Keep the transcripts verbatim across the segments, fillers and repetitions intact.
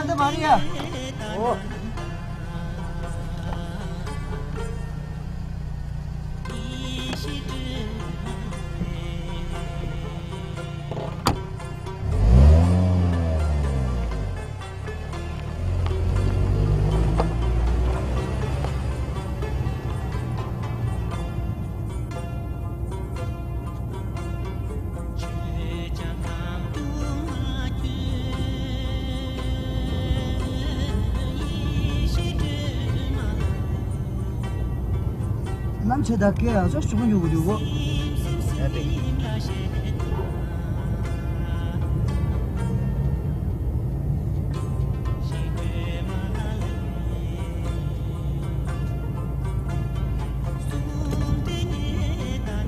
འདི་མ་རེད་ཡ། ཨོ། ལམ་ཆེ་ད་སྐད་ཨ་ཅག་ཤུགས་འཇུག་གི་འདུག་གོ།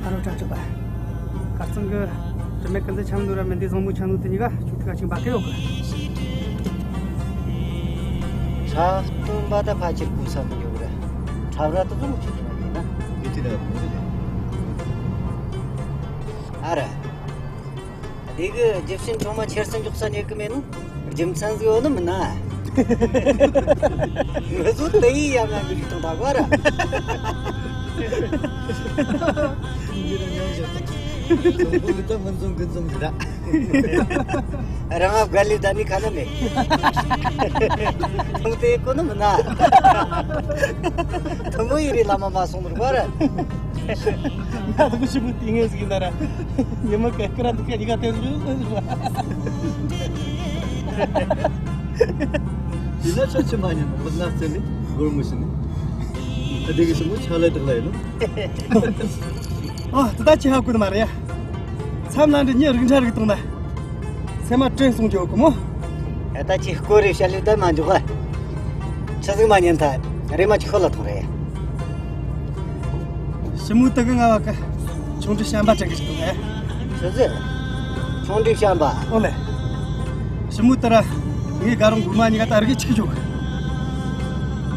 ཨ་རོ་ཀྲག་ཀྲག་པ། ཁ་རྩང་གི་དྲི་མེད་ཀུན་ཏུ་འཁྱམས་འདུག་ར་མིན་འདི་བཟང་མོ་འཁྱམས་འདུག་དེ་གཉིས་ཀ་ཆུ་ཐིགས་ཀ་ཅིག་འབག་གི་ཡོད་གི། འཁྲབ་སྟོན་པ་ད་ཕལ་ཆེར་གོ་ས་མི་འགྱོ་གི་ར། འཁྲབ་ར་དེ་ཚོ་མི་ཆུ་ཐིགས་ཡིན་ན། ཡོད་དེ་ད་གོ་ཟེར། ཨ་ར། དེ་གི་རྒྱུ་མཚན་ཆུང་མ་ཁྱེར་སེ་འཇོག་ས་རྙེད་གི་མེད་ནོ། རྒྱུ་མཚན་ཟིག་ཡོད་ནི་མིན་ན། ང་ཚོ་དེ་ཡི་ཡ་ང་གི་རིགས་དང་འདྲ་བ་ར། འདི་རང་ཡང་བཞག་དང་། ཚོང་པོ་འདི་ད་མི་འཛོམས་གི་འཛོམས་གི་ར། རང་ཨ་དགའ་ལས་ད་ནི་ཁ་ན་མེད། ཐུང་དེ་གོ་ནི་མིན་ན། ཐུང་མོ་ཡི་རེ་ལ་མ་མ་སོང་ནོར་བ་ར། ང་དང་ཞི་མོ་དེ་ངས་ཟིག་ཡིན་ན་ར། ཉི་མ་སྐར་སྐར་ར་འདི་ག་གཉིས་ཀ་དེ་ཟིག་ཡིན་ཟིག་བ། དེ་ན་ཆ་ཆི་མ་ཉན་ནོ་ལག་ན་རྩེ་ནི་སྒོར་མོ་ཞིག་ནི། ད་དེ་གི་ཞི་མོ་ཆ་ལ་དག་ལ་ཡིན་ནོ། ཨ་ད་ད་ཆི་ཧ་གོ་ནི་མ་རེད་ཡ། མཚམས་ལ་འདི་ཉི་རིག་འདྲ་རིག་བཏང་ན། སེམས་མ་དྲན་སོང་རྒྱུ་གོ་མོ། ཨ་ད་ཅི་སྐོར་རེ་བཤད་ལེ་ད་མ་འཇོག་ག་ཆི་ཟིག་མ་ཉན་ཐལ། རེ་མ་ཅི་ཁོ་ལ་ཐོང་རེ། ཞི་མོ་དེ་གི་ང་བ་གི་ཆུང་འདྲི་བྱམས་པ་དྲན་གི་ཞིག་འདུག་གས། ཆི་ཟིག་ཆུང་འདྲི་བྱམས་པ། ཨོ་ལེ། ཞི་མོ་དེ་ར་ངའི་དགའ་རོགས་རྒན་མ་གཉིས་ཀ་ད་རིག་ཅིག་འཇོག་གི།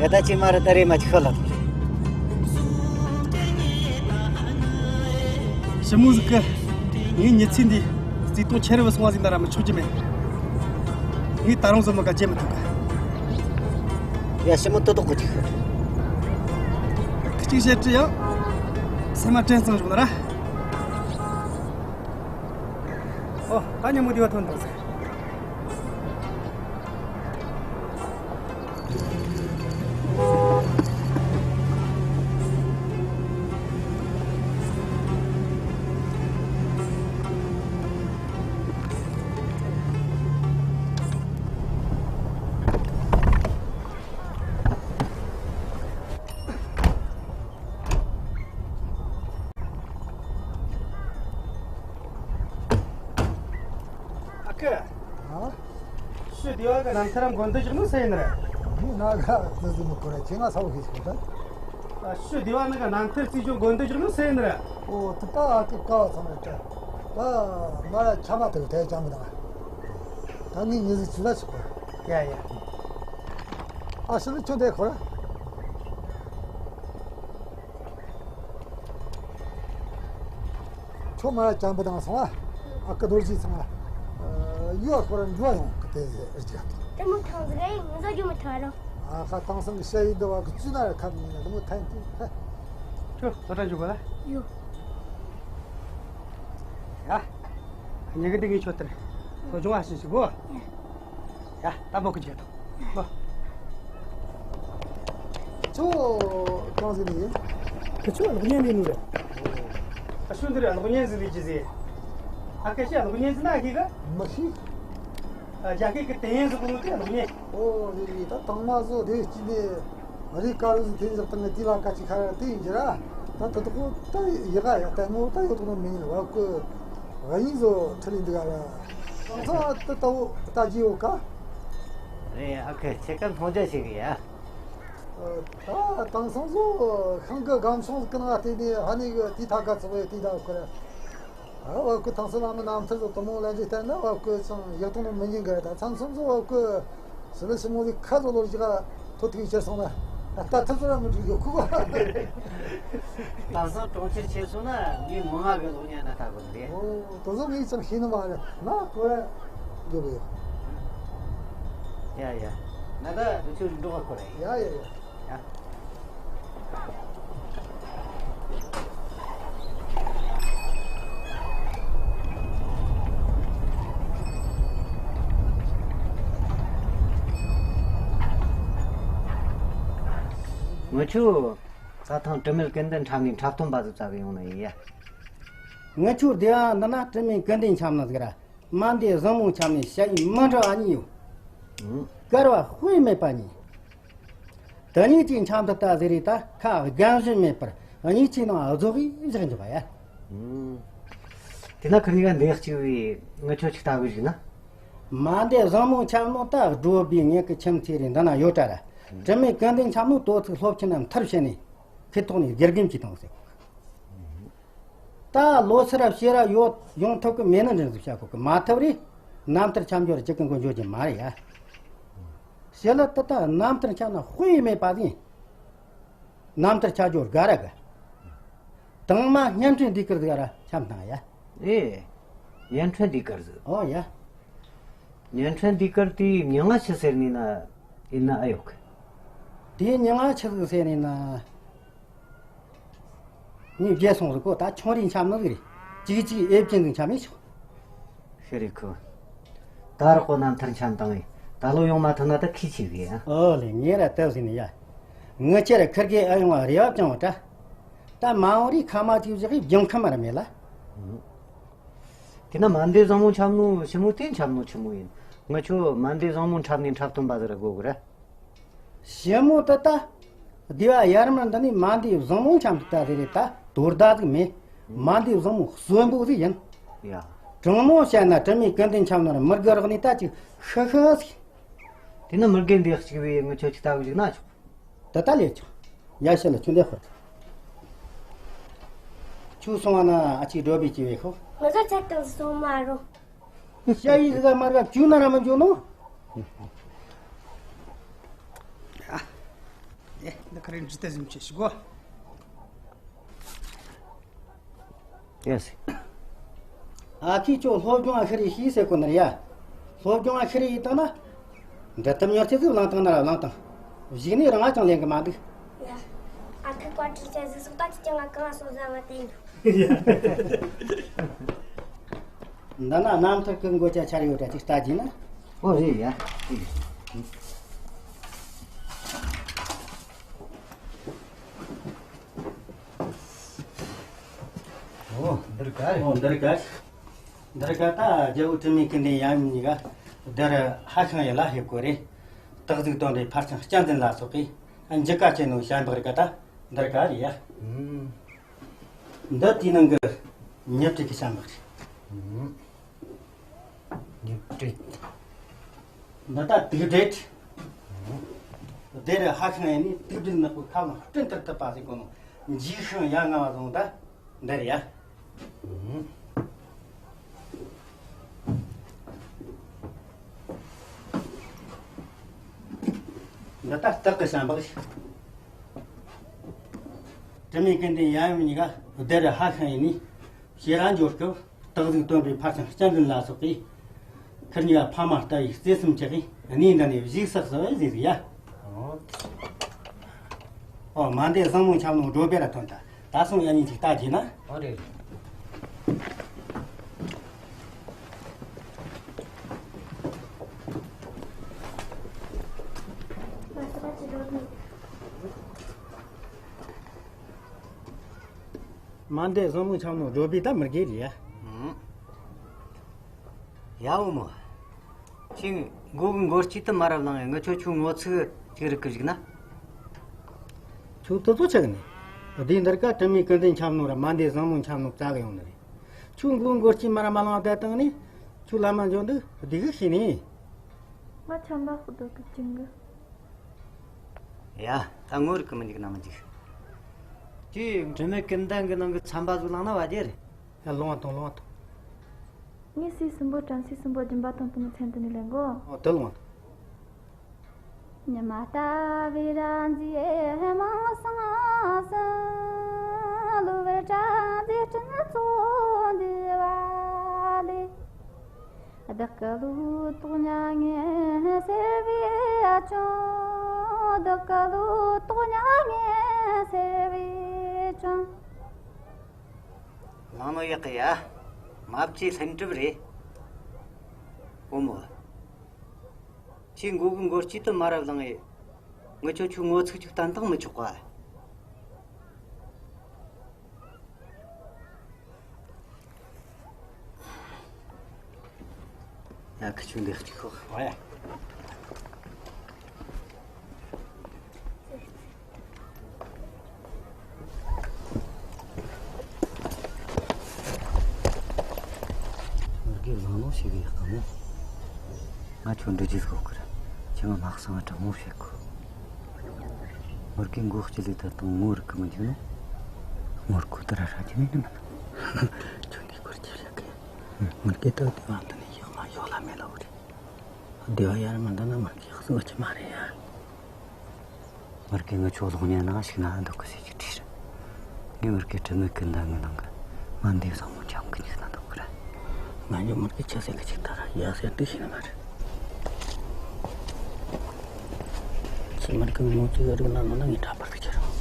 ཨ་ད་ཅི་མ་རེད་ད་རེ་མ་ཅི་ཁོ་ལ་ཐོང་རེ། ཞི་མོ་ཟིག་གི་ངའི་མྱི་ཚེ་འདི་བརྩེ་དུང་ཆེ་རུ་སོང་བ་ཟིག་ན་ར་མི་ཆོག་རྒྱུ་མེད། ངས་ད་རུང་བཟོ་མི་དགའ་བྱེད་མི་ཐུབ་གི། ཡ་ཞི་མོ་ཏོ་ཏོ་གོ་ཅིག་ཤོད། ཁི་ཅིག་བཤད་ཀྱི་ཡང་སེམས་མ་དྲན་ཙང་བྱུང་ན་ར། ཨོ་ད་ཉིན་མོ་དེ་བ་ཐོན་དང་ཟེར། ཨ་ཁུ། ཨ། ཤུ་དེ་བ་གི་རྣམ་ཐར་མགོན་དུ་བཞག་ནོ་སུ་ཡིན་ར། འདི་ན་ག་ཙི་ཙི་མི་ཁོ་ར་ཁྱེད་ང་ས་བོ་ཤེས་ཤོག་ད། ཨ་ཤུ་དེ་བ་ནི་གི་རྣམ་ཐར་རྩིས་སྦྱོང་མགོན་དུ་བཞག་ནོ་སུ་ཡིན་ར། ཨོ་དེ་ད་ཨ་ཁུ་ཀ་བ་ཚང་མ་ད། ད་ང་ཆ་མ་ཐུབ་ཐལ་ཅང་མི་དང་། ད་ངས་མྱི་ཟིག་ཚུར་ལ་ཆུག་གོ། ཡ་ཡ། ཨ་ཤི་ལི་ཁྱོད་འདི་ཁོ་ར། ཁྱོད་མ་ཅང་པོ་དང་སོང་ཨ། ཨ་ཀི་རྡོ་རྗེ་ཚང་ཨ། ཡུལ་ཁོ་ར་འགྲོ་ཡོང་གི་དེ་ཟེར་རྒྱུ་དང་། དེ་མོ་ཐང་ཟིག་ཨེ་ང་ཚོ་རྒྱུ་མི་ཐང་རོ། ཨ་ཁ་དེང་སང་གི་ཤ་ཡི་འདི་བ་གི་བཙུན་ན་ཁ་མི་ཉན་དེ་མོ་ཐན་ཏེ་ཧ། ཁྱོད་ཚོ་ཏྲ་འཇུག་ག་ལ། ཡོ། ཡ། ཉེ་གི་འདི་ངས་ཁྱོད་ལྟར། ཚོ་ཆུང་ཨ་ཤི་ཤི་གོ། ཡ། ཡ། ད་འབོད་གི་བྱེད་དང་། ཨོ། ཁྱོད་གང་ཟིག་ནས་ཡིན། ཁྱོད་གློག་བརྙན་ལས་ནོ་རེད། ཨ་ཤུ་འདི་ར་གློག་བརྙན་ཟིག་ལས་ཀྱི་ཟེ། ཨ་ཁ་ཤས་གློག་བརྙན་ཟིག་ན་ཤེས་གི། མི་ཤེས། ཨ་རྒྱ་སྐད་གི་དེ་ཡིན་ཟིག་གོ་ནོ་དེ་གློག་བརྙན། ཨོ་རེད་རེད། ད་དང་མ་བཟོ་དེ་སྐྱིད་ནས་རེད། ཀ་རུ་ཟིག་དེ་ཟིག་དང་དེ་ལ་ཀ་ཅིག་ཁ་ར་དེ་ཡིན་གྱི་ར། ད་ད་དོ་ད་ཡི་ག་ཡ་ལྟད་མོ་ད་ཡོད་དོ་ནོ་མིན་ཡིན་བ་གི། ཨ་ཡིན་བཟོ་ཁྲི་ལིན་འདི་ག་ར། ཁང་ཚང་དུ་ལྟ་བུ་ལྟ་རྒྱུ་ཡོད་ཀ། རེད། ཨ་ཁུ་ཁྱེད་ཀ་མཐོང་རྒྱ་ཆེ་གི་ཡ། ད་དེང་སང་བཟོ་ཤིང་གི་སྒམ་ཆུང་གི་ནང་བལྟས་ནས་ཧ་ནི་གི་དེ་ཐ་ག་ཚོ་བའི་དེ་ད་ཁུ་ར། ཨ་བ་ཁུ་དེང་སང་བླ་མ་རྣམ་ཐར་བཟོ་དུ་མོ་ལན་ཅིག་བལྟས་ན་བ་ཁུ་ཚང་ཡག་དོ་ནོ་མི་ཉན་གི་ར། ད་མཚམས་མཚམས་བཟོ་བ་ཁུ་སི་ལི་སི་མོ་ལི་ཁ་བཟོ་ལོ་རྒྱུ་ག་ཐོ་ཐིག་ཅེར་སོང་ན་ལྟ་ཐུབ་ཚོད་ར་མི་འགྲིག་གི་ཁུ་གོ། དེང་སང་གྲོང་ཁྱེར་ཆེ་སོང་ན་མི་མང་ང་གི་གློག་བརྙན་ན་ལྟ་དགོས་རེད། ཨོ་དེ་ཚོ་ངས་ཅང་ཤེས་ནི་མ་རེད། ང་ཁོ་ར་འགྱོ་གི་ཡོད། ཡ་ཡ། ང་ད་འུ་ཆོ་འགྲོ་གི་ཁོ་རེད། ཡ་ཡ་ཡ། ཡ། ང་ཆོ་རྩྭ་ཐང་དྲི་མེད་ཀུན་ལྡན་འཁྲབ་ནས་འཁྲབ་སྟོན་པ་ཟིག་བཙལ་གི་ཡོང་ནི་ཡིན་ཡ། ངི་ཆོའི་སྡེ་བ་འདི་ན་དྲི་མེད་ཀུན་ལྡན་འཁྲབ་ནི་ཟིག་ར། མན་དེ་བཟང་མོ་འཁྲབ་ནི་ཞ་ཡི་མི་འདྲ་བ་གཉིས་ཡོད། ཨང་། དཀར་བ་དཔེ་མེད་པ་གཉིས། དེ་གཉིས་ཀྱིས་འཁྲབ་འདི་ལྟ་ཟེར་རེ་ད་ཁ་རྒན་གཞོན་མེད་པར་གཉིས་ཀྱི་ནང་རྫོགས་གི་བཞག་འཇོག་ཡ། ཨང་། དེ་ན་ཁིར་གཉིས་ཀ་འདི་གཅིག་བས་ངི་ཆོ་གཅིག་ལྟ་བུ་ཞིག་ན། མན་དེ་བཟང་མོ་འཁྲབ་ནོ་ད་འགྲོ་བའི་ངེད་ཀྱི་ཁྱིམ་མཚེས་རེད། འདི་ན་ཡོད་དྲ་ར། དྲི་མེད་ཀུན་ལྡན་འཁྲབ་ནོ་དོ་ཚིགས་སློབ་ཆེན་ན་མཐར་ཕྱིན་ནས་ཁེ་ཐོག་ནས་དགེ་རྒན་གྱིས་བཏང་ཟེར། ད་ལོ་སར་བ་ཕྱིར་ར་ཡོད་ཡོང་ཐུབ་གི་མེད་ནི་འདྲ་ཟིག་བྱ་གོ་གི། མ་ཐུབ་རེ་རྣམ་ཐར་འཁྲབ་འཇོག་ར་ཅིག་གི་མགོ་འཇོག་རྒྱུ་མ་རེད་ཡ། ཞི་ལི་ཏི་ད་རྣམ་ཐར་འཁྲབ་ན་དཔེ་མེད་པ་ཟིག་རྣམ་ཐར་འཁྲབ་འཇོག་དགའ་ར་དགའ། དང་མ་བརྙན་འཕྲིན་ཟློས་གར་ཟིག་ར་འཁྲབ་བཏང་ཡ། ཨེ། བརྙན་འཕྲིན་ཟློས་གར་ཟིག་ཨོ་ཡ། བརྙན་འཕྲིན་ཟློས་གར་དེའི་མྱིང་ང་ཆི་ཟེར་ནི་ན་ཡིན་ན་ཨེ་ཡོད་གི། དེའི་མྱིང་ང་ཆི་ཟིག་ཟེར་ནི་ན། ངས་བརྗེད་སོང་ཟིག་གོ། ད་ཆུང་རིང་འཁྲབ་ནི་ཟིག་རེད། གཅིག་གཅིག་ཨེབ་ཅན་ཟིག་འཁྲབ་མི་ཆོག་ཤེས་རེད་ཁོ། ད་རག་གོ་རྣམ་ཐར་འཁྲབ་བཏང་ངས་ད་ལོ་ཡོང་མ་ཐུབ་ན་ད་ཁི་ཆེ་གི་ཨ། ཨོ་ལེ། ངས་ར་དེ་ཟིག་ནི་ཡ། ངི་ཆེ་ར་ཁིར་གེ་ཨ་ཡོང་བ་རེ་བ་བཅང་བ་དྲ། ད་མ་འོང་རིགས་ཁ་མ་ཅིག་བཞག་གི་སྦྱང་ཁ་མ་ར་མེད་ལ། དེ་ན་མན་དེ་བཟང་མོ་འཁྲབ་ནོ་ཞི་མོ་དེ་འཁྲབ་ནོ་ཆི་མོ་ཡིན། ངི་ཆོ་མན་དེ་བཟང་མོ་འཁྲབ་ནས་འཁྲབ་སྟོན་པ་ཟིག་ར་དགོས་གི་ར། ཞི་མོ་དེ་ད། སྡེ་བ་ཡར་མར་འདི་ནས་མན་དེ་བཟང་མོ་འཁྲབ་འདུག་ད་ཟེར་རེད་ད། དོ་ཟླ་ཟིག་མེད། མན་དེ་བཟང་མོ་གསོན་པོ་ཟིག་ཡིན། ཡ། དྲང་མོ་བཤད་ན་དྲི་མེད་ཀུན་ལྡན་འཁྲབ་ནོ་ར་མི་དགའ་རོགས་ནས་ད་ཅིག་ཤི་ཤི་ཟིག་དེ་ནི་མི་དགེ་འདི་གཅིག་བས་ངི་ཆོ་ཅིག་ལྟ་བུ་ཞིག་ན་ཆོག་དེ་ད་ལས་ཆོག་ཡ་ཤི་ལ་ཆུ་འདེད་ཧོར། ཆུ་སོང་བ་ན་ཨ་ཅིག་འགྲོ་བའི་སྐྱེ་བའི་ཤོག་ང་ཚོ་ཆད་དང་སོང་མ་རུང་། ཤ་ཡི་གི་མར་ག་བཅུ་ན་ར་མི་འཇོག་ནོ། ཨ། ཨེ། འདི་ཁ་རེ་འཇུ་ཏེ་ཟིམ་ཆེ་ཞིག་གོ། ཡ་སི། ཨ་ཁི་ཁྱོད་སློབ་སྦྱོང་ཨ་ཤི་རེ་ཤེས་ཟེར་གོ་ནར་ཡ། སློབ་སྦྱོང་ཨ་ཤི་རེ་ཡིན་དང་ན། འདྲི་ཐབས་ཉོར་ཚེ་ཟིག་བླངས་བཏང་ན་ར་བླངས་བཏང་། གཞིགས་ནས་རང་ང་ཅང་ལེན་གི་མ་འདུག་ཡ། ཨ་ཁུ་བཀའ་དྲིན་ཆེ་ཟིག་སོགས་ད་ཅི་ཅང་ང་གང་སོང་ཟ་བ་དེ་ཡིན། འདི་ན་རྣམ་ཐར་གི་མགོ་ཆ་ཆར་ཡོད་དྲ་ཅིག་ལྟ་རྒྱུ་ན། ཨོ་རེད་ཡ། ཨོ་འདིར་ག་རེད། ཨོ་འདིར་ག་འདིར་ག་ད་རྒྱལ་བོ་དྲི་མེད་ཀུན་ལྡན་ཡབ་ཡུམ་གཉིས་ཀ་འདིར་ཧ་ཤང་ཡི་ལ་ཧེབ་གོ་རེད། སྟག་གཟིག་སྟོན་པའི་ཕར་ཕྱིན་གཅན་གཟན་ལ་སོགས་པའི་འཇིགས་ག་ཆེ་ནོ་ཞལ་འབག་རེད་ག་ད་འདིར་ག་རེད་ཡ། ཨུམ། འདི་དེའི་ནང་གི་མྱི་བྲིས་ཀྱི་ཞལ་འབག་རེད། ཨུམ། མྱི་བྲིས། འདི་ད་དུག་སྦྲུལ། ཨུམ། དེ་རུ་ཧ་ཤང་ཡི་ནི་དུག་སྦྲུལ་ནག་པོའི་ཁ་ལ་སྤྲིན་ལྟར་བཏབ་པ་ཟིག་གོ་ནོ་འཇིགས་ཤིང་ཡ་ང་བ་བཟུང་ད་འདིར་ཡ། འདི་ལྟར་སྟག་གི་ཞལ་འབག་ཞིག་དྲི་མེད་ཀུན་ལྡན་ཡབ་ཡུམ་གཉིས་ཀ་བདེ་རུ་ཧ་ཤང་ཡིན་ནི། ཕྱིར་ར་འབྱོར་སྐབས་སྟག་གཟིག་སྟོན་པའི་ཕར་ཕྱིན་གཅན་གཟན་ལ་སོགས་པས། ཁིར་གཉིས་ཀ་ཕ་མ་ལྟ་བུའི་བརྩེ་སེམས་བཅག་གིས་གནས་འདི་ནས་བཞུགས་བསགས་སོ་ཟེར་ཟིག་ཡ། ཨོ། མ་འདས་བཟང་མོ་འཁྱམ་ནོ་འགྲོ་བེ་ར་ཐོན་ད། ད་སོང་ཡ་ཉིན་ཅིག་ལྟ་རྒྱུ་ན། ཨོ་རེད། མ་འདས་བཟང་མོ་འཁྱམ་ནོ་འགྲོ་བེ་ད་མི་དགེ་རེད་ཡ། ཨང་། ཡ་བུ་མོ། ཁྱོས་མགོ་གི་མགོ་སྐྱིལ་དུ་མ་ར་ལངས་ཡ། ངི་ཆོ་ཁྱོའི་ངོ་ཚ་གི་ཅིག་རིག་གི་བཞག་ན། ཁྱོད་དེ་ཚོ་ཆི་གི་ནི། བདེ་འདིར་ཀ་དྲི་མེད་ཀུན་ལྡན་འཁྱམ་ནོ་ར་མ་འདས་བཟང་མོ་འཁྱམ་ནོ་བཙལ་གི་ཡོང་ནི་རེད། ཁྱོའི་མགོ་གི་མགོ་སྐྱིལ་མ་ར་མ་ལངས་བསྡད་བཏང་ནི། ཁྱོད་ལམ་མ་འགྱོ་འདུག་བདེ་གི་ཤེས་ནི། ང་ཆམ་པ་ཁོ་དོ་གི་ཅིང་གི། ཡ། ད་ངོ་རིག་གི་མི་འཇུག་ན་མི་འཇུག་དེ་དྲི་མེད་ཀུན་ལྡན་གི་ནང་གི་ཚན་པ་ཟིག་བླངས་ན་བ་རྒྱུ་རེད། ཡ། ལོངས་དང་ལོངས་དང་། ངས་སྲས་གསུམ་པོ་བྲམ་ཟེ་གསུམ་པོ་སྦྱིན་པ་བཏང་དུ་མི་མཚན་དུ་ནི་ལེན་གོ། ཨོ་དེ་ལོངས་དང་། ཉི་མ་ལྟ་བུའི་རང་རྒྱུད་མང་སང་ཟིན། བློ་བུར་བྲམ་ཟེ་སྤྲིན་ཚོགས་འདུས་པ་ལས། བདག་གི་ལུས་དོགས་མྱ་ངན་སེལ་བའི་ཅང་། བདག་གི་ལུས་དོགས་མྱ་ངན་སེལ་བའི་ཅང་། གླང་མོ་ཡག་གི་ཡ། མ་བཅོས་ལྷུན་གྲུབ་རེད། བུ་མོ། ཁྱེད་མགོ་གི་མགོ་སྐྱིད་དུ་མ་རབས་ལངས་ཡེ། ངི་ཆོ་ཆོའི་ངོ་ཚིག་ཅིག་བསྟན་བཏང་མི་ཆོག་ག། ཡ། ཁི་ཆོ་འདི་གཅིག་ཤོག། ཨོ་ཡ། མོར་གི་བཟང་ནོ་ཞིག་ཡག་ག་མོ། ང་ཁྱོད་འདྲི་རྒྱུ་ཟིག་ཡོད་གི་ར། ཁྱེད་ང་མ་གསང་བ་དྲང་མོ་བཤད་གོ། མོར་གི་མགོ་སྐྱིད་ལས་ད་དུང་ངོ་རིག་གི་མི་འཇུག་ནོ། ངོ་རིག་གོ་དེ་ར་ཧྲ་རྒྱུ་མེད་ནི་མིན། ཁྱོད་འདི་སྐོར་ཅི་བཤད་གི། མོར་གི་ད་དེ་བ་འདི་ནས་ཡག་མ་ཡོད་ལ་མེད་ལ་འོ་རེད། སྡེ་བ་ཡར་མི་འདི་ན་མོར་གི་གཟི་བ་ཅི་མ་རེད་ཡ། མོར་གི་ངི་ཆོ་ལོག་ཉན་ན་ཞིག་ན་འདུག་གི་ཟེར་གྱི་དྲིས་ར། ངས་མོར་གི་དྲི་མེད་ཀུན་ལྡན་གི་ནང་གི་མ་འདི་བཟང་མོ་འཇམ་གི་འཇུག་ན་འདུག་གི་ར། ང་ཉོ་མོར་གི་ཆི་ཟེར་གི་ཅིག་ད་ར་ཡ་ཟེར་འདི་ཤེས་ནི་མ་རེད། ཁྱེད་མོར་གི་མོ་ཅིག་རིག་ན་ནོ་ན་ངས་འདྲ་པར་དུ་ཁྱེར་རོགས།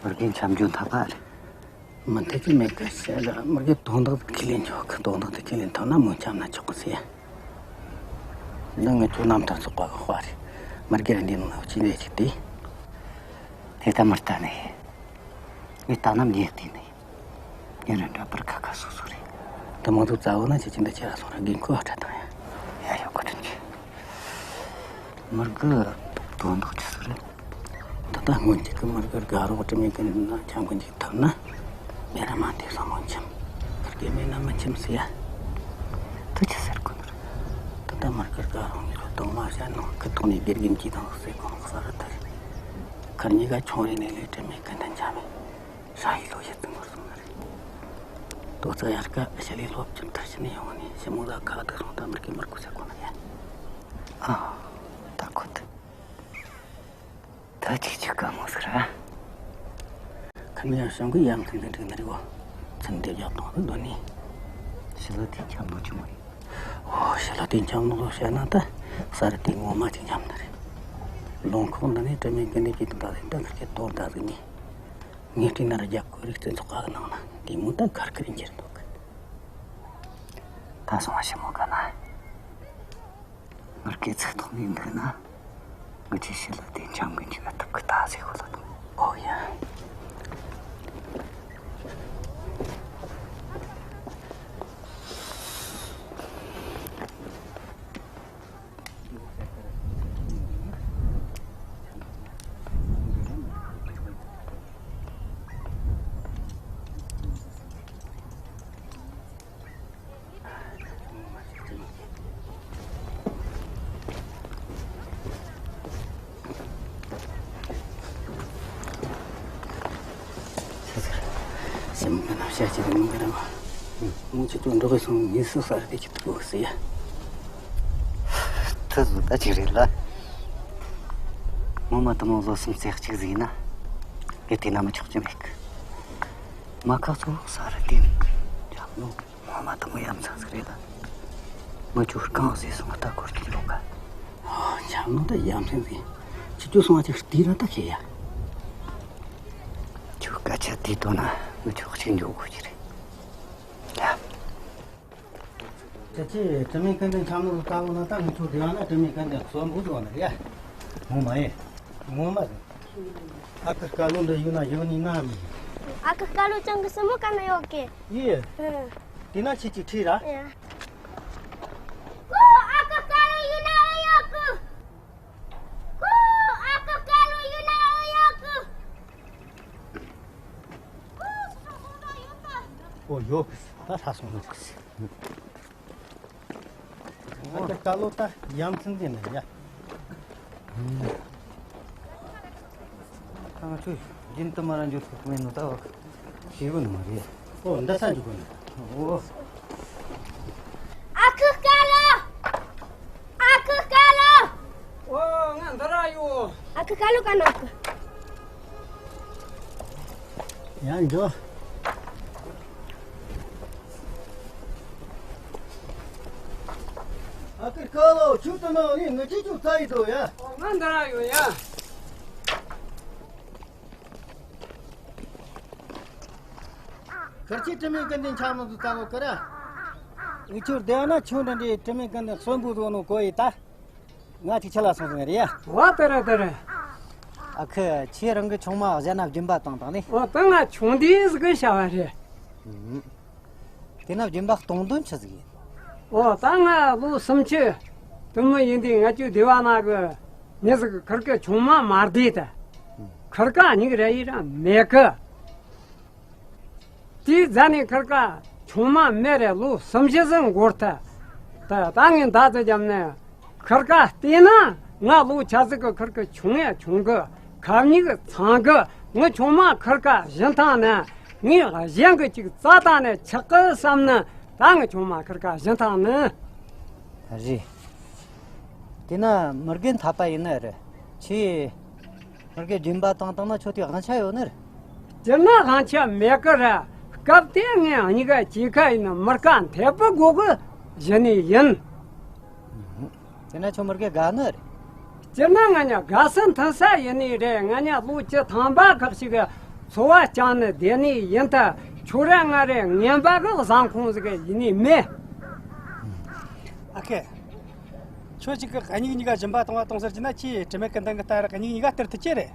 མོར་གི་འཆམ་རྒྱུ་འཐད་པ་རེད། མི་འཐད་གི་མེད་གི་ཟེར་ལ། མོར་གི་དོན་དག་ཁས་ལེན་ཆོག་གི། དོན་དག་དེ་ཁས་ལེན་ཐུབ་ན་མོ་འཆམ་ན་ཆོག་གི་ཟེར། འདི་ངི་ཆོ་རྣམ་ཐར་ཚོགས་པ་གི་དཔར་རེད། མོར་གི་ར་འདི་ནང་ན་ཅི་ལས་ཅིག་དེ། དེ་ལྟ་མི་ལྟ་ནི། ངས་ལྟ་ན་མྱི་བལྟས་ནི། ཡིན་རུང་འདྲ་པར་ཁ་ཁ་སོ་སོ་རེད། དེ་མང་ཚོགས་རྩ་བོ་ན་ཁྱེད་ཀྱི་འདི་ཁྱེད་ར་སོང་ར་དགོས་མཁོ་ཨ་འཕྲད་དང་ཡ། ཡ་ཡོད་གོ་དྲན་གྱི། མོར་གི་དོན་དག་ཅི་ཟིག་རེད། ད་ལྟ་སྔོན་གྱི་གི་མོར་གི་དགའ་རོགས་དྲི་མེད་ཀུན་ལྡན་འཆམ་གི་འཇུག་ཐུབ་ན། མེ་ར་མ་འདི་བཟང་མོ་འཆམ། ཁིར་གི་མེད་ན་མི་འཆམ་ཟེར་ཡ། ད་ཅི་ཟེར་གོ་ནི་རེད། ད་ལྟ་མོར་གི་དགའ་རོགས་ཉིད་ལ་གཏོང་མ་བྱ་ནོ་གི་ཐོག་ནས་དགེ་རྒན་གྱིས་དང་ཟེར་གོ་ནོ་གསར་ར་ཐར། ཁིར་གཉིས་ཀ་ཆུང་རིང་ནས་ལས་དྲི་མེད་ཀུན་ལྡན་འཆམ་མེད། ཧྲ་ཡི་ལོ་ཡི་ཙི་འགོར་སོང་ནི་རེད། དོ་ཚ་ཡར་ཀ་ཞི་ལི་སློབ་ཆེན་མཐར་ཕྱིན་ནས་ཡོང་ནས་ཞི་མོ་ལ་ཁ་བརྡ་སོང་། ད་མོར་གི་མོར་གོ་ཟེར་གོ་ནི་ཡ། ཨ། ད་གོ་ཐུབ། ད་ཅིག་ཅིག་དགའ་མོ་ཟིག་ར། ཁ་ནས་ཡང་བྱུང་གི་ཡ་མཚན་གི་འགྲིག་ནི་རེད་གོ། ཚུན་དེ་རྒྱབ་དང་ནི་འདོད་ནི། ཞི་ལི་དེ་འཆམ་ནོ་ཆུང་མ་ཡིན། ཨོ། ཞི་ལི་དེ་འཆམ་ནོ་ལོ་བཤད་ན་ད། གསར་དེ་ངོ་མ་ཅིག་འཆམ་ནི་རེད། ལུང་ཁོག་འདི་ནས་དྲི་མེད་ཀུན་ལྡན་གྱི་དུ་ད་ཟིན་ད་ཁིར་གི་དོ་ད་ཟིན་ནི། ངས་བལྟས་ན་རྒྱ་གོ་རིག་རྩེ་ཚོགས་ཁག་གི་ནང་ན་དེ་མོ་ད་ཁར་ཁིར་འགྱུར་འདུག། ད་སོང་བ་ཞི་མོ་ག་ན། ངར་སྐད་ཚིག་ཐོག་ནས་འདུག་ན། ངི་ཆོས་ཞི་ལི་དེ་འཆམ་གི་འཇུག་ག་ཐུབ་གི་ད་ཟེར་གོ་ལ་དང་། ཨོ་ཡ། ཞི་མོ་ག་ན་བཤད་ཀྱི་རེད་མོ་ག་ར་མ། མོ་ཅི་ཏུ་འགྲོ་གི་སོང་། ངས་སུ་ས་རེད་ཀྱི་ཐུག་གོ་ཟེར་ཡ། ཐུ་བཟོ་ད་ཅིག་རེད་ལ། ངོ་མ་དུ་མོ་བཟོ་སེམས་རྩེ་གཅིག་ཟིག་ཡིན་ན། ངས་དེ་ན་མི་ཆོག་ཅི་མེད་གི། མ་ཁ་ཚོ་ས་རེད་དེ། ཅག་ནོ། ངོ་མ་དུ་མོ་ཡ་མཚན་ཟིག་རེད་ལ། ངི་ཆོ་རྐང་ཟེར་སོང་ད་སྐོར་གྱི་ཡོད་ག། ཨོ། འཆམ་ནོ་ད་ཡ་མཚན་ཟིག། ཁྱེད་ཆོ་སོང་བ་ཅིག་བལྟས་ན་ད་ཁེ་ཡ། ཁྱོད་སྐད་ཆ་དེ་དོན་ན་ངི་ཆོ་གཅིག་འཇོག་དགོས་ཀྱི་རེད། ཡ། ཁྱེད་ཀྱིས་དྲི་མེད་ཀུན་ལྡན་འཆམ་ནོ་ལ་ལྟ་བུ་ན་ད་ངི་ཆོ་བདེ་བ་ན་དྲི་མེད་ཀུན་ལྡན་གསོན་པོ་ཟིག་ཡོད་ནི་རེད་ཡ། ངོ་མ་ཡིན། ངོ་མ་རེད། ཨ་ཁུ་སྐལ་ལོ་འདི་ཡུལ་ན་ཡོད་ནི་ན་མི། ཨ་ཁུ་སྐལ་ལོ་ཅང་གི་སྲིན་མོ་ག་ན་ཡོད་གི། ཡིན། ཨ། དེ་ན་ཁྱེད་ཀྱིས་ཁྲིད་ར། ཡ། ཨོ། ཨ་ཁུ་སྐལ་ལོ་ཡིན་ན་ཡོད་གི། ཨོ། ཨ་ཁུ་སྐལ་ལོ་ཡིན་ན་ཡོད་གི། ཨོ། ཡོད་གི། ད་ཧྲ་སོང་ཡོད་གི། ཨ་ཁུ་སྐལ་ལོ་ད་ཡ་མཚན་དེ་ནི་ཡ། ད་ང་ཚོས་རྒྱུན་དུ་མ་ར་འཇུག་ཐུབ་མེད་ནོ་ད་བ་ཤེས་གོ་ནི་མ་རེད། ཨོ། འདི་ས་འཇུག་གོ་ནི། ཨོ། ཨ་ཁུ་སྐལ་ལོ། ཨ་ཁུ་སྐལ་ལོ། ཨོ། ང་འདི་ར་ཡོད། ཨ་ཁུ་སྐལ་ལོ་ག་ན་ཡོད་གི། ཡང་འགྱོ། ཨ་ཁུ་སྐལ་ལོ། ཁྱོད་དེ་ན་ནི་ངས་ཁྱོད་བཙལ་ཡི་འདུག་ཡ། ཨོ། ང་འདི་ར་ཡོད་ཡ། ཁར་ཆེ་དྲི་མེད་ཀུན་ལྡན་ཆ་མི་འདུག་ད་གོ་ཀི་ར། འུ་ཆོར་བསྡད་ན་ཁྱོད་འདྲ་འདྲའི་དྲི་མེད་ཀུན་ལྡན་གསོན་པོ་བཟོ་ནོ་གོ་ཡི་ད། ང་ཅིག་ཆི་ལ་སོང་ཟིན་རེད་ཡ། ཝ། དེ་རེད་དེ་རེད། ཨ་ཁུ། ཁྱེད་རང་གི་ཆུང་མ་གཞན་ན་སྦྱིན་པ་བཏང་བཏང་ནི། ཨོ། ད་ང་ཆུང་དུས་ཟིག་གི་བྱ་བ་རེད། ཨུམ། དེ་ན་སྦྱིན་པ་གཏོང་དོན་ཆི་ཟིག་ཡིན། ཨོ། ད་ང་ལོ་སུམ་ཅུ་དུ་མོ་ཡིན་དུས་ང་ཅོ་སྡེ་བ་ན་གི་མྱི་ཟིག་གི་ཁར་གི་ཆུང་མ་མ་བསྡད་ད། ཁར་ཀ་མྱིག་ར་ཡི་ར་མེད་གི། དེའི་རྗེས་ནས་ཁར་ཀ་ཆུང་མ་མེད་རེ་ལོ་སུམ་ཅུ་ཟིག་འགོར་ཐལ། ད་ད་ངས་མདའ་ཙི་བརྒྱབ་ནས་ཁར་ཀ་བལྟས་ན་ང་ལོ་ཆ་ཟིག་གི་ཁར་ཀ་ཆུང་ཡ་ཆུང་གི། ཁ་མྱིག་ཚང་གི། ངའི་ཆུང་མ་ཁར་ཀ་བཞིན་ཐང་ནས་ངས་གཞན་གི་ཅིག་བཙལ་བཏང་ནས་ཆག་གི་བསམ་ནི། ད་ངའི་ཆུང་མ་ཁར་ཀ་བཞིན་ཐང་ནི། རེད། དེ་ན་མི་རྒན་འཐད་པ་ཡིན་ནི་རེད། ཁྱེད། མི་རྒན་སྦྱིན་པ་བཏང་བཏང་ན་ཁྱོད་དེ་དབང་ཆ་ཡོད་ནི་རེད། སྤྱིར་ན་དབང་ཆ་མེད་གི་ར། སྐབས་དེ་ངས་གཉིས་ཀ་སྐྱེས་ཁ་ཡིན་ན་མི་དཀའ་འཐད་པོ་དགོས་གི་བཞིན་ནི་ཡིན། དེ་ན་ཁྱོད་མི་རྒན་དགའ་ནི་རེད། སྤྱིར་ན་ང་ཉ་དགའ་ས་མཐུན་ས་ཡིན་ནི་རེད། ང་ཉ་ལོ་བཅུ་ཐམ་པ་ཁག་ཅིག་གི་འཚོ་བ་བསྐྱངས་ནི་བསྡད་ནི་ཡིན་ད། ཁྱོད་ར་ང་རེ་ངན་པ་གི་བཟང་ཁུངས་ཟིག་ཡིན་ནི་མེད། ཨ་ཁེ། ཁྱོད་ཅིག་གི་གཉིས་གཉིས་ཀ་སྦྱིན་པ་གཏོང་བ་གཏོང་ཟེར་གྱི་ན། ཁྱེད་དྲི་མེད་ཀུན་ལྡན་གི་ལྟར་གཉིས་གཉིས་ཀ་སྟེར་ཐུབ་ཀྱི་རེད།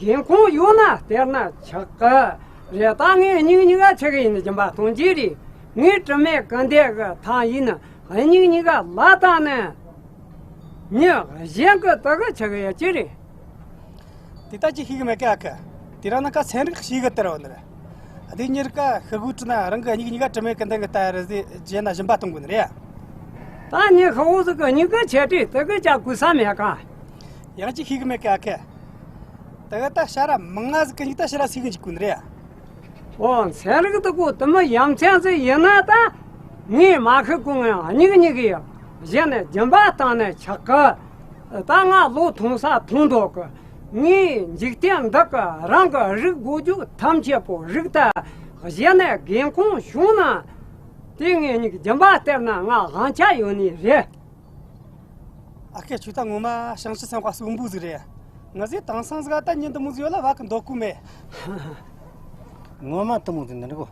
དགོས་མཁོ་ཡོད་ན་སྟེར་ན་ཆོག་གི་རེད། ད་ངས་གཉིས་གཉིས་ཀ་ཆི་གི་ཡིན་ན་སྦྱིན་པ་གཏོང་རྒྱུ་རེད། ངས་དྲི་མེད་ཀུན་ལྡན་གི་ཐང་ཡིན་ན་གཉིས་གཉིས་ཀ་ལ་བཏང་ནས་མྱི་གཞན་གི་དག་གི་ཆི་གི་ཡོད་ཀྱི་རེད། དེ་ལྟ་ཅི་ཤེས་གི་མེད་གི་ཨ་ཁུ། དེ་རིང་ནངས་ཀ་ཚན་རིག་ཤེས་གི་དེ་ར་བ་ནི་རེད། དེ་གཉིས་ཀ་ཤི་གུ་ཁྲི་ན་རང་གི་གཉིས་གཉིས་ཀ་དྲི་མེད་ཀུན་ལྡན་གི་ལྟར་རེད་ཟེ་བྱས་ན་སྦྱིན་པ་གཏོང་དགོས་ནི་རེད། ད་ངས་ཤི་བོ་ཟིག་གི་གཉིས་ཀ་ཆེ་དྲི་དེ་གི་ཅག་གུས་ས་མེད་ག། ཡང་ཅི་ཤེས་གི་མེད་གི་ཨ་ཁུ། དེ་གི་ད་ཤ་ར་མང་ང་ཟིག་གི་གཉིས་ད་ཤ་ར་སུས་གི་འཇིག་གོ་ནི་རེད། ཨོ། ཚན་རིག་དེ་གོ་དེ་མོ་ཡ་མཚན་ཟིག་ཡིན་ན་ད་ངས་མ་ཤི་གོང་ང་གཉིས་གཉིས་གི་གཞན་ནས་སྦྱིན་པ་བཏང་ནས་ཆོག་གི། ད་ང་ལོ་ཐུང་ས་ཐུང་འདུག་གི། ངས་འཇིག་རྟེན་འདི་གི་རང་གི་རིགས་དགོས་རྒྱུ་ཐམས་ཅད་པོ་རིགས་ད། གཞན་ནས་དགོས་མཁོ་བྱུང་ན་དེ་ངས་གཉིས་སྦྱིན་པ་སྟེར་ན་ང་དབང་ཆ་ཡོད་ནི་རེད། ཨ་ཁུ། ཁྱོད་ད་ངོ་མ་བྱང་ཆུབ་སེམས་དཔའ་གསོན་པོ་ཟིག་རེད། ང་ཟིག་དེང་སང་ཟིག་ད་ཉིན་དུ་མོ་ཟིག་ཡོད་ལ་བ་གི་འདོད་གོ་མེད། ངོ་མ་དུ་མོ་ཟིག་འདི་འདྲ་གོ།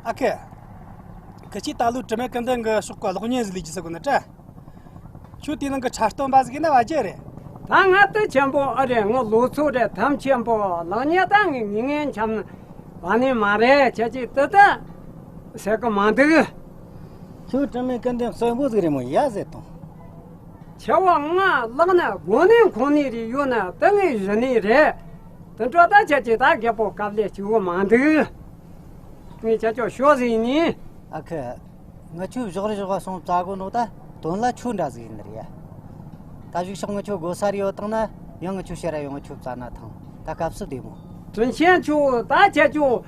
ཨ་ཁུ། ཁི་ཆོས་ད་ལོ་དྲི་མེད་ཀུན་ལྡན་གི་ཤོག་གི་གློག་བརྙན་ཟིག་ལས་རྒྱུ་ཟེར་གོ་ནི་དྲ། ཁྱོད་དེ་ནང་གི་འཁྲབ་སྟོན་པ་ཟིག་ཡིན་ན་བ་རྒྱུ་རེད། ད་ང་དུ་ཆེན་པོ་ཨེ་རེད། ངའི་ལོ་ཚོད་རེད། ཐམས་ཅད་པོ་ལག་ཉེས་ད་ངས་ངེས་ངེས་འཆམ་ནི་བ་ནི་མ་རེད། ཁྱེད་ཀྱིས་དེ་ད་ཟེར་གི་མ་འདུག། ཁྱོད་དྲི་མེད་ཀུན་ལྡན་གསོན་པོ་ཟིག་རེད་མོ་ཡ་ཟེར་དང་། ཆེ་བ་ང་ལག་ན་གོ་ནས་འཁོན་ནས་རེ་ཡོད་ན་དེ་ངས་གཞི་ནས་རེད། དེ་འཕྲོ་ད་ཁྱེད་ཀྱིས་ད་རྒད་པོ་དཀའ་ལས་སྐྱེལ་གི་མ་འདུག། ངས་ཁྱེད་ཆོ་ཤོག་ཟིག་ནི། ཨ་ཁུ། ངི་ཆོས་བཞག་རེ་བཞག་པ་སོང་བཙལ་གོ་ནོ་ད་དོན་ལ་ཁྱོད་འདྲ་ཟིག་ཡིན་ནི་རེད་ཡ། ད་གཞུག་ཕྱོགས་ངི་ཆོ་དགོས་ས་རེ་ཡོད་བཏང་ན་ཡང་ངི་ཆོ་ཕྱིར་ར་ཡོང་། ངི་ཆོ་བཙལ་ན་ཐང་། ད་སྐབས་སུ་བདེ་མོ། དྲིན་ཆེན་ཆོ། ད་ཁྱེད་ཆོ་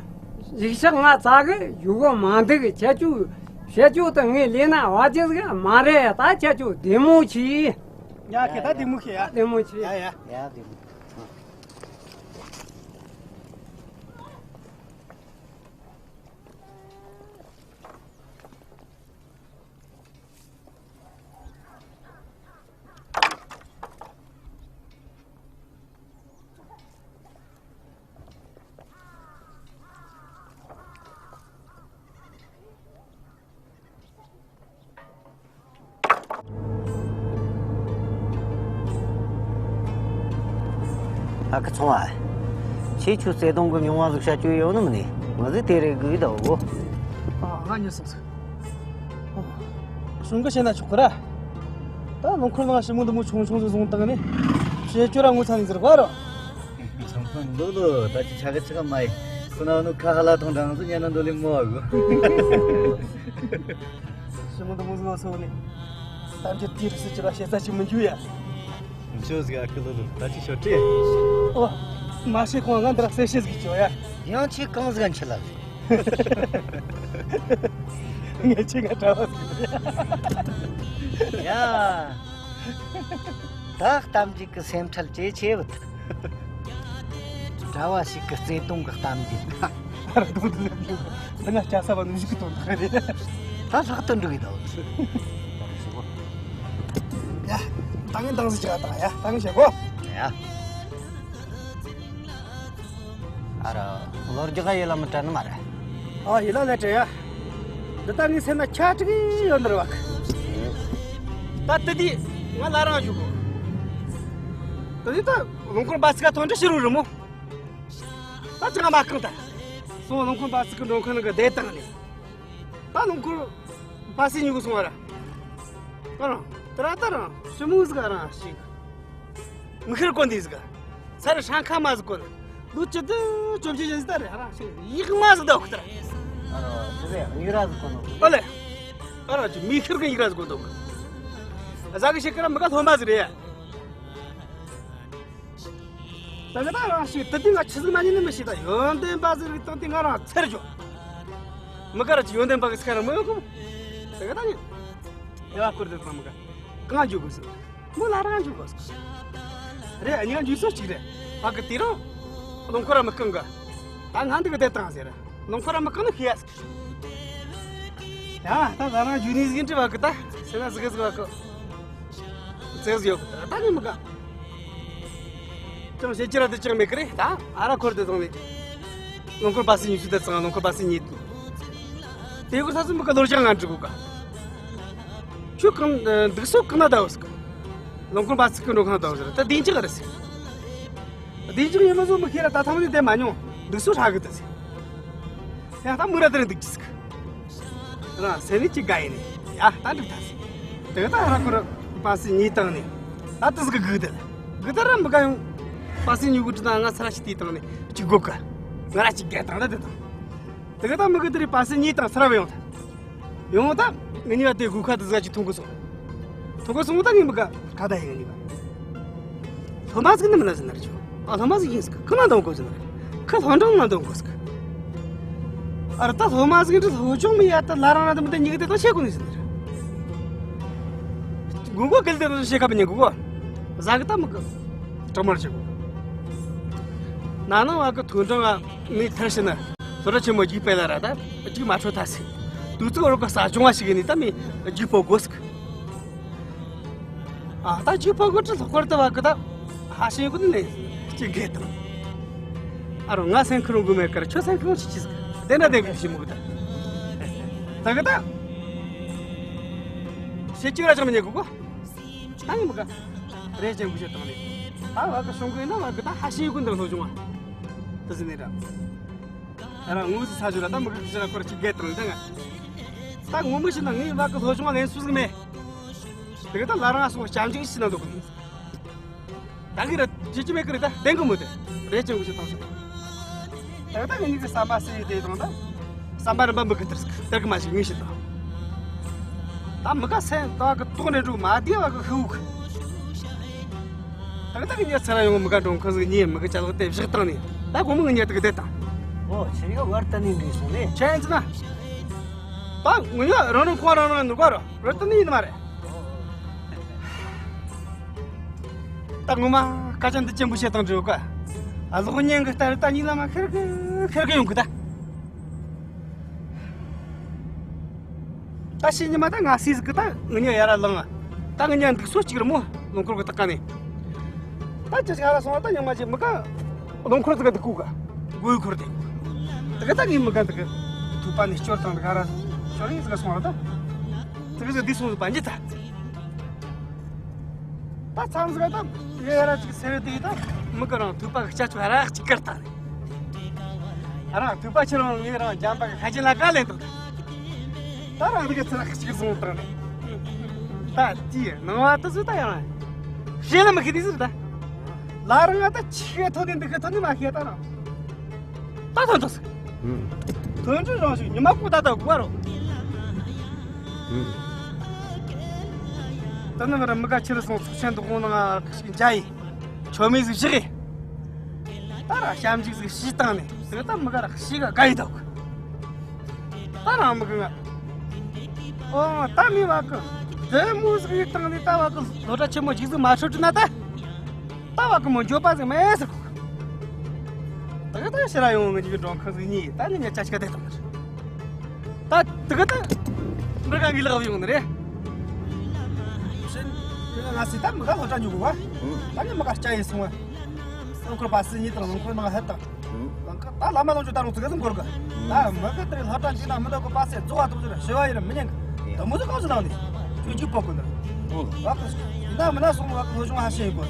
གཞུག་ཕྱོགས་ང་བཙལ་གི་ཡོང་གི་མ་འདུག། ཁྱེད་ཆོ་ཁྱེད་ཆོ་ད་ངས་ལས་ན་བ་ཅི་ཟིག་མ་རེད། ད་ཁྱེད་ཆོ་བདེ་མོ་བྱོས། ཡ་ཁུ། ད་བདེ་མོ་བྱོས་ཡ། བདེ་མོ་བྱོས། ཡ་ཡ། ཡ་བདེ་མོ། ཨ་ཁུ་ཚོང་བ། ཁྱེད་ཆོ་བརྩེ་དུང་གི་མྱོང་བ་ཟིག་བཤད་རྒྱུ་ཡོད་ནི་མིན་ནི། ང་ཟིག་དེ་རེད་དགོས་ད་གོ། ཨ། ང་ཉོ་སོང་ཟིག། ཨ། གཞུང་གི་བཤད་ན་ཆོག་གི་ར། ད་ལུང་ཁོར་ནང་ཞི་མོ་འདི་མོ་ཆུང་ཆུང་ཟིག་བཟུང་བཏང་ནི། བཤད་རྒྱུ་ར་ངོ་ཚ་ནི་ཟིག་རེད་གོ་ར། ཚང་མ་ལོ་ལོ་ད་ཅི་ཆ་གི་ཆི་ག་མ་ཡི། ཁོ་ན་ནུ་ཁ་ཧ་ལ་ཐང་དྲང་ཟིག་ཉན་ན་འདོད་ལི་མོ་ཨ་གོ། ཞི་མོ་འདི་མོ་ཟིག་ལ་སོང་ནི། ད་འདི་དེ་རིགས་སུ་ཅི་ར་བཤད་ས་ཅི་མི་འགྱུར་ཡ། ཅོ་ཟིག་ཨ་ཁུ་ལོ་ལོ། ད་ཅི་ཤོད་དྲི། ཨོ། མ་ཤེས་གོང་ང་འདི་ར་གསལ་བཤད་ཟིག་ཅོ་ཡ། ཡང་ཁྱེད་གང་ཟིག་འཆི་ལ། ངས་ཁྱེད་ང་གྲྭ་བ་ཟིག་ཡ། ད་གཏམ་རྒྱུད་གི་སེམས་ཁྲལ་ཇེ་ཆེ་བུད། གྲྭ་བ་ཞིག་གི་བརྩེ་དུང་གི་གཏམ་རྒྱུད། ཨ་ར་དུང་དུ་ལེན་རྒྱུ། འདི་ང་སྐྱ་ས་བ་ནུ་ཞིག་གི་དོན་དག་རེད། ད་ལྷག་ཏུ་འགྲིག་གི་ད། ཡ། ད་ངས་འདང་ཟིག་ཅིག་ཨ་ད་ཡ། ད་ངས་བཤད་གོ། ཡ། ཨ་ར། ལོ་རྒྱུས་ཡིད་ལ་མི་དྲན་ནི་མ་རེད། ཨ། ཡིད་ལ་ལས་དྲན་ཡ། འདི་ད་ངའི་སེམས་ན་ཆ་དྲུག་ཡོད་ནི་རེད་བ། ད་དེ་དུས་ང་ལ་རང་བཞུགས་གོ། དེ་དུས་ད་ལུང་ཁོར་འབའ་ཚིག་ག་ཐོན་འདྲི་ཕྱི་རུ་རི་མོ། ད་ཅི་ང་མ་རྐང་ད། སོང་ལུང་ཁོར་འབའ་ཚིག་གི་མགྲོན་ཁང་ནང་གི་བསྡད་བཏང་ནས། ད་ལུང་ཁོར་འབའ་སྲིད་ཉུ་གུ་སོང་བ་ར། ཨ་རང་། ད་ར་ད་རང་ཞི་མོ་ཟིག་ཨ་རང་ཞིག། མི་ཤར་གོ་འདི་ཟིག། ཚར་ཧྲང་ཁ་མ་ཟིག་གོ་ནི། ལོ་བཅུ་དུ་བཅོ་བརྒྱད་ཅན་ཟིག་ད་རེད། ཨ་རང་ཞིག་ཡིག་མ་ཟིག་ད་འོག་ད་ར། ཨ་རང་། དེ་ཟེ་ཡིག་ར་ཟིག་གོ་ནོ། ཨོ་ལེ། ཨ་རང་ཅིག་མི་ཤར་གི་ཡིག་ར་ཟིག་གོ་འདུག། ཟ་གི་ཤེས་ཀི་ར་མི་ག་སློབ་མ་ཟིག་རེད། ད་གི་ད་རང་ཞིག་དེ་དུས་ང་ཆི་ཟིག་མ་ཉན་ནི་མི་ཤེས། ད་ཡོན་ཏན་པ་ཟིག་རིག་སྟངས་དེ་ང་རང་ཚེར་འཇོག། མི་ག་ར་ཅིག་ཡོན་ཏན་པ་གི་སྐད་ར་མི་ཡོང་གི། ད་གི་ད་ཉན། དེ་བ་སྐོར་དེ་ཚང་མི་ག་གང་འཇུག་དགོས་ཟིག། མོ་ལ་རང་འཇུག་དགོས་ཟིག། རེད། ཨ་ཉག་འཇུག་སོ་གཅིག་རེད། ཕ་གི་དེ་རང་ལུང་ཁོ་ར་མི་རྐང་གི། ད་ང་འདི་གི་བསྡད་བཏང་ཟེར། ལུང་ཁོ་ར་མི་རྐང་ནི་ཤེས་ཡ་ཟིག། ཡ། ད་ལ་རང་འཇུག་ནི་ཟིག་འདྲི་བ་གི། ད་སེ་ན་ཟིག་ཟིག་བ་གི། ཙེ་ཟིག་ཡོད་གི། ད་ནི་མི་ག་ཅང་བཤད་རྒྱུ་ར་དེ་ཅང་མེད་གི་རེད། ད་ཨ་ར་འཁོར་དེ་བཏང་ནས། ལུང་འཁོར་པ་སེ་ཉི་ཤུ་དེ་ཚང་། ལུང་འཁོར་པ་སེ་ཉི་དེ་གོ་ས་སུ་མི་ག་ལོར་ཅང་ང་འགྲིག་གོ་ག་ཁྱོད་གང་འདུག་སོ་གང་ན་ད་འོ་ཟིག། ལུང་འཁོར་པ་སེ་གི་འགྲོ་ཁང་ད་འོ་ཟིག། ད་བདེ་འཇགས་རེད་ཟིག། བདེ་འཇགས་ཡིན་ལོ་བཟོ་མི་ཁྱེད་ར་ད་ཐང་ནས་བསྡད་མ་མྱོང་། འདུག་སོ་ཧྲ་གི་ད་ཟིག། ཡང་ད་མི་ར་དེ་རིང་འདུག་ཅི་ཟིག། རང་སེམས་ནས་ཅི་དགའ་ཡིན་ནི། ཡ། ད་འགྲིག་ད་ཟིག། དེ་ག་ད་ཧ་ར་ཁོ་ར་པ་སེ་ཉིས་བཏང་ནི། ད་དེ་ཟིག་གི་གུ་དེ་ལ་གུ་དེ་ར་མི་དགའ་ཡོང་། པ་སེ་ཉིས་གུ་དྲི་ད་ང་ཚ་ར་ཞིག་དེ་བཏང་ནི་ཅི་དགོ་ག་ང་ར་ཅི་དགའ་བཏང་ད་དེ་བཏང་། དེ་ག་ད་མི་གི་དེ་རིང་པ་སེ་ཉིས་བཏང་ཚ་ར་བ་ཡོང་ད། ཡོང་ད་ངེད་གཉིས་ཀ་དེ་སྒོ་ཁ་དེ་ཟིག་ག་ཅིག་མཐོང་གི་སོང་། ཐོག་ག་སོང་ད་ངས་མི་ག་ཁ་ད་ཡིན་ནི་ག་སློབ་མ་ཟིག་ནི་མིན་ན་ཟེར་ན་ར་ཆོ། ཨ། སློབ་མ་ཟིག་ཡིན་ཟིག། གང་ན་འདོན་གོ་ཟེར་ན་ར། ཁ་སློབ་འབྲིང་ན་འདོན་གོ་ཟིག། ཨ་ར་ད་སློབ་མ་ཟིག་འདྲ་སློབ་སྦྱོང་མི་ཡ། ད་ལ་རང་ར་ད་མི་ད་ཉིག་དེ་ད་བཤད་གོ་ནི་ཟེར་ན་ར། མགོ་མགོ་གལ་ཏེ་ད་བཤད་ཁ་མི་ཉན་གོ་གོ། ཟ་གི་ད་མི་གི་གྲང་མར་བྱེད་གོ། ན་ནིང་བ་གི་ཐུགས་འབྲང་ང་མི་ཐར་ཕྱིན་ན། སློབ་གྲྭ་ཆེན་མོ་རྒྱུགས་སྤེལ་ལ་ར་ད་རྒྱུགས་མ་འཕྲོད་ད་ཟིག། དུས་ཚོད་རོགས་ག་ས་སྦྱོང་བ་ཞིག་ཡིན་ནི། ད་མི་རྒྱུགས་སྤོ་དགོས་ཟིག། ཨ། ད་རྒྱུགས་སྤོ་དགོས་དྲི་ལྷག་པར་དུ་བ་གི་ད་ཧ་ཤེས་གོ་ནི་ནས་ཅི་དགོས་དང་། ཨ་རོ། ང་སེམས་ཁུར་འོང་གི་མེད་ཀར་ཁྱོད་སེམས་ཁུར་འོང་ཆི་ཆི་ཟིག། དེ་འདྲ་དེ་གི་ཞི་མོ་གི་ད། ད་གི་ད་ཤེས་ཀྱི་ར་ཅང་མི་ཉན་གོ་གོ། ད་ཡིན་མི་ག་རེ་ཅན་གུ་ཤ་བཏང་ནས། ད་བ་གི་སོང་གི་ཡིན་ན་བ་གི་ད་ཧ་ཤེས་གོ་འདི་སློབ་སྦྱོང་བ་དེ་ཟིན་ནས་ར། ཨ་ར་ངོ་ཟིག་ས་ཞོར་ལ་ད་མི་གི་ཁི་ཆ་ལ་ཁོར་ཅིག་བརྒལ་བཏང་ནས་ད་ང་། ད་ངོ་མ་བཤད་ན་ངས་བ་གི་སློབ་སྦྱོང་ལེན་སུ་ཟིག་མེད། དེ་གི་ད་ལ་རང་སོ་སྐྱབས་འཇུག་ཞིག་ན་འདུག་གི། ད་གི་ར་ཅི་ཅི་མེད་གི་རེད། ད་བདེན་གི་མོ་དེ་རེ་ཅན་གུ་ཤ་བཏང་ཞིག། ད་གི་ད་ངེད་གཉིས་ཀྱི་བསམ་པ་སེ་ཡི་དེ་དང་ད་བསམ་པ་རིམ་པ་མི་གི་དེར་ཟིག། དེར་གི་མ་ཞིག་ངེས་ཤིག་དང་། ད་མི་ག་སེམས་ད་གི་དོག་ནས་འགྲོ་མ་བདེ་བ་གི་ཤི་བོ་གི། ད་གི་ད་གི་ཉལ་ཚར་ཡོང་མི་ག་འགྲོ་ཁོ་ཟིག་ཉེ་མི་གི་ཅ་ལག་དེ་བཞག་བཏང་ནས་ད་གོ་མི་ངི་ཉལ་དེ་གི་བསྡད་དང་། ཨོ། ཁྱེད་ཡོད་བར་ད་ནི་འདྲིས་སོང་ནས། ཆེན་ཙི་ན། ད་ངུ་ཡ་རང་རང་ཁོ་རང་རང་ནུ་ག་ར་ར་ད་ནི་ཡིན་མ་རེད། ད་ངོ་མ་སྐད་ཆ་འདི་ཅན་པོ་བཤད་བཏང་འགྲོ་ག་ཨ། གློག་བརྙན་གི་ལྟར་ད་གཉིད་ལམ་ཤར་གི་ཤར་གི་ཡོང་གི་ད། ད་ཕྱི་ཉི་མ་ད་ང་སི་ཟིག་གི་ད་ངི་ཉ་ཡ་ར་ལངས། ད་ངི་ཉ་འདུག་སོ་གཅིག་ར་མོ་ལུང་འཁོར་གི་ད་ཀ་ནས། ད་ཅི་ཞིག་ཧ་ར་སོང་བ་ད་ཉི་མ་ཅིག་མི་ག་ལུང་འཁོར་ཟིག་ག་འདུག་གོ་ག་སྒོའི་འཁོར་དེ། ད་ག་ད་ངི་མི་ག་འདུག་གི་ཐུག་པ་ནས་སྐྱོར་དང་འདུག་ག་ར་སྐྱོར་ཡིན་ཟིག་ག་སོང་བ་ད། ད་ག་ཟིག་འདི་སོང་ཟིག་པ་འཇི་ད། ད་མཚམས་ཟིག་ད་ཡ་ཡ་ར་ཅིག་སེ་རེ་དེ་ད་མི་ག་རང་ཐུག་པ་གི་སྐྱ་ཆུ་ཧ་ར་ཅིག་ཀར་ད། ང་རང་ཐུག་པ་ཁྱེར་འོང་། ངས་རང་འཇམ་པ་གི་ཁ་ཆེ་ལ་དཀའ་ལས་འདུག་ད་རང་འདི་གི་ཚུར་གཅིག་བཟུང་བཏང་ནས། ད་དེའི་ནང་བ་དུ་ཟིག་ད་ཡང་ཞེ་ལ་མི་ཤེས་དུས་ཟིག་ད། ལ་རང་ང་ད་ཆི་གི་ཐོན་ནས་འདི་གི་ཐོན་ནས་མ་ཤེས་ད་རང་། ད་ཐོན་ཐོན་ཟིག་ཐོན་འཕྲོ་རང་ཞིག་ཉི་མ་ཀུ་ད་ད་དགོས་རོ། ད་ནི་མི་ར་མི་ག་ཁྱེར་སོང་། ཚོགས་ཆེན་འདུག་གོང་ན་ང་ཞིག་འཇའ་ཡིན། ཆོ་མེད་ཟིག་བཞག་གི། ད་ར་ཞབས་འཇུག་ཟིག་ཞུས་བཏང་ནས་ཟིག་ད་མི་ག་ར་ཞིག་ག་དགའ་ཡི་འདུག་ད་རང་མི་གི་ང་། ཨོ་ད་མི་བ་གི་དེ་མོ་ཟིག་ཡིད་བཏང་ནས། ད་བ་གི་སློབ་གྲྭ་ཆེན་མོ་ཞིག་ཟིག་མ་ཧྲོ་དྲི་ན་ད། ད་བ་གི་མོ་འགྱོད་པ་ཟིག་མེད་ཟེར་གོ། ད་གི་ད་ཕྱིར་ར་ཡོང་། ངེད་ཀྱི་མགྲོན་ཁང་ཟིག་གཉིས་ད་ནི་ཉ་ཅ་ཅིག་ག་བསྡད་བཏང་ནི་རེད། ད་དེ་ག་ད་འདི་ག་གི་ལག་ཡོང་ནི་རེད། ཕྱིན་ང་སི་ད་མི་ག་སློབ་གྲྭ་ཉུ་གུ་བ། ད་ནི་མི་ག་སྐྱ་ཡིན་སོང་བ། ཨོ་ཁོར་པ་སི་གཉིས་དང་ལང་ཁོར་ནང་ཧད་དང་། ལང་ཁ་ད་ལ་མ་ལོང་ཆུ་ད་རུང་ཙི་ག་ཟིག་འགོར་གི། ད་མི་ག་དེ་རིང་སློབ་གྲྭ་འཇིག་ན་མི་འདོད་གི། པ་སེ་རྫོགས་བ་དུ་ཟེར་ཞི་བ་ཡིན་ར་མི་ཉན་གི། ད་མོ་ཟིག་གང་ཟིག་ནང་ནས་ཁྱོད་ཀྱི་པོ་གི་འདི། ཨོ་བ་གི་ཡིན་ན་མིན་ན་སོང་བ་གི་སློབ་སྦྱོང་ཧ་ཤེས་ཡིན་གོ།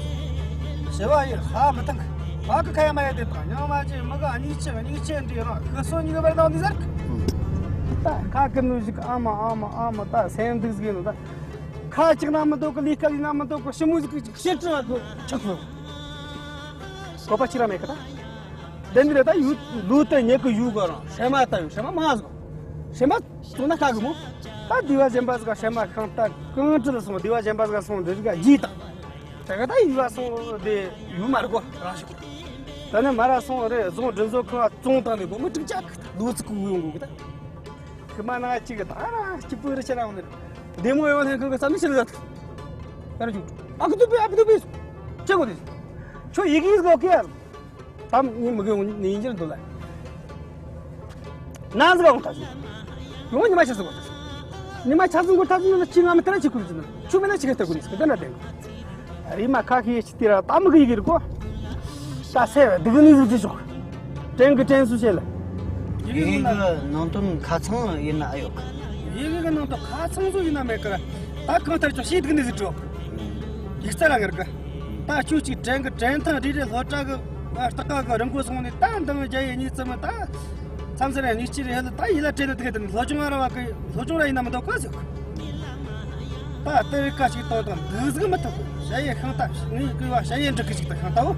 ཞི་བ་ཡིན་ཧ་མི་ཐང་གི། ཕ་གི་ཁ་ཡ་མ་ཡ་དེ་དང་ཉང་མ་ཅེ་མི་ག་གཉིས་ཆེ་གཉིས་ཆེ་འདྲི་རང་ཁི་སོ་གཉིས་གི་བར་ནང་འདི་ཟེར་གི། ད་ཁ་ཀི་ནུ་ཞིག་ཨ་མ་ཨ་མ་ཨ་མ། ད་སེམས་སྡུག་ཟིག་ཡིན་ནོ་ད། ཁ་ཅིག་ན་མི་འདོད་གི། ལས་ཀ་ལས་ན་མི་འདོད་གི། ཞི་མོ་ཟིག་གི་ཅིག་ཤེས་བྲལ་བ་གི་ཆགས་སོང་། བཀོད་པ་ཅི་ར་མེད་གི་ད། དེ་འདི་རེད་ད། ཡུལ་ལུས་དེ་ཉེ་གི་ཡུལ་གི་རང་ཧྲེ་མ་ད་ཡོད། ཧྲེ་མ་མང་ཟིག་ཧྲེ་མ་བཙོང་ན་ཁ་གི་མོ། ད་སྡེ་བ་གཞན་པ་ཟིག་ག་ཧྲེ་མ་ཤིང་རྟ་གང་དྲིལ་སོང་། སྡེ་བ་གཞན་པ་ཟིག་ག་སོང་འདི་ཟིག་ག་རྗེས་དང་། དེ་ག་ད་ཡུལ་ལ་སོང་དེ་ཡུལ་མ་རེད་གོ། རང་ཤོག་ད་ནི་མ་ར་སོང་རེད། རྫོང་འདྲེན་བཟོ་ཁང་བཙོང་བཏང་ནས་སྒོར་མོ་དྲུག་ཅུ་གི་ད་ལོ་ཚིག་གི་ཡོང་གོ་གི་ད། ཁི་མ་ན་གཅིག་གི་ད་ར་སྐྱིད་པོ་རེ་ཆེ་ར་འོང་ནི་རེད། བདེ་མོ་ཡོང་ནས་ཁང་གི་ས་མི་ཤི་ལ་ད། ཡར་ཅུ་ཨ་ཁུ་ཏུ་པི་ཨ་ཁུ་ཏུ་པི་ཆེ་གོ་དེ། ཁྱོད་ཡི་གེ་ཟིག་གོ་ཀི་ཡར། ད་ངས་མི་གི་ཡོང་ནི་ཡིན་གྱི་འདུག་ལ། ན་ཟིག་ག་འོང་ཐག་ཆོད། ཡོང་ཉི་མ་ཆ་ཟིག་གོ་ཐག་ཆོད། ཉི་མ་ཆ་ཟིག་གོ་ཐག་ཆོད་ན་ཁྱི་ང་མི་ལྟར་ཁྱི་ཁུར་ཟིན་ན་ཆུ་མེད་ན་ཁྱི་ག་ལྟར་ཁུར་ནི་ཟིག་གི་ད་ན་དེ། རེམ་མ་ཁ་ཤས་ཤིག་དེ་ར་ད་མི་གི་ཡི་གེ་རེད་གོ། ད་སེ་བ་སྡུག་ནི་ཟིག་ཅི་ཆོག་དྲན་གི་དྲན་སུ་བྱེད་ལ། ཡི་གེ་ཡི་གེ་ནང་དོན་ཁ་ཚང་ཡིན་ན་ཨེ་ཡོད་གི། ཡི་གེ་གི་ནང་དོན་ཁ་ཚང་ཟིག་ཡིན་ན་མེད་གི། ད་གང་ལྟར་ཀྱང་ཤེས་སྡུག་ནི་ཟིག་བྲོ། ཡིག་རྩ་ལ་ངར་གི། ད་ཁྱོད་ཅིག་དྲན་གི་དྲན་ཐང་རེ་རེ་སློབ་གྲྭ་གི་ང་སྟག་ཀ་གི་རི་མགོ་སོང་ནས་ད་འདང་རྒྱ་ཡི་གཉིས་ཙམ་མ་ད། མཚམས་སུ་ར་གཉིས་ཀྱི་རེ་ཧེ་ད་ཡིད་ལ་དྲན་ནི་དེ་ག་དེ་ནི་སློབ་སྦྱོང་ང་ར་བ་གི་སློབ་སྦྱོང་ར་ཡིན་ན་མི་འདུག་ག་ཟེར། ད་ལྟ་བའི་བཀའ་ཞིག་གཏོང་དང་འདུག་ཟིག་མི་ཐུབ། ཞ་ཡི་ཤིང་རྟ་ངའི་སྐུ་བ་ཞ་ཡི་འབྲི་གི་ཞིག་ཏུ་ཤིང་རྟའོ།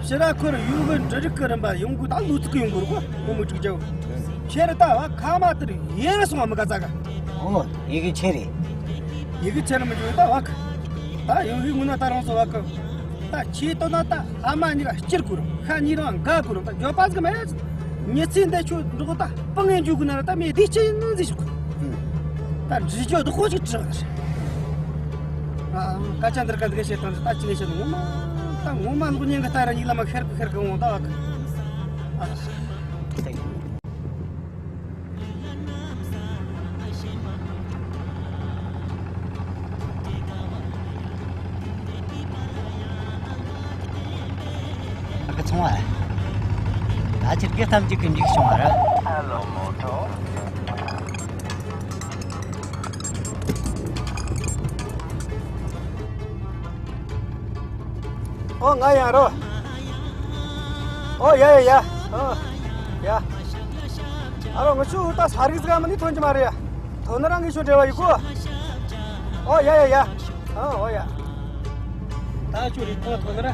ཕྱི་ར་ཁོར་ཡུ་གི་འབྲུ་རིགས་ཀྱི་རིམ་པ་ཡོང་གི་ད་ལུས་ཚིག་གི་ཡོང་གི་རུ་གོ་མོ་མི་དྲུག་ཅའོ། ཁྱེད་ར་ད་བ་ཁ་མ་དེར་ཡེ་ར་སོང་བ་མི་ག་ཙ་ག་ཨོ་ཡི་གེ་ཆེ་རེད། ཡི་གེ་ཆེ་ར་མི་འཇུག་ད་བ་ཁ། ད་ཡོང་གི་ངུ་ན་ད་རང་སོ་བ་ཁ། ད་ཁྱེད་ལྟོས་ན་ད་ཕ་མ་གཉིས་ཀ་སྐྱིད་དགོས་རུང་ཁ་གཉིས་རང་དགའ་དགོས་རུང་ད་འགྱོད་པ་ཟིག་མེད། མྱི་ཚེ་འདི་ཆོ་འགྲོ་ད་སྤང་ངེ་འཇུག་དགོས་ན་ར་ད་མི་བདེ་སྐྱིད་ཡིན་ནོ་ཟིག་ཤོག་ད་འདྲི་རྒྱུ་བདག་པོ་ཞིག་དྲི་བ་རེད། ཨ་སྐད་ཆ་འདིར་ག་འདི་ག་བཤད་སྟངས་ད་ཅི་ནས་བཤད་ནོ་ངོ་མ་ད་ངོ་མ་ལོག་ཉན་གི་ད་ར་ཉིག་ལ་མ་ཁེར་གི་ཁེར་གི་འོང་ད་ཨ། ཨ་ཁུ་ཚོང་བ། ད་ཁྱེད་སྐད་ཐམས་ཅད་ཀྱི་འཇིག་བྱུང་བ་ར། ཨོ་ང་ཡང་རོ། ཨོ་ཡ་ཡ་ཡ། ཨོ་ཡ། ཨ་རོ་ང་ཆུ་ད་ས་རིག་ཟ་ག་མ་ནི་ཐོན་གྱི་མ་རེད་ཡ། ཐོན་ན་རང་གི་ཆུ་འབྲེལ་བ་ཡི་གོ། ཨོ་ཡ་ཡ་ཡ། ཨོ་ཨོ་ཡ། ད་ཆུ་རིག་ཐོན་ཐོན་ན་ར།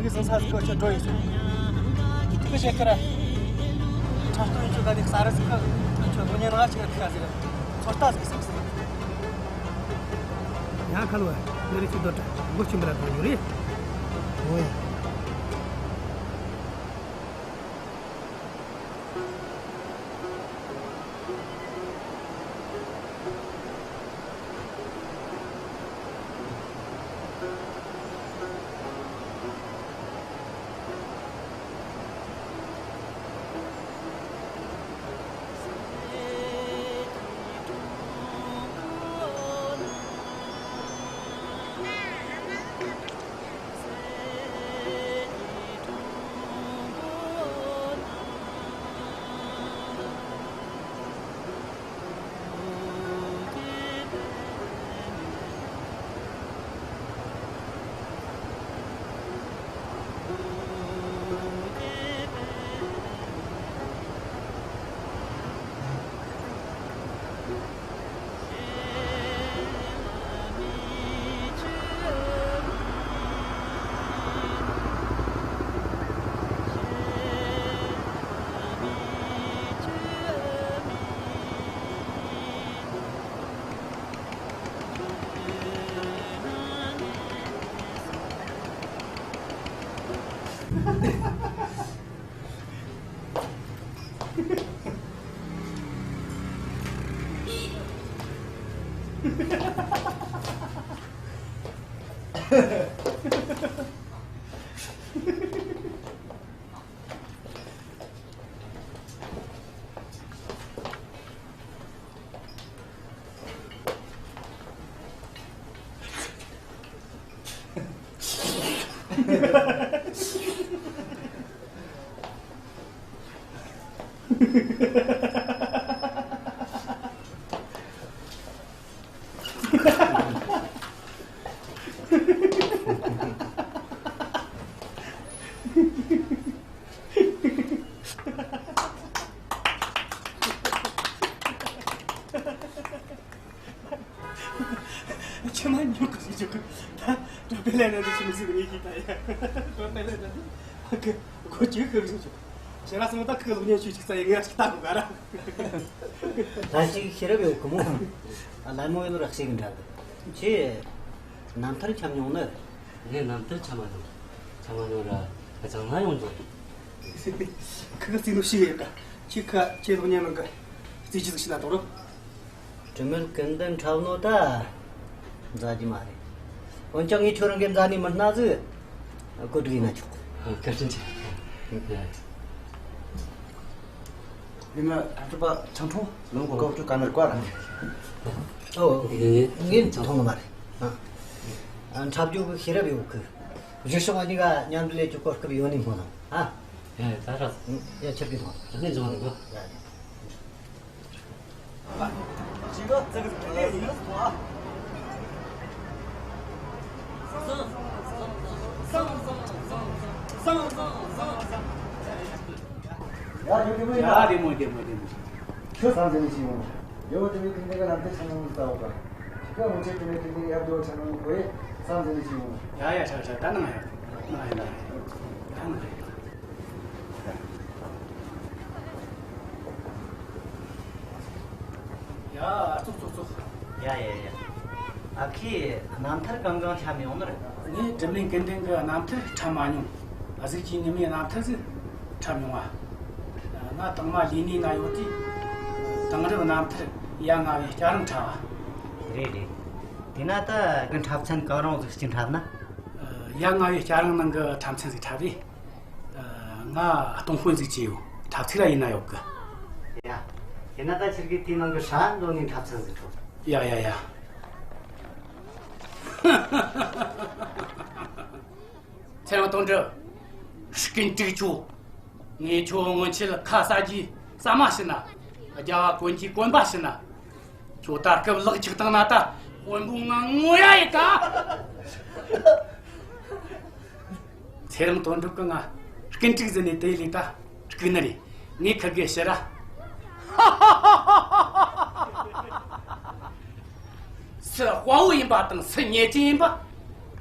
ངི་སང་ས་ཟིག་ག་ཆུ་འགྲོ་ཡི་སོང་། ཁི་ཤེས་ཁ་ར། ཁྲ་སྟོན་ཆུ་ག་ནི་ས་ར་ཟིག་ག་ཆུ་གོ་ཉན་ང་ཆི་ག་ཁ་ཟིག་ག་ཚོ་ལྟ་ཟིག་སམ་སི། ཡང་ཁ་ལོ། ནི་རི་ཆུ་དོ་ཏྲ་མགོ་ཆུ་འབྲ་ཐོན་ཡོད་རེད། ཨོ་ཡ། ཁྱེད་མ་ཉོ་གི་ཟིག་ཆོག་གི། ད་ད་པེ་ལེ་ན་འདི་ཆི་མི་ཟིག་ངེས་ཀྱི་ད་ཡ། ད་པེ་ལེ་ན་འདི་ཨ་ཁི་ཁོ་ཅིག་ཁི་རུ་ཆོག། ཤེས་ར་སོང་ད་ཁི་ལོག་ཉན་ཆུ་ཅིག་ས་ཡི་ངས་ཅིག་ལྟ་གོ་ག་ར། ད་ཅིག་ཤེས་རབ་ཡོད་གི་མོ། ཨ་ལ་མོ་ཡོད་ར་ཤེས་གི་འདྲ་གི། ཁྱེད་རྣམ་ཐར་འཁྱམ་མྱོང་ནི། ངས་རྣམ་ཐར་འཁྱམ་མ་མྱོང་། འཁྱམ་མ་མྱོང་ར་ཨ་ཅང་ན་ཡོང་འགྲོ། ཁི་ཁི་རྩིས་ནོ་ཤེས་ཡོད་ག། ཁྱེད་ཁ་ཁྱེད་ལོག་ཉན་ནང་གི་རྩིས་ཅི་ཟིག་ཤེས་ན་དོ་རོ། དྲི་མེད་ཀུན་ལྡན་འཁྲབ་ནོ་ད་མཛའ་རྒྱུ་མ་རེད། འོན་ཀྱང་ངས་ཁྱོད་རང་གི་མཛའ་ནི་མི་སྣ་ཟིག་བཀོད་སྒྲིག་ཡིན་ན་ཆོག། ཨ། བཀའ་དྲིན་ཆེ། ཡིན་ན་འཁྲབ་པ་ཆང་འཐུང་ལོང་གོ་ཀོ་ཀ་ནར་བཀའ་ར། ཨོ། ངས་འཐུང་གི་མ་རེད། ཨ། འཁྲབ་རྒྱུ་གི་ཤེས་རབ་ཡོད་གི། གཞི་ཕྱོགས་གཉིས་ཀ་མཉམ་དུ་ལས་རྒྱུ་གོ་སྐབས་ཡོད་ནི་སྨོན་ལམ། ཨ། ཡ་ཡ། ད་ར། ཡ། ཁྱེད་ཀྱིས་འཐུང་། ད་ནས་འཇོག་འདུག། ཡ། ཡ། བདེ་མོ་བདེ་མོ་བདེ་མོ། ཁྱོད་བསམ་ཚུལ་ནི་ཅི་ཡོང་། ཡོ། དྲི་མེད་ཀུན་ལྡན་གི་རྣམ་ཐར་འཁྲབ་མྱོང་ལྟ་བུ་ག། ཁྱེད་ཀ་མོ་ཆེ་དྲི་མེད་ཀུན་ལྡན་གི་ཡབ་རྒྱལ་བོ་འཁྲབ་མྱོང་གོ་ཡེ་བསམ་ཚུལ་ནི་ཅི་ཡོང་། ཡ་ཡ། ཧྲ་ཧྲ། ད་ནང་ཡ། ནང་ཡ། ནང་ཡ། ད་ནང་ཡ། ཡ། ཙོག་ཙོག་ཙོག། ཡ་ཡ་ཡ། ཨ་ཁྱེད་རྣམ་ཐར་གང་གང་འཁྲབ་མྱོང་ནི་རེད། ངས་དྲི་མེད་ཀུན་ལྡན་གི་རྣམ་ཐར་འཁྲབ་མ་མྱོང་། གཟུགས་ཀྱི་ཉི་མའི་རྣམ་ཐར་ཟིག་འཁྲབ་མྱོང་བ། ང་དང་མ་ལས་གནས་ན་ཡོད་དུས་དེང་རབས་རྣམ་ཐར་ཡ་ང་བའི་སྐྱ་རེངས་འཁྲབ་བ། རེད་རེད། དེ་ན་ད་གི་འཁྲབ་ཚན་གང་རུང་ཟིག་ཅིག་འཁྲབ་ན། ཡ་ང་བའི་སྐྱ་རེངས་ནང་གི་འཁྲབ་ཚན་ཟིག་འཁྲབ་རེད། ང་སྟོང་དཔོན་ཟིག་བྱས་ཡོད། འཁྲབ་ཚིག་ར་ཡིན་ན་ཡོད་གི། ཡ། དེ་ན་ད་ཁྱེད་ཀྱིས་དེའི་ནང་གི་ཧྲ་འདོན་ནས་འཁྲབ་ཚན་ཟིག་འཁྲབ། ཡ་ཡ་ཡ། ཚེ་རིང་དོན་གྲུབ། སྐུ་མཁྱེན་ཁྱོད། ངས་ཁྱོད་སྔོན་ཆད་ཁ་ཟ་རྒྱུའི་ཟ་མ་བྱིན་ན། རྒྱབ་བ་གོན་རྒྱུའི་གོན་པ་བྱིན་ན། ཁྱོད་ད་སྐབས་ལག་ཆགས་བཏང་ན་ད་དཔོན་པོ་ང་ངོ་ཡ་ཡི་ད། ཚེ་རིང་དོན་གྲུབ་ཀྱིས་ང་སྐུ་འཁྲུག་ཟིན་ནས་དེ་ལས་ད་སྐུག་ནི་རེད། ངས་ཁིར་གེ་ཕྱིར་ར། སུ་དཔའ་བོ་ཡིན་པ་དང་སུ་ཉེས་ཅན་ཡིན་པ་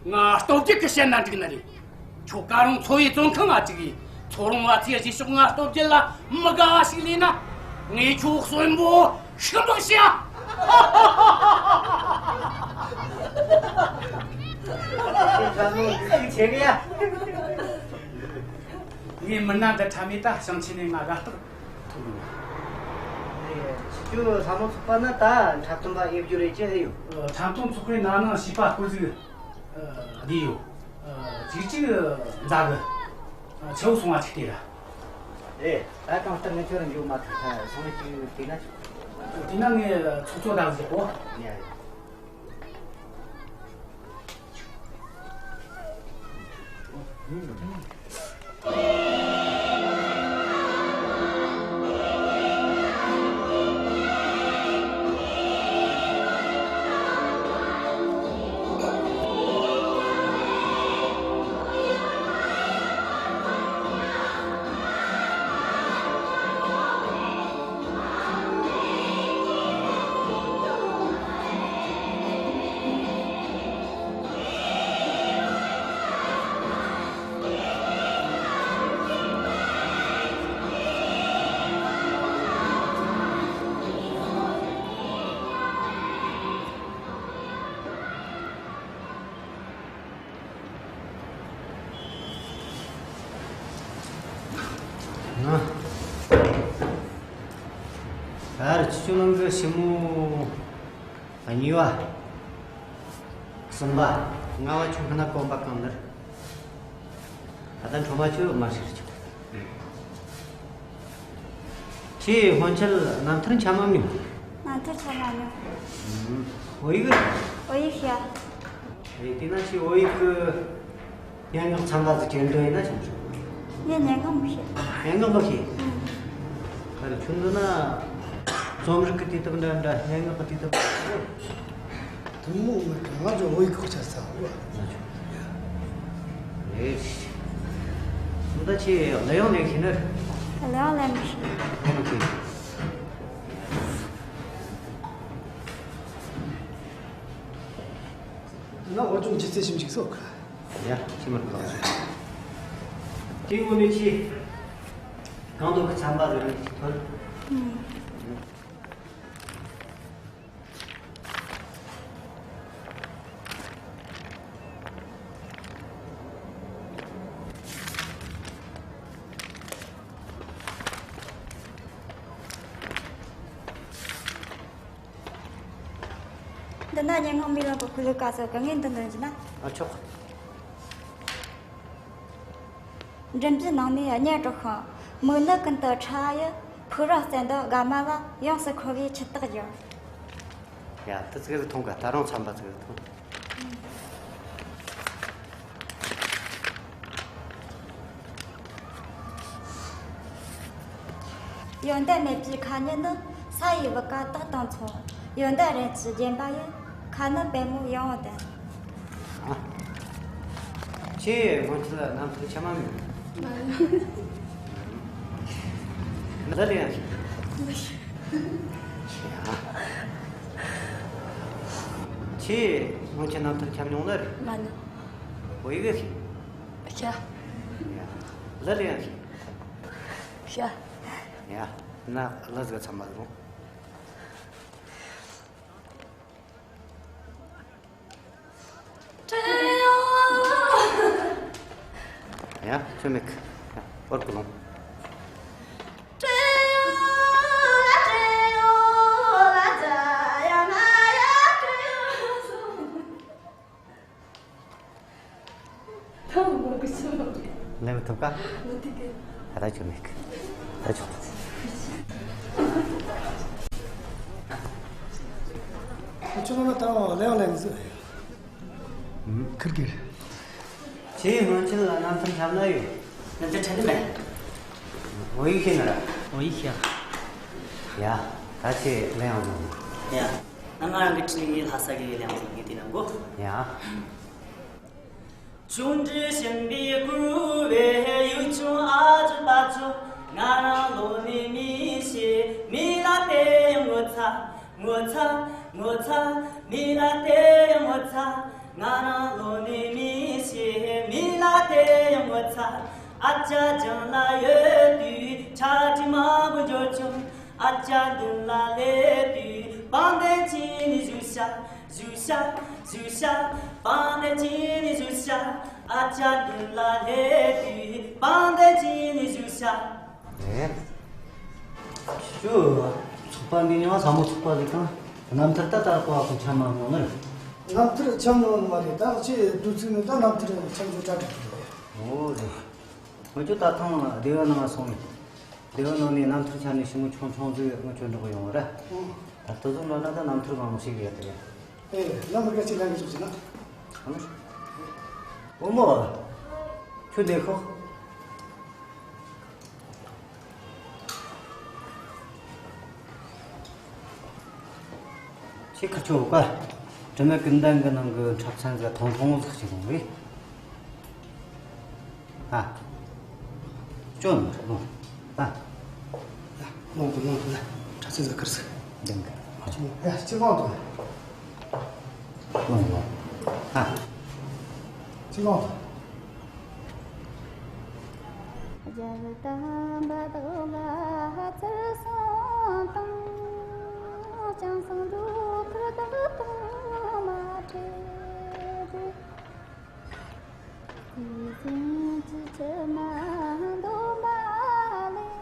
ང་སྟོབས་རྒྱལ་གྱིས་བཤད་ན་འགྲིག་ནི་རེད། ཁྱོད་ཀ་རུང་ཚོ་བའི་བཙོན་ཁང་ང་བཅུག་གིས། ཚོ་རོང་བ་ཚོས་རྗེས་ཕྱོགས་ང་སྟོབས་རྒྱལ་ལ་མི་དགའ་བ་ཞིག་ལས་ན། ངས་ཁྱོད་གསོན་པོ་ཤི་འབག་བྱ། ཁྱེད་ཚང་མ་ཤུགས་ཆེ་གི་ཡ། ངས་མི་སྣ་འདི་འཁྲབ་མེད་ད་ཞིང་ཆེན་ནས་ང་དགའ་རྟགས་ཐོབ་ཡོང་། ཁྱོད་ལྷ་མོ་ཚོགས་པ་ན་ད་འཁྲབ་སྟོན་པ་ཡེ་རྒྱུ་རེད་ཅི་ཧེ་ཡོད། འཁྲབ་སྟོན་ཚོགས་པའི་ནང་ན་བྱིས་པ་སྐོར་ཟིག་བསྡད་ཡོད། ཨ། གཅིག་གཅིག་མཛའ་གི། ཨ། ཆེ་བོ་སོང་བ་ཅིག་དེ་ར། ཨེ། ད་གང་ལྟར་ངས་ཁྱོད་རང་འགྱོ་མ་ཐུབ་ཐལ། སོང་ངས་ཅིག་དེ་ན་ཆོག། དེ་ན་ངས་ཚོགས་གཙོ་དང་ཟིག་གོ། ཡ་ཡ། ཨ། ད་རེས་ཁྱེད་ཚོའི་ནང་གི་ཞི་མོ་གཉིས་པ། གསུམ་པ། ལྔ་པ་ཁྱོད་སྔོན་ན་གོམ་པ་གང་ནར། ད་ལྟ་འཕྲོ་མ་ཁྱོད་མ་ཤེས་ཆོག་ཁྱེད་སྔོན་ཆད་རྣམ་ཐར་འཁྲབ་མ་མྱོང་། རྣམ་ཐར་འཁྲབ་མ་མྱོང་། ཨུམ། བོད་ཡིག་བོད་ཡིག་ཤེས། རེད། དེས་ན་ཁྱེད་བོད་ཡིག་གི་སྙན་ངག་ཚན་པ་ཟིག་གྱེར་འདོད་ཡིན་ན་ཆོག་ཆོག་ངས་སྙན་ངག་མི་ཤེས། སྙན་ངག་མི་ཤེས། ཨུམ། ཨ་རེ། ཁྱོད་འདི་ན་རྩོམ་རིག་གི་དུས་དེབ་འདྲ་འདྲ། སྙན་ངག་གི་དུས་དེབ། ཐུན་མོང་མི་དང་ང་ཚོ་བོད་ཡིག་ཁོག་ཆ་ས་བོ། རེད། ད་ཁྱེད་གླུ་དབྱངས་ལེན་ཤེས་ནི། གླུ་དབྱངས་ལེན་མི་ཤེས། ལེན་མི་ཤེས། ང་བོད་ལྗོངས་སྒྱུ་རྩལ་ཞིབ་འཇུག་སོགས། ཡ། ཁྱི་མར་ག་དེའི་ངོ་ནས་ཁྱི། གང་དུ་གི་ཚན་པ་ཟེར་ནས་ཐོན། ཨུམ། འདི་ན་སྙན་ངག་མེ་ལོང་གི་ཤོ་ལོ་ཀ་ཟེར་གི། ངས་འདི་འདོན་རྒྱུ་ན། ཨ། ཆོག་མགྲིན་པའི་ནང་ནས་གཉེར་དྲག་ཤིང་། མིག་ནི་ཀུན་ཏུ་ཁྲ་ཡི། ཕུག་རོན་རྩེ་འདབས་དགའ་མ་ལ། ཡོངས་སུ་འཁོར་བའི་ཆུ་རྟགས་བསྒྱུར། ཡ། དེ་ཙིག་གེ་ཐོངས་ག་ད་རུང་ཚན་པ་ཙིག་གེ་ཐོངས། ཡོན་ཏན་མེད་པའི་ཁ་ཉིད་ནི། ས་ཡི་བུ་ག་དག་དང་མཚུངས། ཡོན་ཏན་རིན་གྱིས་བརྒྱན་པ་ཡི། ཁ་ནི་པད་མོ་ཡང་བ་ལྡན། ཨ། ཁྱེད་སྔོན་ཆད་རྣམ་ཐར་འཁྲབ་མ་མྱོང་། མ་མྱོང་། གླུ་ལེན་ཡང་ཤེས། མི་ཤེས། ཁྱེད་སྔོན་ཆད་རྣམ་ཐར་འཁྲབ་མྱོང་ནི་རེད། མ་མྱོང་། བོད་ཡིག་ཤེས། ཤེས། ཡ། གླུ་ལེན་ཡང་ཤེས། ཤེས། ཡ། ན་གླུ་ཟིག་ཚང་མ་ཟིག་རུང་། ཡ། ཁྱོད་མེད་གི། ཡ། བོར་གི་ལོང་། ལེན་མི་ཐུབ་ག་ད་ལྟ་ཁྱོད་མེད་གི། ད་ཆོག་ཁྱོད་ང་ད་ལེན་ལེན་ཟེར། ཁིར་གིར། ཁྱེད་སྔོན་ཆད་ལ་རྣམ་ཐར་འཁྲབ་ན་ཡོད། རྣམ་ཐར་འཁྲབ་ནི་མེད། བོད་ཡིག་ཤེས་ན་ར། བོད་ཡིག་ཤེས། ཡ། ད་ཁྱེད་གླུ་དབྱངས་བཟུང་། ཡ། ང་རང་གི་ཁྲིད་ངའི་ལྷ་ས་གི་གླུ་དབྱངས་བཟུང་ངས་དེ་ན་གོ། ཡ། ཨེ། ཁྱོད་ཚོགས་པ་འདི་ཉང་ས་མོ་ཚོགས་པ་ཟིག་དང་། རྣམ་ཐར་ད་ལྟ་རག་པ་ཁོ་འཁྲབ་མ་མྱོང་ནི། རྣམ་ཐར་འཁྲབ་མྱོང་ནི་མ་རེད། ད་ཁྱེད་དུས་ཚོད་ནི་ད་རྣམ་ཐར་འཁྲབ་རྒྱུ་གྲ་སྒྲིག་གི་རེད། འོ་རེད། ང་ཚོ་ད་ཐེངས་སྡེ་བ་ནང་སོང་ནས། སྡེ་བ་ནང་ནས་རྣམ་ཐར་འཁྲབ་ནས་ཞི་མོ་ཆུང་ཆུང་ཟིག་ང་ཚོ་འགྲོ་གི་ཡོང་བ་ར། ཨོ། ད་ལྟ་ཚོ་འགྲོ་ན་ད་རྣམ་ཐར་མང་པོ་ཞིག་ཡོད་དེ། ཨེ། ལམ་བར་ག་ཅིག་ལམ་གི་ཟུག་ཅིག་ན། ཨ་ནི། བུ་མོ། ཁྱོད་འདི་ཤོག་ཁྱེད་ཁ་ཆོ་ག་དྲི་མེད་ཀུན་ལྡན་གྱི་ནང་གི་འཁྲབ་ཚན་ཟིག་ཐུང་ཐུང་ཟིག་ཅིག་ཡོང་གི། ཨ། ཅོ་ནོ་ནོ། ཨ། ལོང་དུ་ལོང་དུ་ལ། འཁྲབ་ཚན་ཟིག་ཁུར་ཟིག་ལྡན་གི། ཨ། ཅི་ལོང་དུ། ལོང་ལོང་། ཨ། ཅི་ལོང་དུ། རྒྱལ་དམ་པ་དག་ལ་ཚུར་གསོལ་དང་། ལྕམ་སྲིང་འགྲོ་ཁུར་དག་དང་མ་འཕྲད་དེ། དེ་བཞིན་གྱི་ཕྱི་མ་འདོད་མ་ལས།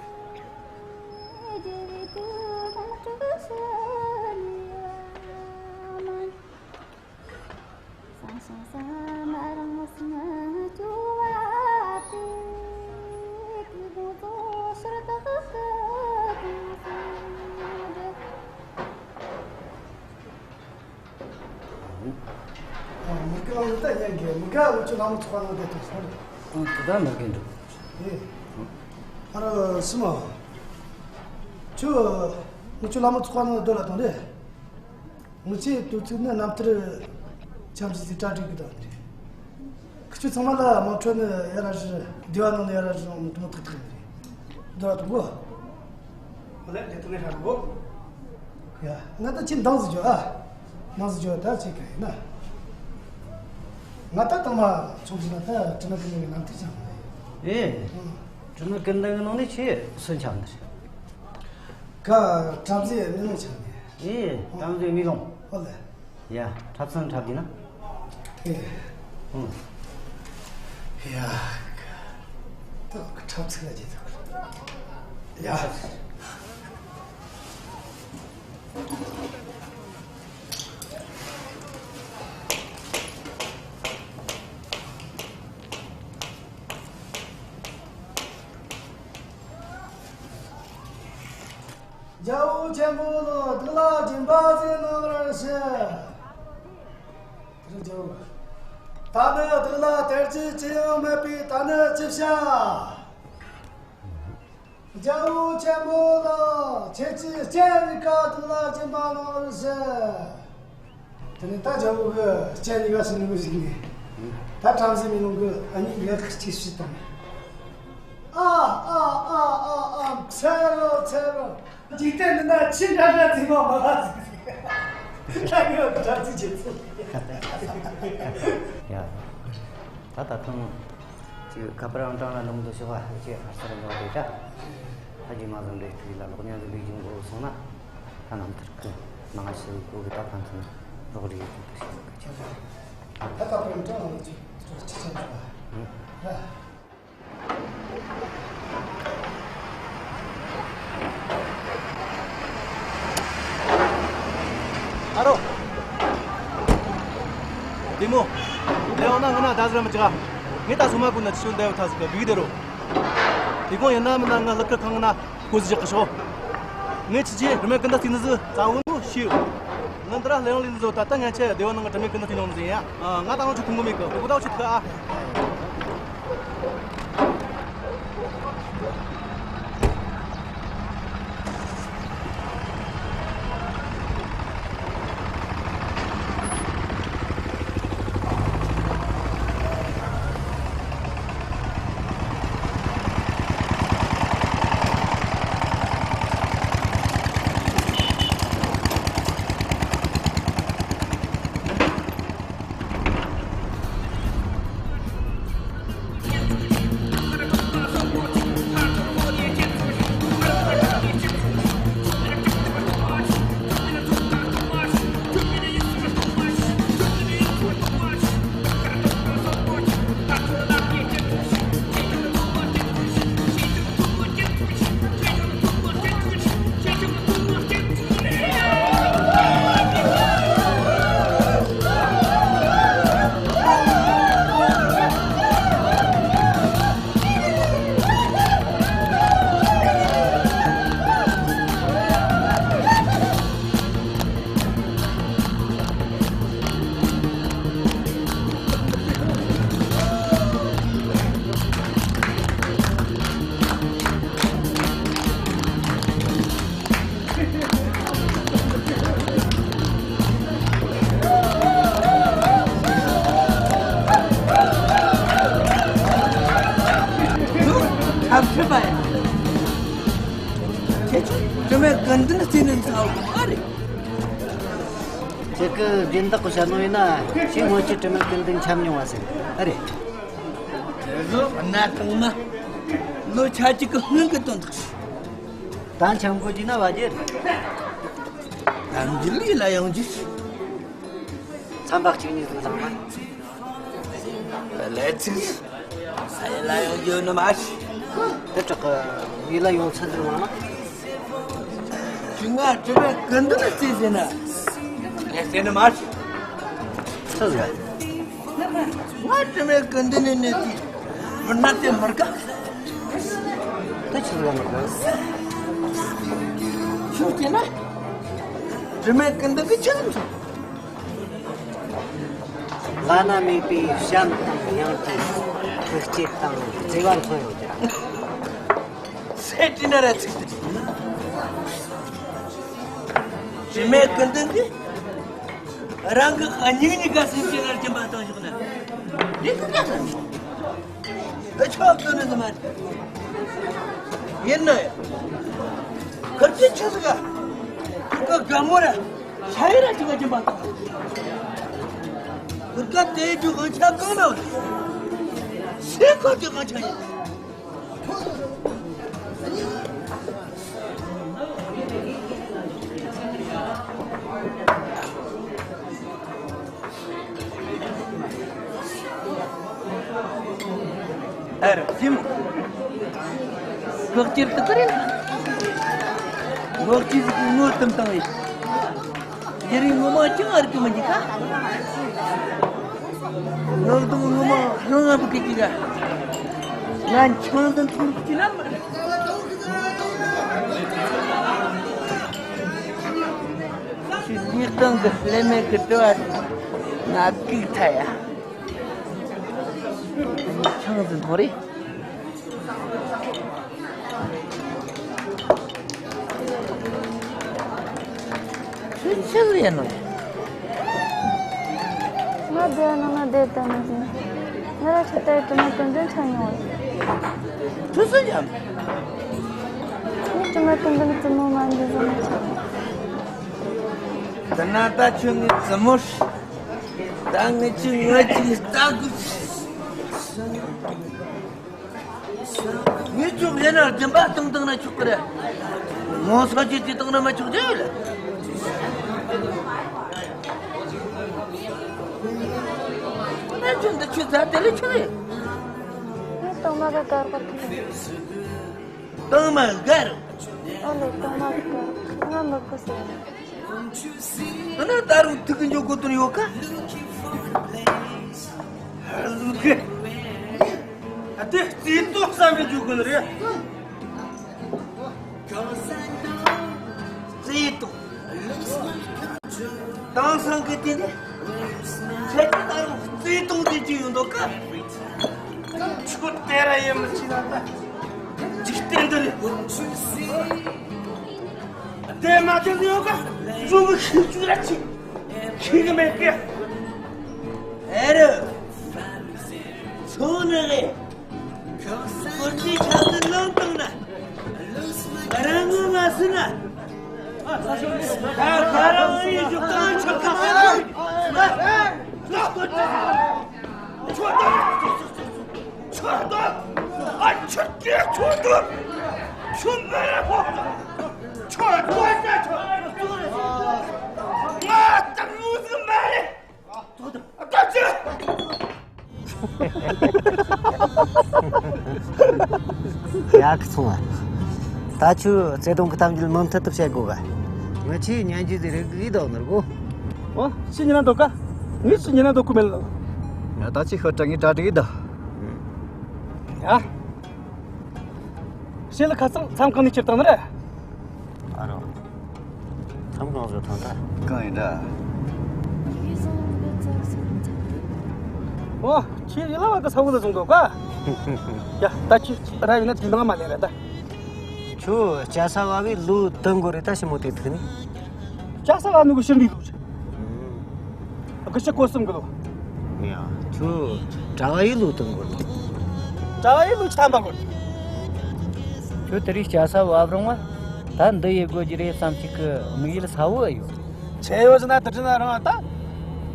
ཨེ། གི་མི་དགའ། ང་ཚོ་ལ་མོ་ཚོགས་པ་ནང་བསྡད་ཐུབ་སོང་། ཨང་། དེ་ད་མི་དགའ་འདུག་ཨེ། ཨ་རོ་སི་མ། ཁྱོད་ང་ཚོ་ལ་མོ་ཚོགས་པ་ནང་སྡོད་ལ་དང་དེ། ང་ཚོའི་དུས་ཚོད་ནི་རྣམ་ཐར་འཆམ་གཞི་ཟིག་གྲ་སྒྲིག་གི་དང་དེ། ཁྱོད་ཚང་མ་ལ་མང་ཁྲོད་ནས་ཡར་ར་བཞུགས། སྡེ་བ་ནང་ནས་ཡར་ར་བཞུགས། མི་མང་ཐག་ཐག་ཡིན། འདི་ར་དུ་གོ། ཨོ་ལེ། ལེ་དུ་ནས་ཧྲ་གོ། ཡ། ང་ད་ཅི་འདང་ཟིག་རྒྱོ་ཨ། འདང་ཟིག་རྒྱོ། ད་ཅི་ག་ཡིན་ན། ང་ད་དང་མ་ཆུང་ཟིག་ན་ད་དྲི་མེད་ཀུན་ལྡན་གི་རྣམ་ཐར་འཆམ་ནས། ཨེ། ཨང་། དྲི་མེད་ཀུན་ལྡན་གི་ནང་ནས་ཆེས་སུ་འཆམ་ནི་རེད། ག་བྲམ་ཟེ་མི་ནང་འཆམ་ནས། ཨེ། ཨང་། བྲམ་ཟེ་མི་ལོང་། ཨོ་ལེ། ཡ། འཁྲབ་ཚན་འཁྲབ་དུས་ན། ཨེ། ཨང་། ཡ། ད་འཁྲབ་ཚན་ལ་བརྗེད་ཐུབ། ཡ། རྒྱལ་བོ་ཆེན་པོ་ལ་བདག་ལ་སྦྱིན་པ་ཟིག་གནང་བར་ཞུ། ད་ནི་བདག་ལ་དལ་གྱིས་ཅི་ཡང་མེད་པས། ད་ནི་ཅི་བྱ། རྒྱལ་བོ་ཆེན་པོ་ལ་ཁྱེད་ཀྱི་སྤྱན་གཉིས་ཀ་བདག་ལ་སྦྱིན་པ་གནང་བར་ཞུ། དེ་ནས་ད་རྒྱལ་བོ་གི་སྤྱན་གཉིས་ཀ་ཟེར་ནི་མི་ཟིག་ནས། ད་བྲམ་ཟེ་མི་ལོང་གི་ཨ་ནི་ལག་གཅིག་ཕྱིས་བཏང་། ཨ་ཨ་ཨ་ཨ་ཨ། ཚེ་རོ་ཚེ་རོ། འཇིག་རྟེན་འདི་ན་ཆི་འདྲ་འདྲ་ཟིག་མ་མ་ཟིག་ཟིག་ད་ངས་བྲམ་ཟེ་བྱེད་ཚུལ། ཡ། ད་ད་ཐེངས་ཅིག་ཁ་པར་ཨང་གྲངས་ལ་ལུང་དུ་ཞུ་བ་ཧ་ཅི་ཧར་སར་འགྲོ་རེད་ད། ཧ་ཅི་མ་བཟང་འདྲེ་ཐུག་ལ་ལོག་ཉ་ཟིག་ལུས་སྦྱོང་གོ་སོང་ན། ད་རྣམ་ཐར་གི་ནང་ཞུ་གོ་གི། ད་ཕན་ཚུན་རོགས་རེས་ཐུབ་ཏུ་ཞུ་གི་ཅི། ད་ད་པར་ཨང་གྲངས་ལ་ཅིག་ཅིག་ཅིག་ཅིག་ཅིག་ཨ། ཨ་རོ། བདེ་མོ། ལེའོ་ན་ང་ན་ད་ཟེར་མི་ཅིག་ཨ། ངས་ད་སོ་མ་ཀུན་ན་ཆུ་འདེབས་ཐ་ཟིག་གི་བིག་དེ་རོ། དེ་གོང་ཡིན་ན་མིན་ན་ང་ལག་ཁར་ཁང་ན་ཁོ་ཟིག་བཞག་གི་ཤོག། ངས་ཁྱེད་ཀྱིས་དྲི་མེད་ཀུན་ལྡན་བརྩིས་ནི་ཟིག་རྩ་བོ་ནོ་ཤེས་ཡོད། ང་འདི་ར་ལེའོ་ལིན་ཟོ། ད་ལྟ་ང་ཆེ་སྡེ་བ་ནང་གི་དྲི་མེད་ཀུན་ལྡན་ཐུག་མྱོང་ཟིག་ཡིན་ཡ། ང་ད་རུང་ཆུ་ཐུང་གི་མེད་གི། འོ་ད་ཆུ་ཐུག་ཨ། འཁྲབ་ཁྲིད་པ་ཡ། ཁྱེད་ཚོས་དྲི་མེད་ཀུན་ལྡན་རྩེ་ནས་འཚར་བ་རེད། ཁྱེད་ཀྱི་སྦྱིན་བདག་གི་བཤད་ནོ་ཡིན་ན། ཁྱེད་སྔོན་ཆད་དྲི་མེད་ཀུན་ལྡན་འཆམ་མྱོང་བ་ཟེར། ཨ་རེད། དེ་ཚོ་གནའ་དང་མ་ལོ་ཆ་གཅིག་གི་སྔོན་གྱི་དོན་དག་རེད། ད་འཆམ་དགོས་རྒྱུ་ན་བ་རྒྱུ་རེད། གཏམ་རྒྱུད་ལས་ལ་ཡོང་རྒྱུ། ཚན་པ་གཅིག་གཉིས་ཟིག་བླངས་ན། ལས་ཚིག་ས་ཡ་ལ་ཡོང་རྒྱུ་ནི་མ་ཤེས། དེ་དྲག་གི་ཡིད་ལ་ཡོང་ཚུལ་ཟིག་བླངས་ན། ཁྱོས་ང་དྲི་མེད་ཀུན་ལྡན་ལ་རྩེ་ཟེར་ན། ལས་ཟེར་ནི་མ་ཤེས། ཆི་ཟིག་ང་དྲི་མེད་ཀུན་ལྡན་ནི་ནི་དེ་མི་སྣ་དེ་མི་དགའ། དེ་ཆི་ཟིག་མི་དགའ། ཁྱོད་ཀྱིས་ན་དྲི་མེད་ཀུན་ལྡན་གི་ཆི་ཟིག་མི་དགའ། བླ་ན་མེད་པའི་བྱམས་དང་སྙིང་རྗེ། ཐུགས་བསྐྱེད་དང་བརྩེ་བ་མཚོན་ཡོད་ཀྱང་། སེ་ཏྲི་ན་ར་ཚིག་ཏུ། དྲི་མེད་ཀུན་ལྡན་གྱིས་རང་གི་སྙིང་གཉིས་ཀ་སེམས་ཅན་ལ་སྦྱིན་པ་བཏང་བཞག་ན། འདི་ཀུན་ཀ་ཟེར། ཨ་ཆོག་གི་ནི་མ་རེད། ཡིན་ན་ཡང་། ཁར་ཅི་ཆི་ཟིག་ག་ཁ་ག་མོ་ར་ཤ་ཡི་ར་ཅི་ག་སྦྱིན་པ་བཏང་། ཁུར་ཀ་དེ་རྒྱུ་གང་ཆ་གང་ན་བ། སེ་ཁོ་དེ་གང་ཆ་ཡིན། ཨ་རོ་ཞིམ། ཁག་ཁྱེར་དུ་ཀ་རེད། ངོ་ཅི་ཟིག་གི་ངོ་དམ་བཏང་ཡིན། ཡེ་རིང་ངོ་མ་ཅང་ཨར་གི་མི་འཇིག་ག་ངག་དུང་ངོ་མ་ཧང་ཨ་བུ་གི་འཇིག་ག་ང་ཆང་དང་ཐུང་གི་ན་མ། ཁྱོད་ལུས་སྟེང་གི་ལས་མེད་གི་དྲི་བ་ང་གིག་ཐ་ཡ། ཆང་ཟིན་ཐོ་རེ། ཁྱོད་ཆི་ཟིག་ཡིན་ནོ། ང་བསྡད་ནང་ན་བསྡད་བསྡད་ནི་ཟིག་ང་ར་ཆི་ལྟར་དྲི་མ་ཀུན་ལྡན་ཆགས་མྱོང་བ་ཡིན། ཁྱོད་སུ་ཡིན། ངས་དྲི་མ་ཀུན་ལྡན་བཙུན་མོ་མ་འདི་བཟོ་ན་ཆོག་ནི། དེ་ན་ད་ཁྱོད་ངའི་བཙུན་མོ་རེད། ད་ངས་ཁྱོད་ང་ཅིག་ལྟ་དགོས། ངས་ཁྱོད་ཡིན་ན་སྦྱིན་པ་བཏང་བཏང་ན་ཆོག་གི་རེད། ངོ་ཚ་རྒྱུ་དེ་བཏང་ན་མི་ཆོག་རྒྱུ་ཡོད་ལ། ངས་ཁྱོད་འདི་ཆུ་ཚ་དེ་ལས་ཆུ་རེད། ངས་གཏོང་མ་གི་དཀར་པོ་ཐུག་གཏོང་མ་དཀར། ཨོ་ལེ། གཏོང་མ་དཀར། ང་མི་དགོས་ཟེར་ནས། ཨ་ན་ད་རུང་ཐུག་གི་འཇོག་དགོས་དོན་ཡོད་ཀ་ཨ་དེ་རྩིས་ཏོག་བསམ་པའི་འཇོག་དགོས་ནི་རེད། རྩིས་ཏོག་དེང་སང་གི་དུས་ནས་ཁྱེད་ཀྱི་ད་རུང་རྩིས་ཏོག་དེ་ཅི་ཡོད་འདུག་ག་ཁྱོད་དེ་ར་ཡེ་མི་ཆེ་ན་ད་འཇིག་རྟེན་འདི་ནས་དེ་མ་དེ་ཡོད་ག་ཇོ་མི་ཤི་ཆུ་ར་ཆི་ཤི་གི་མེད་གི་ཨེ་རེད། ཚོ་ནི་རེད། སྐོར་གྱི་ཆ་ཚུལ་ལོང་བཏང་ན། རང་ངོ་མ་སྲིད་ན། ད་ཁ་རང་ཡིན་རྒྱུ་གང་ཆགས་ཀྱི་མ་རེད། ཁྱོད་ད། ཁྱོད་ད། ཨ་ཁྱོད་ཀྱིས་ཁྱོད་ད། ཁྱོད་མ་རེད་ཁོ། ཁྱོད་ད་ད་ཁྱོད། ང་ད་མུ་ཟི་མ་རེད། ཡག་སོང་བ། ད་ཁྱོད་བརྩེ་དུང་གི་གཏམ་རྒྱུད་མུ་མཐུད་དུ་བཤད་དགོས་ག་ངས་ཁྱོས་ཉན་རྒྱུ་ཟིག་རིག་གི་འདུག་ནོར་གོ་ཨོ། ཁྱོས་ཉན་ན་འདོད་ག་ངས་ཁྱོས་ཉན་ན་འདོད་གོ་མེད་ལ། ཡ་ད་ཁྱོས་ཤོད་དྲ་ངས་གྲ་སྒྲིག་གི་འདུག་ཡ། ཕྱི་ལ་ཁ་སང་མཚམས་གང་ནས་ཁྱེར་བཏང་ནི་རེད། ཨ་རོ། མཚམས་གང་བཟོ་ཐང་ད། གང་ཡིན་འདྲ། ཡི་གེ་བཟང་པོ་ཙག་ཙག་ཙག་ཏུ། ཨོ། ཁྱོས་ཡིད་ལ་བ་གི་ས་བོ་ལ་བཟུང་འདུག་ག་ཡ། ད་ཁྱོད་ར་ཡིན་ན་དེ་ནང་མ་ལེན་ར་ད། ཁྱོད་སྐྱ་ས་བ་བའི་ལོ་དུ་འགོར་རེད་ད་ཞི་མོ་དེ་ཐུག་ནི། སྐྱ་ས་བ་ནུ་གི་ཕྱིར་འདུག་སྐུ་ཞབས་སྐུ་གསུམ་གི་ལོ། ཡ། ཁྱོད་གྲྭ་བ་ཡི་ལོ་དུ་འགོར། གྲྭ་བ་ཡི་ལོ་ཐམ་པ་འགོར། ཁྱོད་དེ་རིང་སྐྱ་ས་བབ་རུང་བ། ད་འདི་ཡི་དགོས་ཀྱི་རེད་བསམ་ཞིག་གི་དམིགས་ཡུལ་ས་བོ་ཨེ་ཡོད། ཆེ་ཡོད་ཟེར་ན་དུ་དྲི་ན་རང་ད།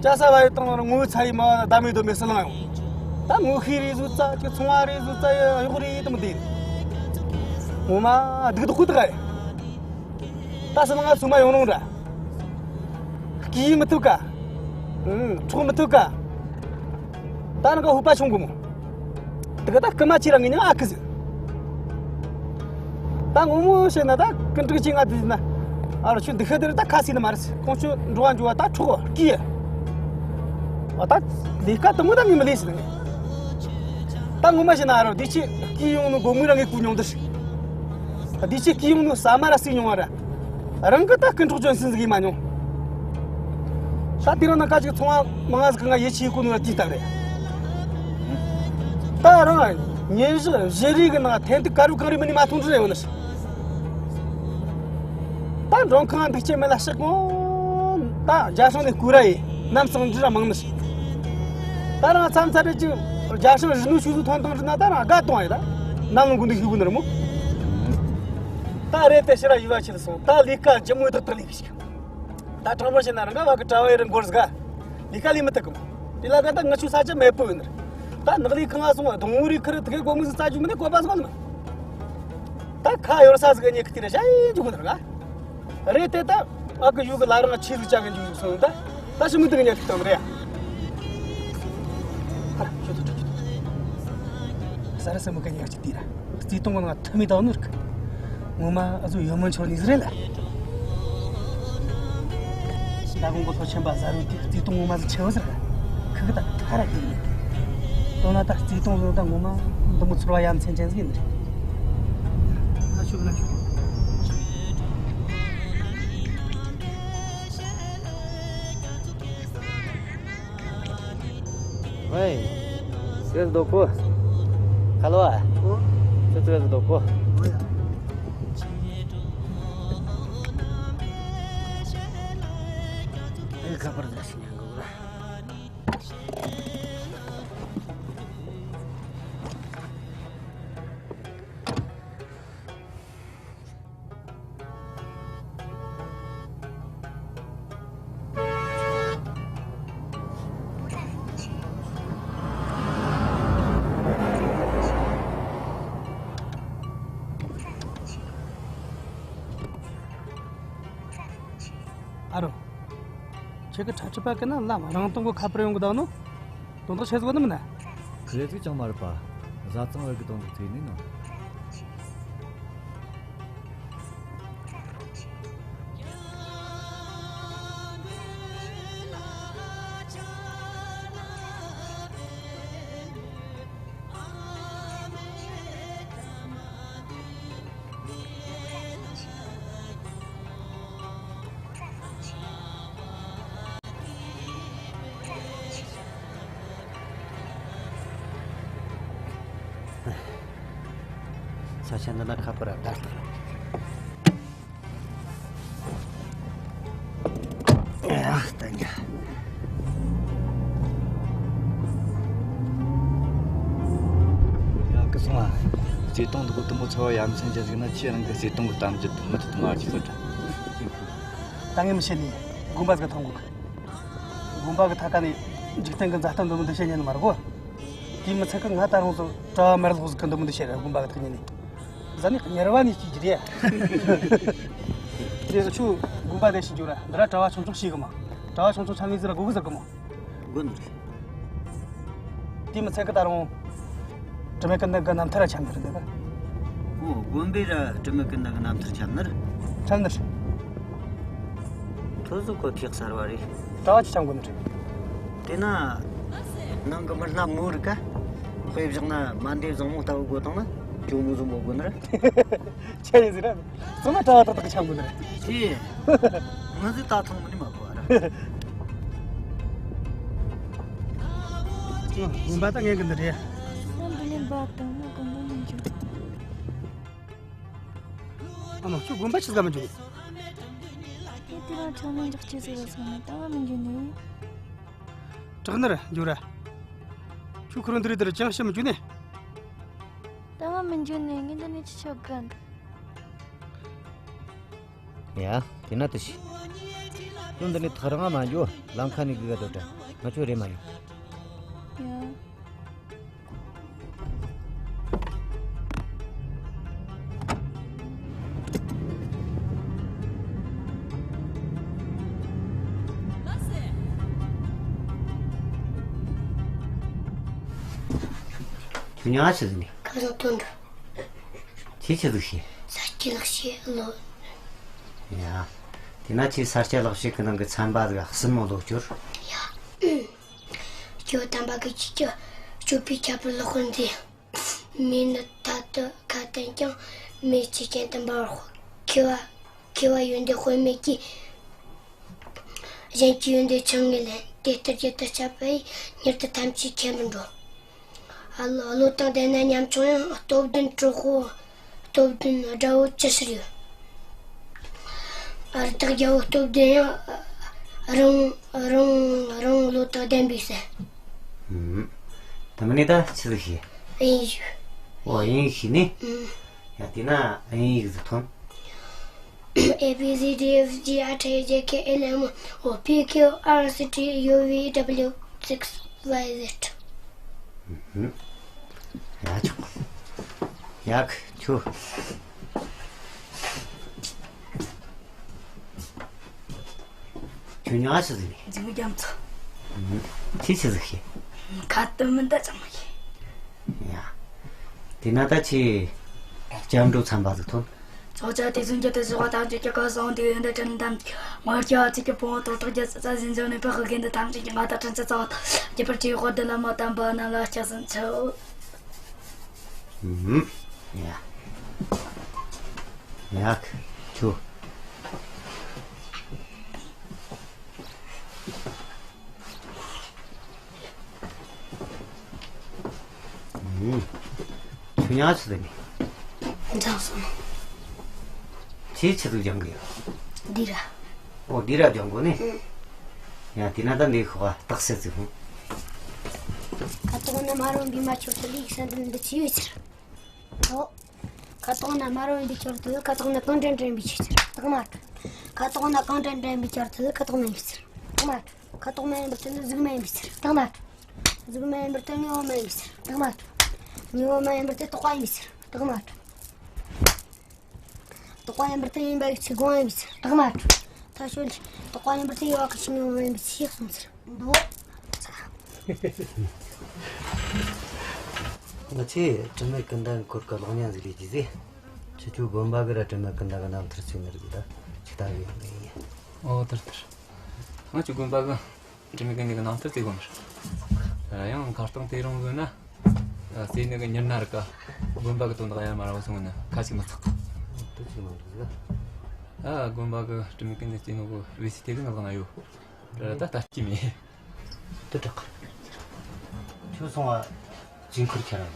སྐྱ་ས་བ་ཡི་སྟེང་ལ་ངོ་བོ་ཚ་ཡི་མ་བ་ད་མི་དོ་མི་སྲིད་ལང་ཡོང་། ད་ངོ་ཤེས་རེ་བཟོ་ཙ་ཁྱོད་ཚོང་བ་རེ་བཟོ་ཙ་ཡི་གཡོག་རེ་ཡི་དམ་དེ། ངོ་མ་སྡུག་དོག་ཁུ་དག་ཡི། ད་སེམས་ང་སུ་མ་ཡོང་རུང་ར། སྐྱིད་མི་ཐུབ་ཀ་ཨུམ། འཕྲོག་མི་ཐུབ་ཀ་ད་ནི་ག་ཧུ་པ་ཆུང་གི་མོ། དེ་ག་ད་སྐུ་མ་ཆེ་ར་ངི་ཉང་ཨ་ཁུ་ཟིག་ད་ངོ་མོ་བཤད་ན་ད་ཀུན་དཀྲུག་ཅིག་ང་དེ་ན། ཨ་རོ་ཁྱོད་འདི་ཤ་དེ་རེད་ད་ཁ་སི་ནི་མ་རེད། ཁོང་ཚོ་འགྲོ་བ་འགྲོ་བ་ད་འཕྲོག་སྐྱིད། ཨ་ད་ལས་ཀ་དུ་མོ་ད་ངས་མི་ལས་ཟིག་ད་ངོ་མ་བཤད་ན་ཨ་རོ་དེ་ཆེ་སྐྱིད་ཡོང་ནི་སྒོར་མོ་ར་ངས་བཀོལ་མྱོང་དུ་ཞིག་ད་དེ་ཆེ་སྐྱིད་ཡོང་ནི་ཟ་མ་ར་སྲིད་མྱོང་བ་ར། རང་གི་ད་ཀུན་འཕྲོག་ཅན་སྲིད་ཟིག་ཡིན་མ་མྱོང་། ད་དེ་རིང་ནངས་ཀ་ཅིག་ཚོང་བ་མང་ང་ཟིག་གིས་ང་ཡིད་ཆེས་གོ་ནོ་ལ་དེའི་སྟབས་རེད། ད་རང་ཉིན་ཞག་བཞི་རེ་གི་ནང་ཐེངས་དུ་ཀ་རུ་གང་རེ་མིན་ནི་མ་མཐོང་འདྲ་ཡོད་ནི། ད་མགྲོན་ཁང་འདུག་ཆེ་མེད་ལ་ཤག་གོ། ད་རྒྱ་སྲང་ནས་སྐོར་ར་ཡེ་ནམ་སང་འདྲི་ར་མང་ནི། ད་རང་མཚམས་མཚམས་རེ་ཅིག་རྒྱ་སྲང་རི་ནུ་ཆུ་ཚོད་ཐོན་ཐོན་འདྲི་ན་ད་རང་དགའ་གཏོང་ཡེ་ད། ནམ་ལོ་འགོ་འདུག་ཤུ་གུ་ནི་ར་མོ། ད་རེད་དེ་ཕྱིར་ར་ཡུལ་ལ་ཁྱེར་སོང་། ད་ལས་ཀ་ལྗིད་མོ་ཏག་ཏག་ལས་གི་ཞིག་ད་དྲང་པོ་བཤད་ན་རང་ག་བ་གི་གྲྭ་བའི་རིན་འགོར་ཟིག་ལས་ཀ་ལས་མི་ཐུབ་གི་མོ། དེ་ལ་ད་ད་ང་ཆུ་ས་ཆ་མེད་པོ་ཡིན་ནི། ད་ནག་ལས་ཁང་ང་སོང་བ་སྡོང་བོ་རི་ཁུར་དེ་གའི་སྒོ་མོ་ཟིག་རྩ་རྒྱུ་མིན་ནི་བཀོད་པ་ཟིག་མ་ནི་མ། ད་ཁ་ཡོར་ས་ཟིག་གཉིད་ཁུག་དེ་ར་ཤ་ཡེ་འཇུག་གི་ནི་ར། རེད་དེ་ད་ཨ་ཁུ་ཡུ་གི་ལ་རང་ཆི་ཟིག་ཅག་གི་འཇུག་ཡོད་སོང་ད། ད་ཞི་མི་འདུག་གཉིད་ཁུག་དང་རེད་ཡ། ཧ་ར་ཤོད་དོ་ཤོད་དོ། ས་ར་སེ་མོ་གི་ཉག་ཅིག་དེ་ར། རྩིས་གཏོང་གི་ནང་ཐུ་མི་དང་ནོར་གི། ངོ་མ་ཨ་ཟོ་ཡོད་མོ་འཆོར་ནི་ཟིག་རེད་ལ། ད་གོང་གོ་ཐོ་ཆེན་པ་ཟ་རུ་དེ་རྩིས་གཏོང་ངོ་མ་ཟིག་ཆེ་བོ་ཟིག་རེད། ཁུ་གི་ད་ཐ་ར་དེ་ཡིན། དོ་ན་ད་རྩིས་གཏོང་ཟོ་ད་ངོ་མ་འདི་མོ་ཚོར་བ་ཡ་མཚན་ཅན་ཟིག་ཡིན་ནི་རེད། ན་ཆུ་ན་ཆུ། ཝེ། ཚེ་རྡོ་ཁོ། ཁ་ལོ་ཨ། ཨོ། ཚེ་ཚེ་རྡོ་ཁོ། ཨོ་ཡ། ཨེ་ཁ་པར་ཟ་ཤི་ཉན་གོ་ར། ཨ་རོ། ཁྱེད་ཀྱི་ཁྲ་ཁྲི་པ་གི་ན་ལམ་རང་སྟོང་གི་ཁ་པར་ཡོང་གི་ད་ནོ། དོན་དག་ཆེ་ཟིག་ནི་མིན་ན། ཁེ་ཟིག་ཅང་མ་རེད་པ། བཟའ་ཚང་བར་གི་དོན་དག་ཚིག་ནི་ནོ། ས་ཆ་འདི་ན་ཁ་པར་ཨ་ད་ལྟ། ཨ་ད་ཉ། ཡ་ཀི་སོང་ཨ། བརྩེ་དུང་འདི་གོ་དུ་མོ་ཚོ་ཡ་མཚན་ཅན་ཟིག་ན་ཁྱེད་རང་གི་བརྩེ་དུང་གི་གཏམ་རྒྱུད་དུ་མུ་མཐུད་དུ་མ་བརྗེད་པ་འདྲ། ད་ངས་མི་བཤད་ནི། དགོན་པ་ཟིག་ཐོན་གོ་གི། དགོན་པ་གི་ཐ་ཀ་ནས་འཇིག་རྟེན་གི་མཛའ་གཏམ་འདི་མོ་འདི་བཤད་ཉན་ནི་མ་རེད་གོ། དེ་མི་ཚད་གི་ང་ད་རུང་ཚོ་གྲྭ་བ་མར་ལོག་ཟིག་གི་འདི་མོ་འདི་བཤད་ར་དགོན་པ་གི་ཐུག་ཉན་ནི། ཟ་ནི་གཉེར་བ་ནས་སྐྱེས་ཀྱི་རེད། དེ་ཚོ་ཆུ་དགོན་པ་དེ་ཞིག་འཇུག་ར་འདི་ར་གྲྭ་བ་ཆུང་ཆུང་ཞིག་གི་མ། གྲྭ་བ་ཆུང་ཆུང་ཆ་ནི་ཟིག་ར་དགོས་གི་ཟེར་གི་མ། དགོས་ནི་རེད། དེ་མི་ཚད་གི་ད་རུང་དྲི་མེད་ཀུན་ལྡན་གི་རྣམ་ཐར་ར་འཆམ་གི་རེད་འདི་ག། ཨོ་དགོན་པའི་ར་དྲི་མེད་ཀུན་ལྡན་གི་རྣམ་ཐར་འཆམ་ནི་རེད། འཆམ་ནི་རེད། ཐོ་ཟོ་ཁོ་ཐེག་གསར་བ་རེད། གྲྭ་བ་ཆི་འཆམ་དགོས་ནི་རེད། དེ་ན། ནང་གི་མི་སྣ་མོ་རིག་ག། དཔེ་བཞག་ན་མ་འདེབས་བཟང་མོ་ལྟ་བུ་དགོས་དང་ན་ཇོ་མོ་བཟང་མོ་དགོས་ནི་རེད། ཆི་ཡིན་ཟེར་ར། ཚང་མ་གྲྭ་བ་ཏག་ཏག་གི་འཆམ་དགོས་ནི་རེད། དེ། ང་ཟིག་ད་ཐང་མི་ནི་མ་གོ་བ་ར། དགོན་པ་ད་ངན་གི་འདི་རེད། ང་འདི་ནས་འབབ་དང་ན་དགོན་པ་མི་འཇུག་ཨ་མ་ཁྱོད་དགོན་པ་ཆི་ཟིག་མི་འཇུག་དེ་དེ་རང་ཆང་ནང་འཇོག་ཆི་ཟིག་ལ་སོང་ནས་ད་བ་མི་འཇུག་ནས། དྲག་ནར་འཇུག་ར། ཁྱོད་ཁོ་རང་འདི་རེད་དེ་ར་ཅང་ཤི་མི་འཇུག་ནས། ད་བ་མི་འཇུག་ནས་ངས་འདི་ནས་ཆི་ཆོག་གི། ཡ། དེ་ན་དེ་ཤི། ཁྱོད་འདི་ནས་ཐག་རིང་ང་མ་འགྱོ། ལམ་ཁ་ནས་སྒུག་ག་སྡོད་དྲ། ང་ཁྱོད་རེད་མ་ཡོང་། ཡ། ཁྱོད་ཉལ་ཆི་ཟིག་ནས། ཁ་སང་དོན་འགྲོ། ཁྱེད་ཆི་ཟིག་བྱས། ས་སྐྱ་ལག་ཤེས་ལོ། ཡ། དེ་ན་ཁྱེད་ས་སྐྱ་ལག་ཤེས་ཀྱི་ནང་གི་ཚན་པ་ཟིག་གསུམ་མོ་ལོ་སྐྱོར། ཡ། སྐྱོ་དམ་པ་གི་ཆི་སྐྱོ། སྐྱོ་པའི་ཁྱད་པར་ལོག་ཁོ་འདི། མེ་ནི་ཐ་དུ་ཁ་བསྟན་ཀྱང་། མེ་ཆུ་ཅན་དུ་འབར་བར་ཤོག་མཁས་པ། མཁས་པ་ཡོན་ཏན་དཔག་མེད་ཀྱིས། གཞན་གྱི་ཡོན་ཏན་ཆུང་ངུ་ལེན། དེ་ལྟར་རྒྱུད་དུ་སྐྱེས་པ་ཡིས། མྱུར་དུ་ཐམས་ཅད་མཁྱེན་པར་འགྲོ། ཨ་ལོ། བློ་དང་ལྡན་ན་ཉམ་ཆུང་ཡང་། སྟོབས་ལྡན་གྲོགས་པོ། སྟོབས་ལྡན་དགྲ་བོ་ཅི་ཕྱིར་ཡོད། ཨ། རི་དྭགས་རྒྱལ་པོ་སྟོབས་ལྡན་ཡང་། རང་རང་རང་བློ་དང་ལྡན་པའི་སྲས། ཨུམ། ད་མིན་ནས་ད་ཆི་ཟིག་ཤེས། དབྱིན་ཡིག་ཨོ། དབྱིན་ཡིག་ཤེས་ནི། ཨུམ། ཡ། དེ་ན་དབྱིན་ཡིག་ཟིག་ཐོན། A B C D F G H I J K L M N O P Q R S T U V W X Y Z. ཨུམ། ཡ། ཆོག་ཡ། ཁྱོད། ཁྱོད་ཉག་ཆི་ཟིག་ནས། འཛིན་རྒྱ་མཚོ། ཨུམ། ཁྱོད་ཆི་ཟིག་ཤེས། ཁ་ཏོན་མིན་ད་ཅང་མ་ཤེས། ཡ། དེ་ན་ད་ཁྱོས་སྐྱབས་འགྲོ་ཚན་པ་ཟིག་ཐོན། ཕྱོགས་བཅུ་དུས་གསུམ་གྱི་དུས་བཞི་པ། ཐམས་ཅད་སྐྱེ་འགག་ཟུང་དུ་ཡོད་འདི་དྲན་དམ། དངོས་བརྒྱ་ཚིག་གི་ཕུང་པོ་དོར་ཐོག་རྒྱལ་སྲིད་རྩ་ཟིན་འཇོག་ནུས་པའི་དཔལ་གྱི་འདུན། ཐམས་ཅད་ཀྱི་མངའ་བདག་དྲིན་ཅན་རྩ་བ་དང་། རྒྱུད་པར་སྤྱི་བོའི་དཔལ་ལྡན་བླ་མ་དམ་པ་རྣམས་ལ་སྐྱབས་སུ་མཆིའོ། ཨུམ། ཡ། ཡ། ཁྱོད། ཨུམ། ཁྱོད་ཉག་ཆི་ཟིག་ནས། འཛིན་སོང་། ཁྱོས་ཆི་ཟིག་སྦྱང་གི་ཡོད། སྡེ་ར། ཨོ། སྡེ་ར་སྦྱང་གོ་ནི། ཨུམ། ཡ། དེ་ན་ད་འདི་ཤོག་ག་རྟགས་གསལ་ཟིག་ཧུང་། ཁ་དོག་ནི་དམར་བོ་ཡིན་པས་མ་ཁྱོད་ཐུགས་ལ་ཡིག་གསལ་འདོན་འདི་ཆི་ཡོད་ཟེར། ཨོ། ཁ་དོག་ནི་དམར་བོ་ཡིན་པས་ཁྱོད་ཐུགས་ལ། ཁ་དོག་ནི་གང་དྲན་དྲན་པའི་ཆོས་ཟེར། རྟགས་མ་འཁྲུལ། ཁ་དོག་ནི་གང་དྲན་དྲན་པའི་ཁྱོད་ཐུགས་ལ། ཁ་དོག་མ་ཡིན་པའི་ཟེར། རྟགས་མ་འཁྲུལ། ཁ་དོག་མ་ཡིན་པར་ཐལ་ན་གཟུགས་མ་ཡིན་པའི་ཕྱིར། རྟགས་མ་འཁྲུལ། གཟུགས་མ་ཡིན་པར་ཐལ་ན་དངོས་པོ་མ་ཡིན་པའི་ཕྱིར། རྟགས་མ་འཁྲུལ། དངོས་པོ་མ་ཡིན་པར་ཐལ་རྟག་པ་ཡིན་པའི་ཕྱིར། རྟགས་མ་འཁྲུལ། རྟག་པ་ཡིན་པར་ཐལ་ཡིན་པ་གི་ཆོས་སྒོ་མ་ཡིན་པའི་ཕྱིར། རྟགས་མ་འཁྲུལ། ད་ཞོལ་རྟག་པ་ཡིན་པར་ཐལ་ཡོད་པ་གི་ཆོས་དངོས་པོ་མ་ཡིན་པའི་ཕྱིར་གསུངས་ཚར། འདུག་ང་ཚོས་དྲི་མེད་ཀུན་ལྡན་སྐོར་གི་གློག་བརྙན་ཟིག་ལས་རྒྱུ་ཟིག་ཁྱེད་ཚོའི་དགོན་པ་གི་ར་དྲི་མེད་ཀུན་ལྡན་གི་རྣམ་ཐར་ཟིག་ནི་རིག་ད་ཅིག་ལྟ་གི་ཡོང་ནི་ཡིན། ཨོ། དེར་དེར། ང་ཚོའི་དགོན་པ་གི་དྲི་མེད་ཀུན་ལྡན་གི་རྣམ་ཐར་ཟེར་གོ་ནི་རེད། ཡང་ཁ་རྟོང་དེ་རིང་བཟོས་ན། ཟེར་ནི་གི་མྱུར་ན་རིག་ག་དགོན་པ་གི་དོན་དག་ཡར་མར་བ་སོང་ན་ཁ་ཞིག་མི་ཚག་དེ་ཅིག་མ་འགྲིག་ལ། ཨ། དགོན་པ་གི་དྲི་མེད་ཀུན་ལྡན་ཟེར་ནོ་གི་བེད་སྤྱད་དེ་གི་ནག་ན་ཡོད། ར་ད་ལྟ་སྐྱིད་མེད། དུ་དྲག་ཁྱོད་སོང་བ་ཅིང་ཁུར་ཁྱེར་ར་ལ།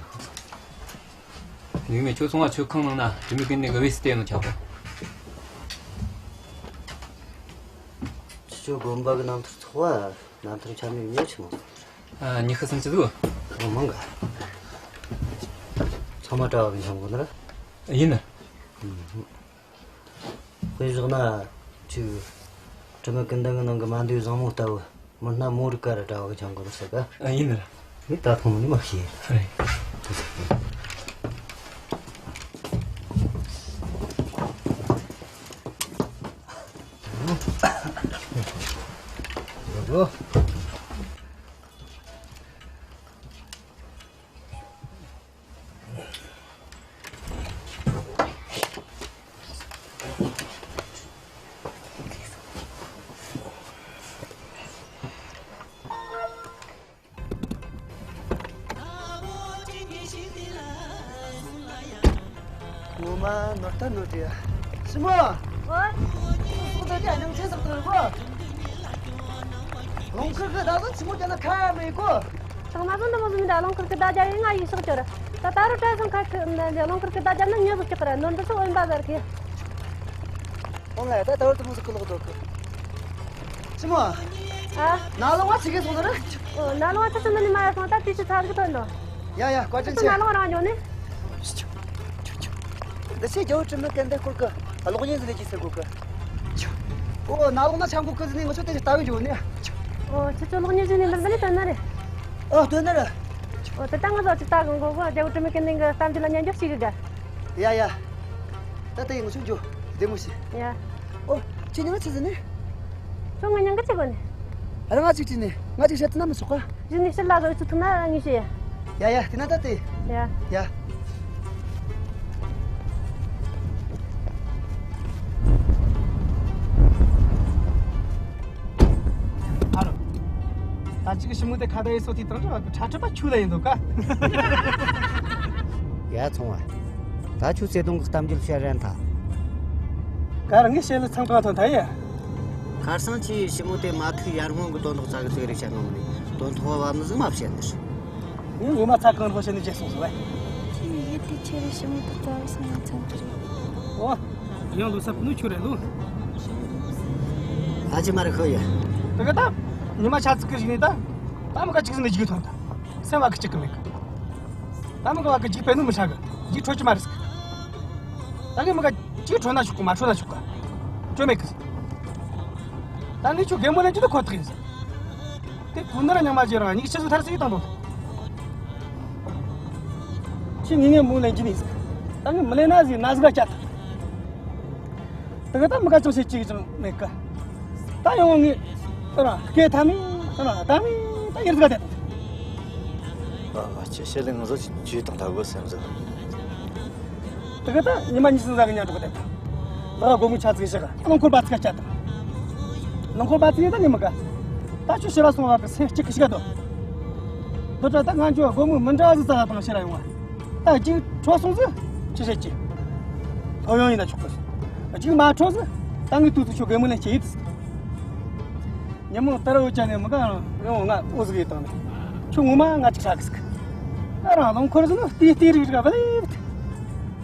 ནུས་མེད། ཁྱོད་སོང་བ་ཆོས་ཁང་ནང་ན་དྲི་མེད་ཀུན་ལྡན་གི་བེད་སྤྱད་ནོ་ཆག་གོ་ཁྱོད་དགོན་པ་གི་རྣམ་ཐར་ཚོགས་པ་རྣམ་ཐར་ཆ་མེད་ཉོ་ཆི་མོ། ཨ། ཉི་ཤུ་སུམ་ཅུ་ཟིག་ཨོ། མང་ག་ཚང་མ་གྲྭ་བ་གི་འཆང་གོ་ནི་ར། ཡིན་ནི། དཔེ་བཞག་ན་ཅིག་དྲི་མེད་ཀུན་ལྡན་གི་ནང་གི་མ་འདོད་བཟང་མོ་ལྟ་བུ། མི་སྣ་མོ་རིགས་ག་ར་གྲྭ་བ་གི་འཆང་གོ་ནི་ཟེར་ག་ཨ། ཡིན་ནི་ར། ངས་ད་ཐོང་ནི་མ་ཤེས། ཨ། རེད། ངོ་མ་ནོར་ལྟ་ནོར་དེ་ཡ། ཞི་མོ། ཨོ། སོག་དེ་དེ་སྙིང་ཆེན་ཟག་ཐོན་གོ་ལོང་ཁུར་གི་ད་གཟོད་ཆི་མོ་ཀྱང་ན་ཁ་ཡ་མེད་གོ་ཚང་མ་བཟོ་འདི་མོ་བཟོ་མི་འདྲ། རླངས་འཁོར་གི་བརྡ་རྒྱབ་ཡིན། ང་ཡིས་ཕྱག་བཅར། ད་ད་རུ་བྲེལ་སོང་། ཁ་ཁི་རླངས་འཁོར་གི་བརྡ་རྒྱབ་ན་ཉོ་ཟིག་ཆོག་གི་ར། ནོར་འདི་ཚོ་འོན་པ་ཟེར་གི་ཨོ་ང་ཡ་ད་ད་བར་དུ་མོ་ཟིག་གི་ལོག་འདུག་གི་ཆི་མོ། ཨ། ན་ལོང་བ་ཆི་གེ་སོང་ནི་རེད། ཨོ། ན་ལོང་བ་ཆི་སོང་ནི་མ་ཡ་སོང་། ད་དུས་ཚོད་ཚར་གི་ཐོན་ནོ། ཡ་ཡ། བཀའ་དྲིན་ཆེ། ན་ལོང་རང་ཉོ་ནི། འདི་ཆེ་རྒྱལ་པོ་དྲི་མེད་ཀུན་ལྡན་སྐོར་གི་གློག་བརྙན་ཟིག་ལས་ཀྱི་ཟེར་གོ་གི་ཨོ། ན་ལོང་ན་ཆང་གོ་གི་ཟིག་ནི་ང་ཚོ་དེ་ལྟ་བུ་ཡོད་ནི། ཨོ། ཁྱེད་ཚོ་གློག་བརྙན་ཟིག་ནི་འདི་འདི་ནི་སྟོན་ནི་རེད། ཨོ། སྟོན་ནི་རེད། ཨོ། དེ་ད་ང་ཚོ་ཅིག་ལྟ་གི་འགོ་གོ་རྒྱལ་པོ་དྲི་མེད་ཀུན་ལྡན་གི་གཏམ་རྒྱུད་ལ་ཉན་རྒྱུ་ཞིག་གི་ག་ཡ་ཡ། ད་ལྟ་ཡི་ང་ཚོ་འགྱོ། བདེ་མོ་བྱོས། ཡ། ཨོ། ཁྱེད་མྱིང་ང་ཆི་ཟེར་ནི། ཁྱོད་ང་མྱིང་གི་ཆི་གོ་ནི། ར་ང་ཅིག་ཅི་ནི། ང་ཅིག་བཤད་ན་མི་ཆོག་ག་གཞི་ནས་ཕྱིར་ལ་གི་ཨུ་ཚུགས་ཐུབ་ན་ངས་བཤད། ཡ་ཡ། དེ་ན་ད་དེ། ཡ། ཡ། ཨ་རོ། ད་ཅིག་གི་ཞི་མོ་དེ་ཁ་བརྡ་ཡེ་སོ་དེ་དང་ཁྲ་ཁྲི་པ་ཁྱོད་ལ་ཡིན་འདུག་ག་ཡ་ཚོང་བ། ད་ཁྱོད་བརྩེ་དུང་གི་གཏམ་རྒྱུད་བཤད་རན་ཐལ། ག་རང་གི་བཤད་ལ་ཚང་གང་ཐོན་ཐལ་ཡ། ཁར་སང་ཁྱོས་ཞི་མོ་དེ་མ་ཐུག་ཡར་སྔོན་གི་དོན་དག་ཙ་གི་ཚིག་རེ་བཤད་ནོ་མིན་ནི། དོན་ཐོག་བབ་ནི་ཟིག་མ་བཤད་ནི་རེད། ངས་ངོ་མ་ཚ་གང་རོགས་བྱས་ནས་བརྗེད་སོང་ཟིག་བས། ཁྱོས་ཡུལ་དེ་ཁྱེར་རེ་ཞི་མོ་དེ་བཙལ་སོང་ཡང་ཚང་གི་རེད། ཨོ། ཡང་ལོ་སབ་ནུ་ཁྱོད་རེད་ལོ། ཨ་ཅེ་མ་རེད་ཤོ་ཡ། དེ་ག་ད། ཉི་མ་ཆ་ཚིག་གི་ཞིག་ནས་ད། ད་མི་ག་ཅིག་ཟིན་ནས་ཅིག་ཐོན་ད། སེམས་བ་གི་ཅིག་གི་མེད་གི། ད་མི་ག་བ་གི་ཅིག་པས་ནུ་མི་ཧྲ་གི། ཅིག་འཕྲོད་ཀྱི་མ་རེད་ཟིག། ད་གི་མི་ག་ཅིག་འཕྲོད་ན་ཆོག་གི། མ་འཕྲོད་ན་ཆོག་གི། འཕྲོད་མེད་གི། ད་ངས་ཁྱོད་རྒན་མོ་ལེན་རྒྱུ་དེ་ཁོ་ཐག་ཡིན་ཟིག། དེ་ཁོ་ནར་ཉང་མ་བྱེད་རང་ཉིག་ཆི་ཟིག་ཐར་སི་ཡི་དང་དང་། ཁྱོད་ངས་ངས་མོ་ལེན་རྒྱུ་ནས་ཟིག། ད་ངས་མི་ལེན་ན་ཟིག་ན་ཟིག་ག་བཅད་ཐལ། དེ་ག་ད་མི་ག་ཅང་བཤད་ཅིག་ཅང་མེད་གི། ད་ཡོང་ངས་ཨ་ར་སྐད་ཐ་མི་ཨ་ར་ད་མི་ད་ཡར་ཟིག་ག་བསྡད། ཨ་ཨ་ཅེ་བཤད་ལེ་ང་ཚོ་ཅིག་ཇུས་དང་ལྟ་དགོས་སེམས་ཟིག། དེ་ག་ད་ཉི་མ་གཉིས་གསུམ་ཟ་གི་ཉན་འགྲོ་གི་བསྡད། ལག་སྒོར་མོ་ཆ་ཚིག་བཞག་རླངས་འཁོར་པ་ཚིག་བཅད་དང་། རླངས་འཁོར་པ་ཚིག་ཡིན་ད་ཉི་མི་ག། ད་ཁྱོད་ཕྱིར་ར་སོང་བ་གི་སེམས་སྐྱིད་གི་ཞིག་ག་དོ། འདི་འདྲ་ད་ང་ཚོ་སྒོར་མོ་མི་འདྲ་བ་ཟིག་བཙལ་ལ་དང་ཕྱིར་ར་ཡོང་བ། ད་རྒྱུགས་འཕྲོ་སོང་ཟིག་ཅི་བྱེད་ཀྱི། ལྷོད་ཡོང་ཡིན་ན་ཆོག་གི། རྒྱུགས་མ་འཕྲོ་ཟིག་ད་ངས་དུས་ཚོད་ཁྱོད་རྒན་མོ་ལེན་ཆེ་ཡིད། ཉིན་མོ་ལྟར་འོ་ཅག་ནས་མི་ག་ཡང་ང་འོ་ཟིག་ཡིད་བཏང་ནས། ཁྱོད་ངོ་མ་ང་ཅིག་ཧྲ་གི་ཟིག། ད་རང་རླངས་འཁོར་ཟིག་ནི་ལྟེ་ལྟེ་རིག་རིག་བ་ལེ།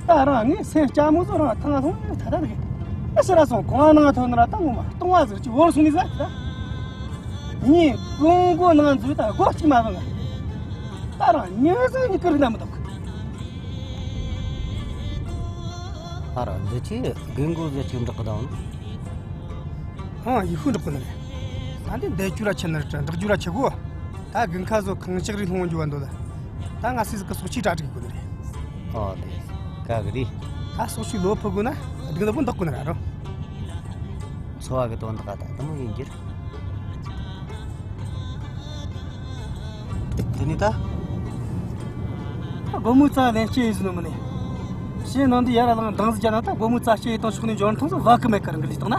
ད་རང་ངས་སེམས་སྐྱ་མོ་ཟིག་རང་ཐང་ལྷུང་ཡོད་ད་ད་རིག། ད་ཕྱིར་ར་སོང་གོང་ནང་ཐོན་ན་ར་ད་ངོ་མ་སྟོང་བ་ཟིག་ཅིག་བོར་སོང་ནི་ཟ་ད། ངས་ཀུང་གོ་ནང་འཛུལ་ད་སྒོ་གཅིག་མ་བང་། ད་རང་མྱི་ཟིག་གཉིས་ཀི་རིག་ན་མི་འདུག། ཨ་ར་འདི་ཆི་རྒན་གོ་ཟེར་ཅིག་འབྲོག་གི་དང་། ཨང་ཡི་ཤུ་འབྲོག་གི་ནི་རེད། ད་འདི་འདས་རྒྱུ་ར་ཆེ་ནི་རེད། འབྲོག་རྒྱུ་ར་ཆེ་གོ། ད་དགུན་ཁ་བཟོ་ཁང་ལྕགས་རི་ལྷུང་རྒྱུ་བ་འདོད་ལ། ད་ང་སི་ཟིག་གི་སོག་ཆུའི་གྲ་སྒྲིག་དགོས་ནི་རེད། ཨོ་དེ། ག་གི་རེད། ད་སོག་ཆུའི་ལོ་ཕུ་དགོས་ན་སྒྲིག་ལ་བུ་འདག་དགོས་ནི་ར་རོ། འཚོ་བ་གི་དོན་དག་ད་དུ་མོ་ཡིན་རྒྱུ་རེད། དེ་ནས་ད། སྒོར་མོའི་རྩ་ལེན་སྐྱེས་ཡིན་ཟིན་ནོ་མིན་ནས། ཕྱི་ནང་འདི་ཡར་ལངས་འདང་ཟིག་རྒྱབ་ན་ད་སྒོར་མོའི་རྩ་སྐྱེས་ཡིན་དང་ཕྱོགས་ནས་འབྱོར་ཐང་ཟིག་བ་གི་མེད་ཀར་འགི་ལི་བཏང་ན།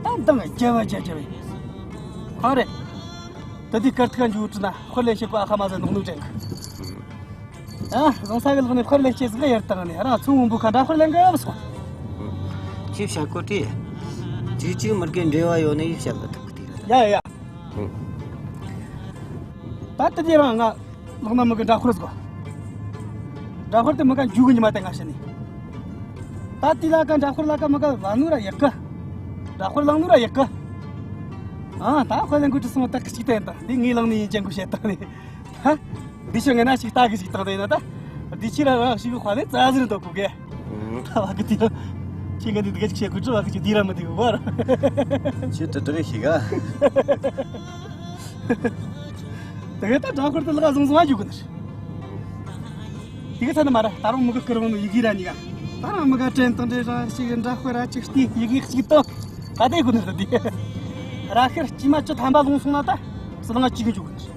ད་འདང་རྒྱབ་བ་རྒྱབ་རྒྱབ་ཡིན། གང་རེད། དེ་དུས་སྐར་ཐིག་འཇུ་དྲི་ན་དཔེར་ལེན་བྱེད་གོ་ཨ་ཁ་མ་ཟ་ནོག་ནོག་དྲན་གི། ཨ་བཟང་ས་གི་ལག་ནས་དཔེར་ལེན་བྱེད་ཟིག་ཡར་བཏང་ནས་རང་ཚོ་སྔོན་པོ་ཁ་འདྲ་དཔེར་ལེན་གི་བ་སོང་། ཅི་བྱ་གོ་དྲི། ཅི་ཅི་མི་དགེ་འབྲེལ་བ་ཡོད་ནི་བཤད་གི་ཐུབ་གི་དེ་རེད། ཡ་ཡ། ད་དེ་དེ་རང་ང་ལག་ན་མི་གི་འདྲ་དཔེར་ཟིག། འདྲ་དཔེར་དེ་མི་ག་འཇུ་གི་ཉི་མ་དེ་ང་ཤི་ནི། ད་དེ་ལ་ཀ་འདྲ་དཔེར་ལ་ཀ་མི་ག་ལ་ནུ་ར་ཡག་གི། འདྲ་དཔེར་ལ་ནུ་ར་ཡག་གི། ཨ་ད་དཔེ་ལེན་གི་དྲི་སོང་ད་གི་ཅིག་བསྟན་དང་འདི་ངའི་ལག་ནས་ཡིན་ཅན་གི་བཤད་དང་ནི། ཧ། འདི་ཤི་ངེ་ན་ཞིག་ལྟ་གི་ཞིག་བཏང་དེ་ཡིན་ན་ད། འདི་ཕྱི་ར་རང་ཞིག་གི་དཔའ་ལས་རྩ་ཟིན་འདུག་གོ་གེ། ད་བ་གི་དེ་ར། ཁྱེད་ཀ་འདི་འདི་ག་ཅིག་བཤད་གི་དྲི་བ་གི་ཅིག་འདི་ར་མི་འདི་གི་བར། ཁྱེད་དུ་འདི་གི་ཞིག་ག། དེ་ག་ད་འདྲ་དཔེར་དུ་ལག་བཟང་བཟང་བ་རྒྱུག་གི་ནི། དེ་ག་ཚ་ནི་མ་ར་ད་རུང་མི་གི་སྐུ་རང་ནི་ཡི་གེ་ར་ནི་ག། ད་རང་མི་ག་དྲན་དང་འདྲེ་ར་ཞིག་འདྲ་དཔེར་ར་ཅིག་སྟེ་ཡི་གེ་ཅིག་ཏོ། ད་དེ་གོ་ནི་ད་དེ། ར་ཁེར་སྐྱེས་མ་བཅུ་ཐམ་པ་ལོངས་སོང་ན་ད། སི་ལང་གཅིག་གི་འཇུག་གི་ནི།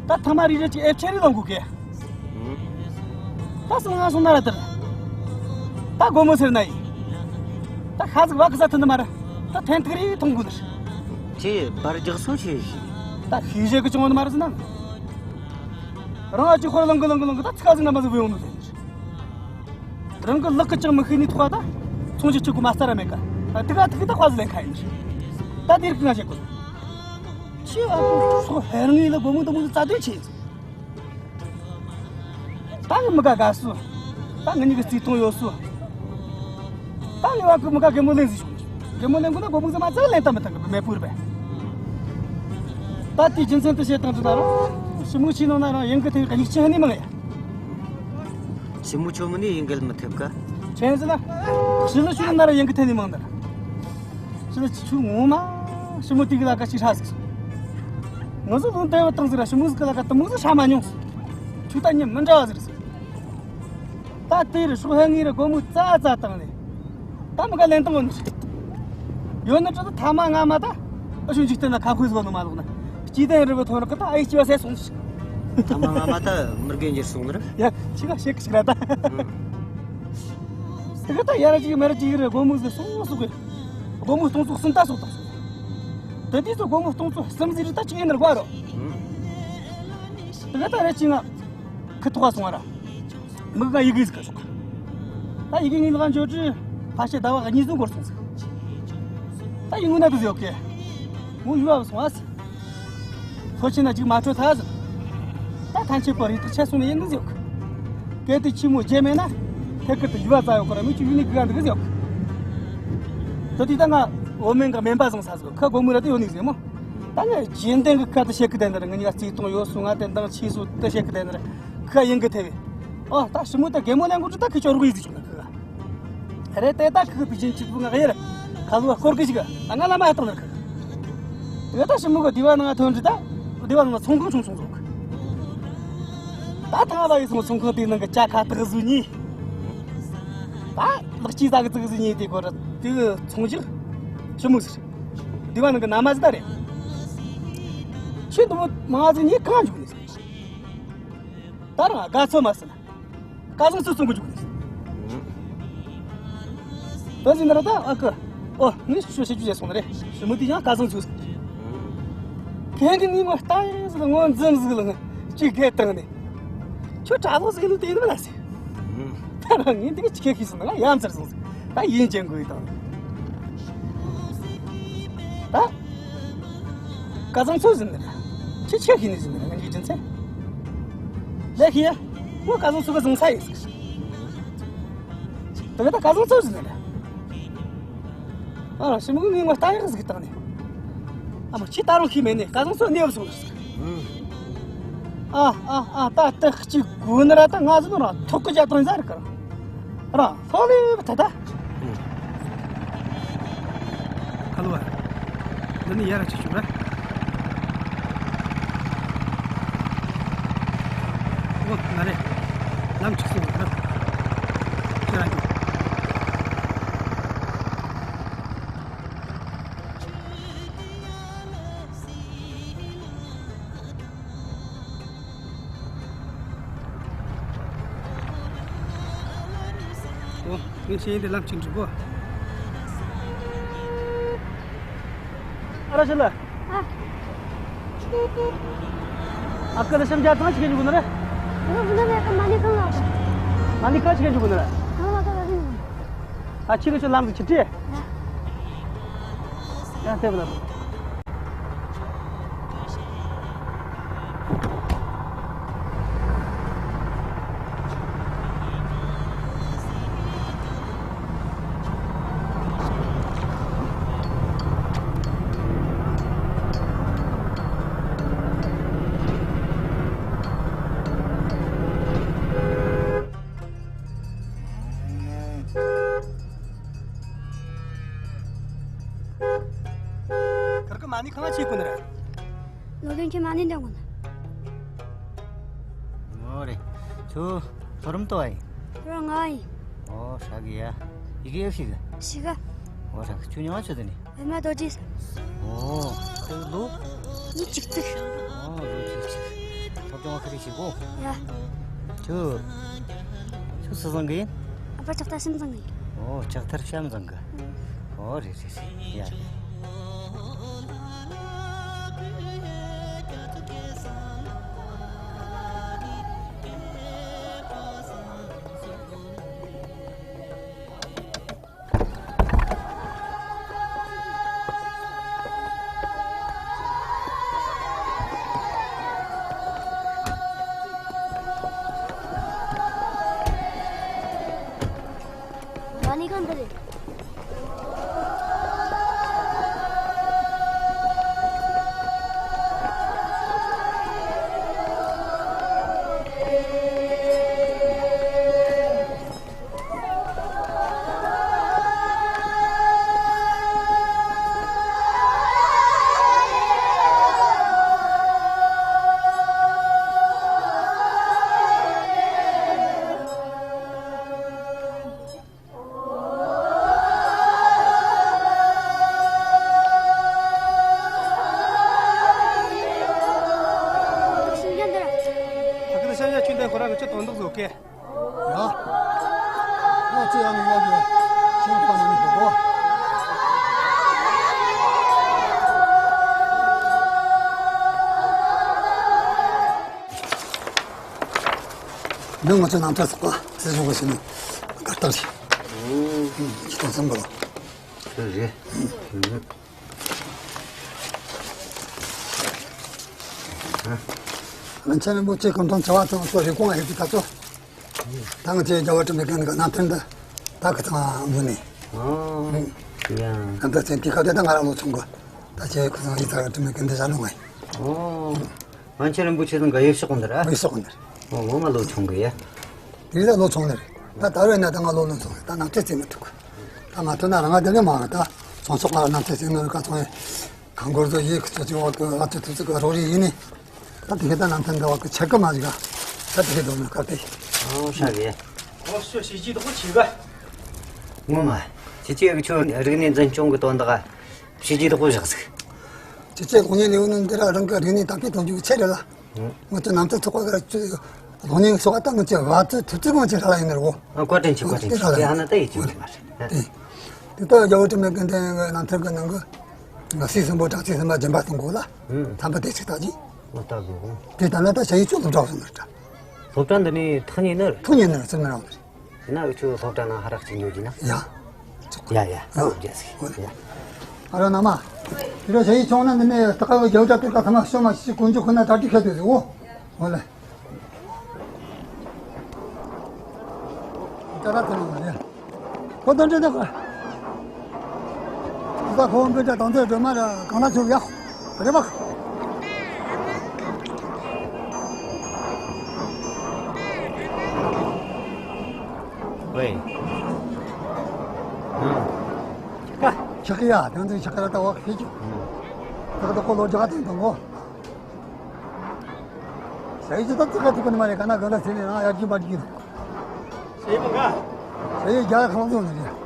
ད་ཐ་མ་རི་རི་ཅིག་ཨེབ་ཆེ་རི་ལོང་གུ་གེ། ད་སང་ང་སོང་ན་ར་དར། ད་སྒོར་མོ་ཟེར་ན་ཡིན། ད་ཤ་ཟིག་བ་གི་ས་ཐུན་ནི་མ་ར། ད་ཐན་ཐིག་རི་ཐོང་གུ་ནི། ཁྱེད་པར་རྒྱག་སོ་ཆེ་ཞིག། ད་ཤི་ཞེ་གི་ཅུང་ནི་མ་ར་ཟིན་ན། རང་ཨ་ཅི་ཁོར་ལང་གི་ལང་གི་ལང་གི་ད་ཚིག་ཟིག་ན་མ་ཟིག་བུ་ཡོང་ནི་ཟེར། རང་གི་ལག་གི་ཅང་མི་ཤེས་ནི་ཐོག་ད། ཚོང་ཅི་ཆུ་གུ་མ་རྩ་ར་མེད་ཀ། ད་དིག་ཨ་དིག་ད་ཁ་ཟིག་ལེན་ཁ་ཡིན་ནི། ད་དེ་རིགས་ང་བཤད་གོ། ཁྱེད་ཨ་ཁུ་སོ་ཧེ་རང་ངི་ལ་སྒོར་མོ་འདི་མོ་ཟིག་རྩ་དོན་ཆེ། ད་ངི་མི་ག་དགའ་སུ། ད་ངི་གཉིས་གི་རྩིས་མཐོང་ཡོད་སུ། ད་ངི་བ་གི་མི་ག་རྒན་མོ་ལེན་ཟིག་བྱུང་། རྒན་མོ་ལེན་དགོས་ན་སྒོར་མོ་ཟིག་མ་རྩ་ལེན་ད་མི་ཐང་གི་མེད་པོ་རེད་པས། ད་དེའི་རྒྱུ་མཚན་དུ་བཤད་སྟངས་དྲི་ན་རང་། ཞི་མོ་ཆེ་ནང་ན་རང་ཡིན་གི་ཐེ་གི་ཡིག་ཆ་ཧ་ནི་མང་ཡ། ཞི་མོ་ཆོ་མི་ནི་ཡིན་གི་མི་ཐེབས་ག། ཆེན་ཟིག་ན། ཞི་ལི་ཆུ་ན་ར་ཡིན་གི་ཐེ་ནི་མང་ནི། ཞི་ལི་ཆུ་ངོ་མ་ཞི་མོ་དེ་གི་ལ་ཀ་ཞིག་ཧྲ་ཟིག་སོང་། ང་ཚོ་ལུང་དེ་བ་བཏང་ཟིག་ར་ཞི་མོ་ཟིག་གི་ལ་ཀ་དུ་མོ་ཟིག་ཧྲ་མ་མྱོང་། ཆུ་ད་ཉིན་མི་འདྲ་བ་ཟིག་རེད་ཟིག། ད་དེ་རུ་ཧྲུག་ཧ་ངེ་རུ་སྒོར་མོ་རྩ་རྩ་བཏང་ནས། ད་མི་ག་ལེན་བཏང་ངོ་ནི། ཡོད་ནི་ཅི་ད་ཐ་མ་ང་མ་ད། ཨ་ཞུ་འཇིག་རྟེན་ན་ཁ་ཁོས་བཟོ་ནི་མ་ལོག་ན། སྐྱིད་ལྡན་རི་བོ་ཐོན་རག་གི་ད་ཨའི་སྐྱི་བ་ཟས་སོང་ཟིག། ཐ་མ་ང་མ་ད་མི་རྒན་འགྱུར་སོང་ནི་རེད། ཡ་ཁྱི་ག་ཤེས་གི་ཞིག་ར་ད། དེ་ག་ད་ཡ་ར་ཅིག་མ་ར་ཅིག་རེད། སྒོར་མོ་ཟིག་སོང་སོང་གི། སྒོར་མོ་སྟོང་ཚོ་གསུམ་ད་སོང་ད་སོང་། དེ་དུས་སུ་སྒོར་མོ་སྟོང་ཚོ་གསུམ་ཟིག་རེད། ད་ཅིག་ཡིན་ནི་རེད་བ་རོ། དེ་ག་ད་ར་ཅིག་ང་ཁི་ཐོག་སོང་བ་ར། མི་ག་ཡི་གེ་ཟིག་ག་སོང་། ད་ཡི་གེ་ངའི་ལག་འབྱོར་དུས་ཕལ་ཆེར་ཟླ་བ་གཉིས་གསུམ་འགོར་སོང་ཟིག། ད་ཡིན་ངོ་ན་དུ་ཟེར་གི། མོ་ཡུལ་བ་སོང་ཨ་སི། ཚོ་ཆེན་ན་ཅིག་མ་འཕྲོད་ཐལ་ཟེར། ད་ཐན་ཆེ་པོ་རེད་དུ་ཆེ་སོང་ནས་ཡིན་ནི་ཟེར་གི། གལ་ཏེ་ཆི་མོ་རྒྱལ་མེད་ན། ཐད་ཀར་དུ་ཡུལ་བ་ཙ་ཡོད་ཁོ་ར་མི་ཅིག་ཡུལ་ནི་གི་ག་འདུག་ཟེར་གི། ད་དེ་ད་ང་འོ་མེན་ག་མེན་པ་བཟང་ས་ཟེར་གི། ཁ་སྒོ་མོ་ར་དུ་ཡོད་ནི་ཟེར་མོ། ད་ང་རྒྱུན་ལྡན་གི་ཁ་དུ་བཤད་གི་བསྡད་ནི་ར། ང་གཉིས་ཀ་བརྩེ་དུང་ཡོད་སོང་ང་དེ་འདང་ཆེ་སོང་དུ་བཤད་གི་བསྡད་ནི་ར། ཁ་ཡིན་གི་ཐེ་བས། ཨོ་ད་ཞི་མོ་ད་གད་མོ་ལེན་གོ་ཅི་ད་ཁི་ཅོར་གི་ཡིན་ཟེར་ཆུང་ན་ཁི་ག། རེད་དེ་ད་ཁི་གི་པི་ཅིན་གཅིག་པུ་ང་གཡར། ཁ་ལོ་སྐོར་གི་ཞིག་ད་ང་ལ་མ་ཧ་བཏང་ནི་ཁི་ག། དེ་ད་ཞི་མོ་གི་སྡེ་བ་ནང་ཐོན་རི་ད། སྡེ་བ་ནང་ཚོང་ཁང་ཆུང་ཆུང་བཟོ་གི། ད་ཐང་བ་ཡི་སོང་ཚོང་ཁང་དེ་ནང་གི་ཅ་ཁ་བཏགས་བཟོས་ནི། ད་ལག་སྐྱེས་ཟ་གི་བཙུགས་བཟོས་ནི་དེ་གོ་ར་དེ་ཚོང་རྒྱག་ཞི་མོ་ཟེར། སྡེ་བ་ནང་གི་ན་མ་ཟི་ད་རེད། ཁྱོད་དུ་མ་ཟི་ནི་གང་འཇུག་ནི་ཟེར། ད་རང་དགའ་ཚོད་མ་ཟིན། སྐལ་བཟང་ཚོ་བཙོང་གི་འཇུག་ནས། ད་ཟིན་ན་ར་ད་ཨ་ཁུ། ཨོ་ངས་ཤོ་ཤེས་རྒྱུ་བྱས་སོང་རེད། ཞི་མོ་དེ་ཡང་སྐལ་བཟང་ཚོ་ཟིན། ཁྱེད་ཀྱི་ནི་མ་ལྟ་ཡིན་ཟིག་ངོ་འཛིན་ཟིག་ལ་ངས་ཅིག་སྐད་བཏང་ནས། ཁྱོད་དྲ་ལོག་ཟིག་ནི་དེ་ཡིན་མ་ལ་ཟེར། ད་རང་ངས་འདི་ག་ཅི་ཁྱེད་ཤེས་སོང་ན་ཡ་མཚར་སོང་ཟིག་ད་ཡིན་ཅན་དགོས་དང་། ད། སྐལ་བཟང་ཚོ་ཟིན་ནི་རེད། ཁྱེད་ཆེ་ཤེས་ནི་ཟིན་ནི་རེད། ང་གི་རྒྱུ་མཚན། ལས་ཤེས་ཡ། ངོ་སྐལ་བཟང་ཚོ་གི་བཟང་ས་ཡིན་ཟིག་དེ་ག་ད་སྐལ་བཟང་ཚོ་ཟིན་ནི་རེད། ཨ་ཞི་མོ་གི་ངོ་ལྟ་ཡག་ཟིག་བཏང་ནས། ཨ་མ་ཁྱེད་ད་རུང་ཤེས་མེད་ནས་སྐལ་བཟང་ཚོ་གནས་བབ་སོང་ཟིག་ཨ་ཨ་ཨ་ད་ལྟ་གཅིག་དགོས་ནི་ར་ད་ང་ཟིག་ནོ་ར་ཐོག་གི་རྒྱ་དང་ཟ་ར་ག་ར། ར་ལྷོ་ལེ་བ་ད་ད། ཁ་ལོ་བ། འདི་ནི་ཡ་ར་ཆི་ཆུ་ར། ཨོ་ང་རེ། ལམ་ཆིག་སོང་ར། ཁྱེད་རང་གི། ཨོ། ངས་ཤེས་ཡོན་དེ་ལམ་ཅིག་འགྲིག་གོ། ཨ་ར་ཤི་ལ། ཨ། ཨ་ཁུ་ལ་སེམས་རྒྱ་ཐང་ཅིག་འཇུག་ནི་རེད། ཨ་ཁུ་ལ་མ་ནི་གང་ལ། མ་ནི་གང་ཅིག་འཇུག་ནི་རེད། གང་ལ་གང་ལ་ཨ་ཁྱི་གི་ཆུ་ལམ་གི་ཆུ་ཏི། ཡང་ཐེབས་ལ། ཁར་གི་མ་ནི་གང་ཆེ་གོ་ནི་རེད། ལོ་ལོན་གྱི་མ་ནི་འདྲ་གོ་ནི། ངོ་རེ། ཁྱོད་མཐོ་རིམ་དུ་ཨེ། ཁྱོད་རང་ང་ཨེ། ཨོ་ཧྲ་གི་ཡ། ཡི་གེ་ཡོད་ཤི་གི། ཤི་གི། ཨོ་ཧྲ་གི་ཁྱོད་མྱིང་ང་ཆོ་དེ་ནི། ཨེ་མ་རྡོ་རྗེ་ཟེར། ཨོ། ཁྱོད་ལོ། ཉི་ཤུ་གཅིག་ཨ། ལོ་ཉི་ཤུ་གཅིག་སློབ་སྦྱོང་བ་ག་རེ་བྱེད་གོ། ཡ། ཁྱོད། ཁྱོད་སུ་བཟང་གི་ཡིན། ཨ་ཕ་ལྕགས་ཐར་བྱམས་བཟང་གི་ཡིན། ཨོ་ལྕགས་ཐར་བྱམས་བཟང་གི། ཨོ་རེད་རེད་རེད། ཡ་རེད། ད་ནི་གང་འདི་རེད། ཕ་གི་ལ་ཤ་ཡ་ཆུ་འདི་ཁོ་རང་གི་ཆུ་དོན་དག་བཟོ་གེ། ཡ། ཨོ་ཙི་ཡང་ཡོད་གི། ཤིང་པ་མ་ནི་གོ་གོ། ནང་ང་ཚོ་ནང་ཐོས་ཚོགས་པ་སྲིད་གཞུང་གི་ཕྱི་ནང་དགའ་རྟགས་རེད། ཁྱེད་དང་འཚམས་པ་ལ། རེད་རེད། ཨ། རིན་ཆེན་རིན་པོ་ཆེ་སྐུ་མགྲོན་བྱ་བ་ཚང་མ་རེ་སྐོང་ཡོད་ཀྱི་ད་ཚོ། ད་ང་ཚོའི་རྒྱལ་བ་དྲི་མེད་ཀུན་ལྡན་གྱི་རྣམ་ཐར་འདི་ད་ཁོ་ཚང་འབུལ་ནས། ཨོ། ཡ། ད་ལྟ་ཚེ་འདི་ཁ་བརྡ་ད་ང་རང་ལོ་ཆུང་གི། ད་ཁྱེད་ཁོ་ཚང་ཡིག་ཚང་དྲི་མེད་ཀུན་ལྡན་བཞག་ནོ་ང་ཡིན། ཨོ། རིན་ཆེན་རིན་པོ་ཆེ་ཚང་གི་ཡུལ་ཕྱོགས་འདི་ར། ཡུལ་ཕྱོགས་འདི་ར། ཨོ། ངོ་མ་ལོ་ཆུང་གི་ཡ། དེ་ལ་ལོ་ཆུང་ནི་རེད། ད་ད་རེས་ན་ད་ང་ལོ་ལོན་སོང་རེད། ད་རྣམ་ཐར་རྩེ་མི་ཐུབ་གི། ད་མ་ཐུབ་ན་རང་ང་དེ་ནས་མ་ད་ཚོང་ཚོགས་ལ་རྣམ་ཐར་རྩེ་ནོ་རིག་ག་ཚོང་ཡིན། གང་འཁོར་ཚོ་ཡིག་ཚོ་ཅི་བ་གི་ཨ་ཚོ་ཐུབ་ཚོད་གི་རོགས་རེ་ཡིན་ནི། ད་དེ་གི་ད་རྣམ་ཐར་འདི་བ་གི་ཆེ་གི་མ་ཞིག་ག་ད་དེ་གི་དོ་ནི་ག་དེ། ཨོ་ཤ་གི། ཨོ་ཤོ་ཤི་ཅི་དོ་ཆི་ག་ངོ་མ། ཁྱེད་ཀྱིས་ཁྱོད་རིག་གནས་འཛིན་སྐྱོང་གི་དོན་དག་བྱས་རྗེས་དགོས་བཞག་ཟིག་ཁྱེད་ཀྱིས་གློག་བརྙན་ལེའུ་ནི་འདི་ར་རང་གི་རིག་གནས་དར་སྤེལ་གཏོང་རྒྱུ་ཆེད་རེད་ལ། ང་ཚོ་རྣམ་ཐར་ཚོགས་པ་གི་ར་ཅི་གློག་བརྙན་ཚོགས་པ་ད་ང་ཚོ་བ་ཚོ་ཐུབ་ཚོད་ང་ཚོ་ར་ལ་ཡིན་ནི་རེད་གོ། ཨ། བཀའ་དྲིན་ཆེ། བཀའ་དྲིན་ཆེ། དེ་ཧ་ན་ད་ཡིད་ཆེས་མེད་མ་རེད། དེ་དེ་ད་རྒྱལ་བ་དྲི་མེད་ཀུན་ལྡན་གི་རྣམ་ཐར་གི་ནང་གི་ང་སྲས་གསུམ་པོ་དྲག་ཅན་གསུམ་པ་སྦྱིན་པ་གཏོང་དགོས་ལ། ཨུམ། ཐམ་པ་དེ་ཅིག་ལྟ་རྒྱུ། ཨོ་ལྟ་དགོས་གོ། དེ་ལྟ་ན་ད་ཞ་ཡི་ཅུང་ཙམ་འདྲ་བ་སོང་ནི་རེད། སློབ་གྲྭ་འདི་ནས་ཐག་ཉེ་ནི་རེད། ཐག་ཉེ་ནི་རེད། ཚུར་མི་རང་ནི་རེད། ཡིན་ན་འུ་ཆོ་སློབ་གྲྭ་ནང་ཧ་རག་ཅིག་འགྱོ་རྒྱུ་ན། ཡ། ཡ་ཡ། ཨོ། རྒྱ་སི། ཡ། ཨ་རོ་ན་མ། དེ་རིང་ཞ་ཡི་ཆུང་ན་འདི་ནས་ད་ག་གི་རྒྱ་བོད་དྲ་ཐོག་ག་ཐ་མ་ཤོ་མ་ཤི་ཀུན་འཇུག་ཁོ་ན་གྲ་སྒྲིག་ཁ་དུས་ཟིག་འོ། འོ་ལེ། ད་ར་ཐོན་ནི་མ་རེད། ཁོ་དོན་འདྲེ་ནི་ཁོ། ད་ཁོ་འབུད་དྲ་དང་ཚོད་སྒྲོལ་མ་ར་གང་ལ་ཆུག་ཡ། རེ་མ། ཝེ། ཨ། ཆག་གི་ཡ། དེང་དུས་ཆག་གི་ར་ད་བ་ཁེ་ཅིག་ད་ད་ཁོ་ལོ་རྒྱག་དེ་དང་གོ། ཞ་ཡི་ཅི་ད་ཙི་ག་ཐུག་གི་ནི་མ་རེད། ག་ན་ག་ན་ཚེ་ནས་རང་ཡར་རྒྱུ་མ་རྒྱུ། ཞ་ཡི་མ་ག་ཞ་ཡི་རྒྱ་ལ་ཁང་བཟོ་ནི་རེད།